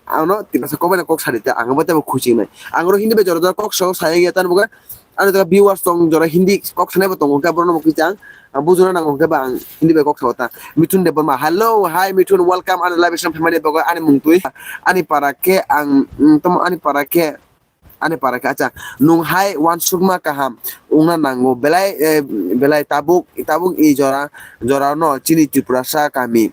ano Tiprasa kok bai no kok sadi ta, ang bo teibo khusi wngnai. Ang oro Hindi bai jora jora kok sao, saya ya tan buga. Ano jaga viewers tong, jora Hindi kok sanai bo tongo, hwnkhe borok no bo kisa ang, ang bujuna nango, hwnkhe ba ang Hindi bai kok sao ta. Mithun Debbarma, hello, hi Mithun, welcome ani live stream phaimani bagwi, ani mung twi, ani para khe ang, mm, tamo ani para khe, ani para khe, acha, nung hai uansukma kaham wngna nango, belai, eh, belai tabuk, tabuk i jora, jora no chini Tiprasa kami.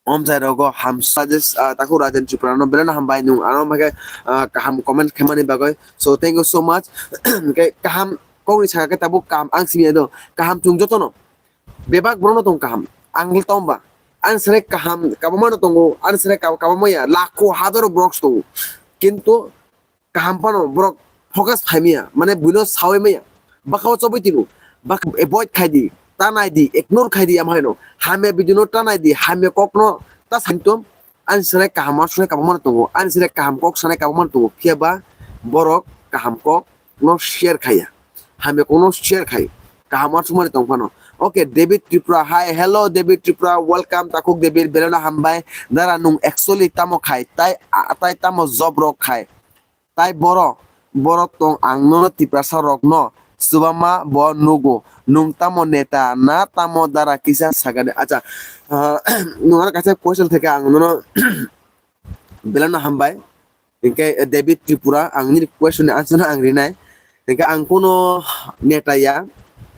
Omchai rogo hamsa je, ah, takhuk Rajen Tripura no belai no hambai nung ano hwnkhe, ah, kaham comment khaimani bagwi. So thank you so much. Hwnkhe kaham kokni saka khe tabuk kaham ang simi do. Kaham chwng jotono. Bebak borokno tong kaham. Ang le tong ba. Ang sene kaham kabamano tongo. Ang sene kab-, kabamaya. Lakho hadaro borok tongo. Kintu kaham phano borok focus phaimaya, mane buino sawi maya, bwkhao chobwi tino, bak avoid khai di, ta nai di, ignore khai di, amhaino hamya video no ta nai di, hamya kok no ta santom. Ani sene kaham ma sene kabangma tongo, ani sene kaham kok sanai kabangma tongo, phiya ba borok kaham kok no share khaiya, hamya kok no share khai, kaham ma sumani tong phano. Okay, David Tripura, hi, hello David Tripura, welcome, takhuk David, belai no hambai, dara nung actually tamo khai, tai, a-, tai tamo job rok khai. Tai borok, borok tong ang nono Tiprasa rokno chubama bo nugo. Nung tamo neta na tamo dara kisa sagani. Acha, ah, nung ano kaisa question theke ang nono belai no hambai. Hinkhe, eh, David Tripura, ang nini question ni answer no ang rinai. Hinkhe ang kuno neta ya,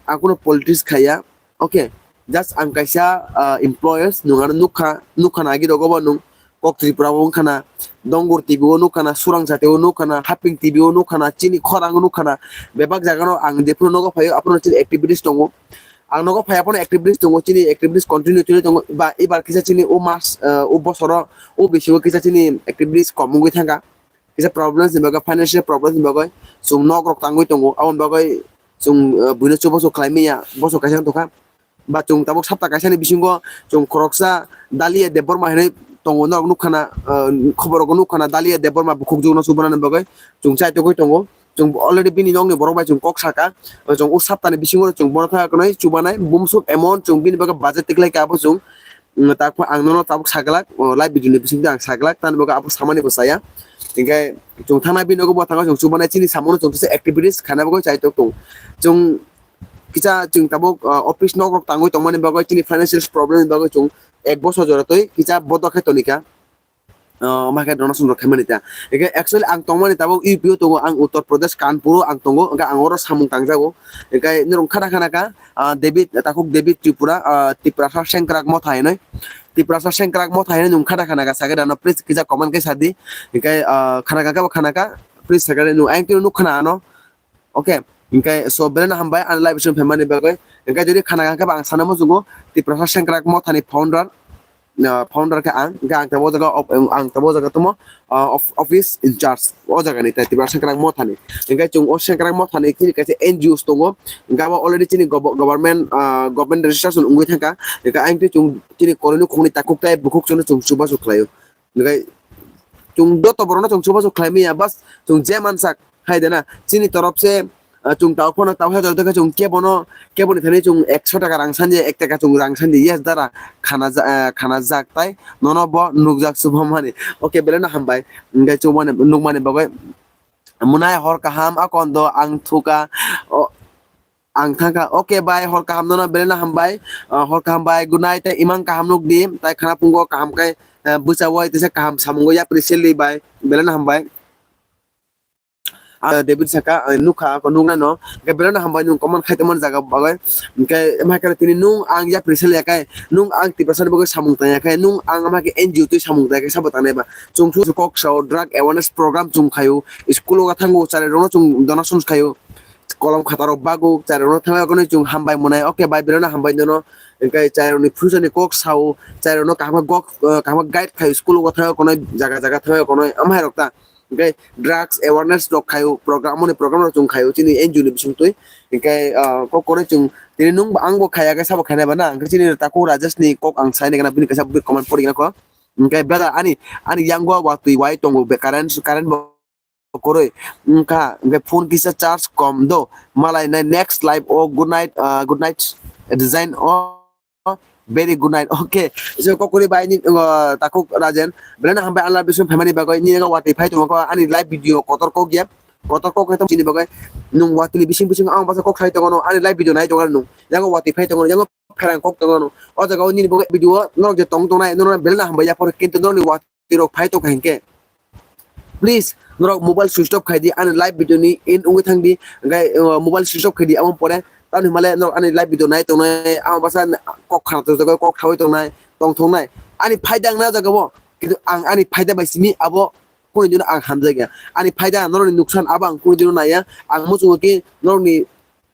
ang kuno politics khaya. Okay, just ang kaisa, ah, employees, nung ano nukha, nukha na agi rogo bo nung. Kok Tripura o wngkha na, Dongur T V o nukha na, Surang Jati o nukha na, Haping T V o nukha na, chini khorang o nukha na, bebak jaga no ang jephuru nogo phaio, aphuru chini activities tongo. Ang nogo phai aphuru activities tongo, chini activities continue choli tongo, ba ibar kisa chini o mas, eh, o bosoro, o bisingo kisa chini activities kom wngwi thangkha. Kisa problems ni bagwi, financial problems ni bagwi, chwng nok rok tangwi tongo, aboni bagwi chwng, eh, buino chubachu khlai manya, bosor kaisa wng tongkha. Ba chwng tabuk sapta kaisani bisingo chwng khoroksa Dalia Debbarma hinwi tongo, norok nukha na, ah, khobor rogo nukha na Dalia Debbarma bukhukjwk no chubanani bagwi chwng chaitugwi tongo. Chwng already bini nokni borok bai chwng kok saka, chwng o saptani bisingo chwng bono kha kwnwi chubanai bumsuk amount chwng bini bagwi budget tiklai ka bo chwng, mm, takhu ang nono tabuk saglak, o live video ni bisingtwi ang saglak, tani bagwi abo samani bo chaya. Hinkhe chwng thangna bini nogo bo thango chwng chubanai chini samono chwng kisa activities khaina bagwi chaitok tongo. Chwng kisa chwng tabuk, ah, office nok rok tangwi tongmani bagwi chini financial problem ni bagwi chwng ek bosor jora twi kisa bodo khe tonika. Ah, omo hai khe donation rok khaimani ta. Eke actually ang tongmani tabuk U P o tongo, ang Uttar Pradesh Kanpur o ang tongo, hwnkhe ang oro samung tangjago. Hwnkhe norok khana khana kha, ah, David, takhuk David Tripura, ah, Tiprasa Sengkrak Motha hinwi. Tiprasa Sengkrak Motha hinwi nwng khana khana kha, sakhe dano please kisa comment khe sadi. Hwnkhe, ah, khana kha khe bo khana kha, please sakhe nwng ayang twi nuk khana ano. Okay, hwnkhe so belai no hambai ani live stream phaimani bagwi. Hwnkhe jodi khana kha khe bo ang sana muchungo Tiprasa Sengkrak Mothani founder, ah, founder khe ang, hwnkhe ang tamo jaga of-, ang tamo jaga tamo, ah, of-, office in charge o jaga ni tai Tiprasa Sengkrak Mothani. Hwnkhe chwng o Sengkrak Mothani chini kaisa N G Os tongo, hwnkhe abo already chini gobo-, government, ah, government registration wngwi thangkha. Hwnkhe ayang twi chwng chini koroi nukhungni takhuk tai bukhuk chwngno chwng chubachu khlaio. Hwnkhe chwng joto borokno chwng chubachu khlai manya, bas chwng je mansak hai de na, chini torop se, ah, chwng tao phano tao hai jora khe chwng kebono, keboni thani chwng ekso taka rang sanja, ek taka chwng rang sanja, yes dara khana ja-, ah, khana jak tai nono bo nukjak chubamani. Okay, belai no hambai, hwnkhe chubamani, nukmani bagwi. Munai hor kaham, akon do ang thuka. O, ang thangka. Okay bai, hor kaham nono belai no hambai. Ah, hor kaham bai, good night, tei imang kaham nuk di, tai khana phungo kaham kai, eh, bwsa wai tesa kaham samungo yapri sel di bai, belai no hambai. Ah, David saka, ah, nukha, ako nukna no, ke belai no hambai nung comment khai tongmani jaga bagwi. Hingke, amha khe tini nung ang yapri sel ya kai, nung ang Tiprasa ni bagwi samung tang ya kai, nung ang amha khe N G O twi samung tang ya kai, sabo tangnai ba. Chung su kok sao, drug awareness program chung khayo, school o thango, chari rok no chung donation khayo. Kolom khataro bago, chari rok no thangwi okonoi chung hambai mwnai. Okay, bai, belai no hambai nono. Hingke chari rok ni future ni kok sao, chari rok no kaham khe gok, eh, kaham khe guide khayo, school o thangwi okonoi, jaga jaga thangwi okonoi, amhai rok ta. Hingke drugs awareness rok khayo, program, amoni program rok chung khayo, chini N G O ni bising twi. Hingke, ah, kok kono chung, tini nung bo, ang bo khaya khe sabo khainai ba na, hingke chini takhuk Rajesh ni kok ang sai nai gana, bini kaisa comment pori gana kho. Hingke brother, ani, ani yango watwi wai tongo, be current, current bo koroi wngkha, hingke phone kisa charge kom do, malai nai next live o good night, ah, good night design o, very good night, okay. So kokori bai ni, ah, takhuk Rajen, belai no hambai, ani live bising phaimani bagwi, nini watwi phai tongo kho, ani live video kotor kok ya, kotor kok ya tong chini bagwi, nung watwi ni bising bising ang basa kok sai tongo no, ani live video nai tongo nung, yango watwi phai tongo, yango pherang kok tongo no, o jaga o nini bagwi video norok je tong tongnai, norok belai no hambai ya phoro, kintu norok ni watwi rok phai tongkha hinkhe, please, norok mobile switch off khai di, ani live video ni end wngwi thang di, hingke, uh, mobile switch off khai di, amo pore tamni hwnmale norok ani live video nai tongnai, amo bwsa kok khna tongjagwi, kok thawi tongnai, tong thongnai. Ani phaida wngna jaga o, kintu ang ani phaida bai simi abo kunu dino ang hamjakya. Ani phaida norokni nuksan abo ang kunu dino naiya. Ang muchungo khe norokni,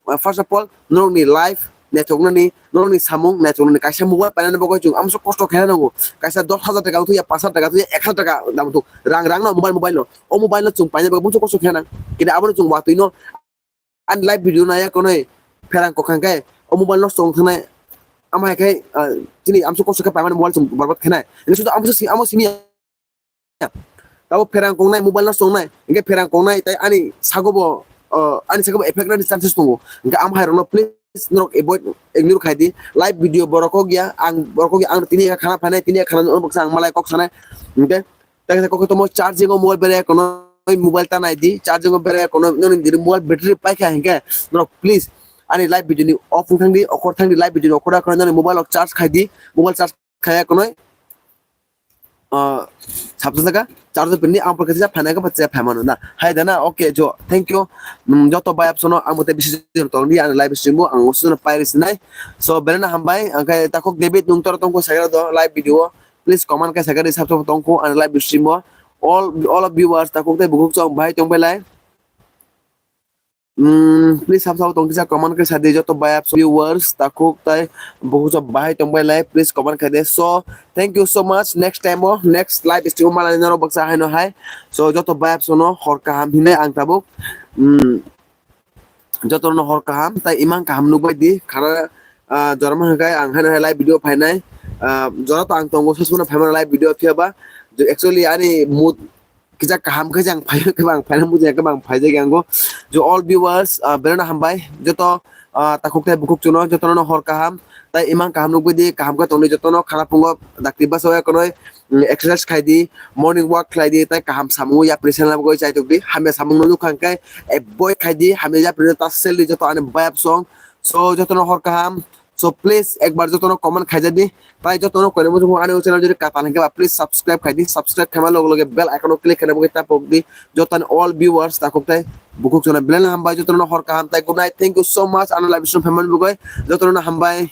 uh, first of all, norokni life naithoknani, norokni samung naithoknani, kaisa mobile painani bagwi chwng amso kosto khaina nango. Kaisa dos hajar taka wngthokya, pash hajar taka wngthokya, ek hajar taka dam wngthok. Rang, rang no mobile, mobile no. O mobile no chwng paina bagwi amso kosto khaina nang. Kini abono chwng watwi no ani live video naiya konoi pherang kokhang khe o mobile nosto wng thangnai. Amo hai khe, ah, chini amso kosto khe paimani mobile chwng borbad khainai. Ini sudu amso si-, amo simi Tabo pherang kongnai, mobile no songnai, hingke pherang kongnai, tai ani sago bo, uh, ani sago bo effect rani chances tongo. Hingke am hai rokno please norok avoid, ignore khai di. Live video borok kok ya, ang borok kok ya, ang tini ya khana phanai, tini ya khana no baksa ang malai kok sanai. Hingke, tai kok tomo charging o mobile bere kono mobile ta nai di, charging o bere kono noni diri mobile battery pai kha hingke, norok please ani live video ni off wng thang di, okor thang di, live video ni okor akhoro noni mobile o charge khai di, mobile charge khaya konoi, ah, sabsa jaga charger pin ni ang pore kisa phaina khe phaimano na. Hai da na, okay, jo, thank you. Mm, joto bai apsono ang mate bisi jon tong di, ang live stream bo ang usuno pai risi nai. So, belai no hambai, ang khe takhuk David nung tor tongkho sagra do live video. Please comment khe sagra di sabsa tongkho ang live stream bo. All, all of viewers takhuk tei bukhuk chong bai tong belai. Mm, please, sab sabo tong kisa comment khe sadi joto bai apso viewers takhuk tai bukhuk chok bahai tong bai lai, please comment khe de. So, thank you so much. Next time o, next live stream o malai norok baksa haino hai. So, joto bai apso no hor kaham hinai ang tabuk. Mm, joto no hor kaham tai imang kaham nuk bai di. Khana, ah, jorma hwnkhe ang haino hai live video phainai. Ah, jora to ang tongo, sasmano phaimano live video phiya ba. Actually, ani mood kisa kaham khe jang phai, khe bang phaina muchung ya, khe bang phaijak yango. Jo all viewers, ah, belai no hambai, joto, ah, takhuk tei bukhuk chuno, joto no hor kaham, tai imang kaham nukgwi di, kaham khe tongdi joto no, khana phungo dakti basa ya konoi, mm, exercise khai di, morning walk khlai di, tai kaham samung yapri selna bagwi chai tok di, hamya samung no nukha hwnkhe avoid khai di, hamya yapri no ta sel di joto ani bayap song. So joto no hor kaham, So please ekbar jotono comment khaijak di. Tai jotono koinwi muchung ani channel jodi katal hwnkhe ba please subscribe khai di. Subscribe khaima loge loge bell icon o click khaina bagwi ta pok di. Jotoni all viewers takhuk tai bukhuk chana belai no hambai, jotono hor kaham tai good night. Thank you so much ano live stream phaimani bagwi. Jotono hambai.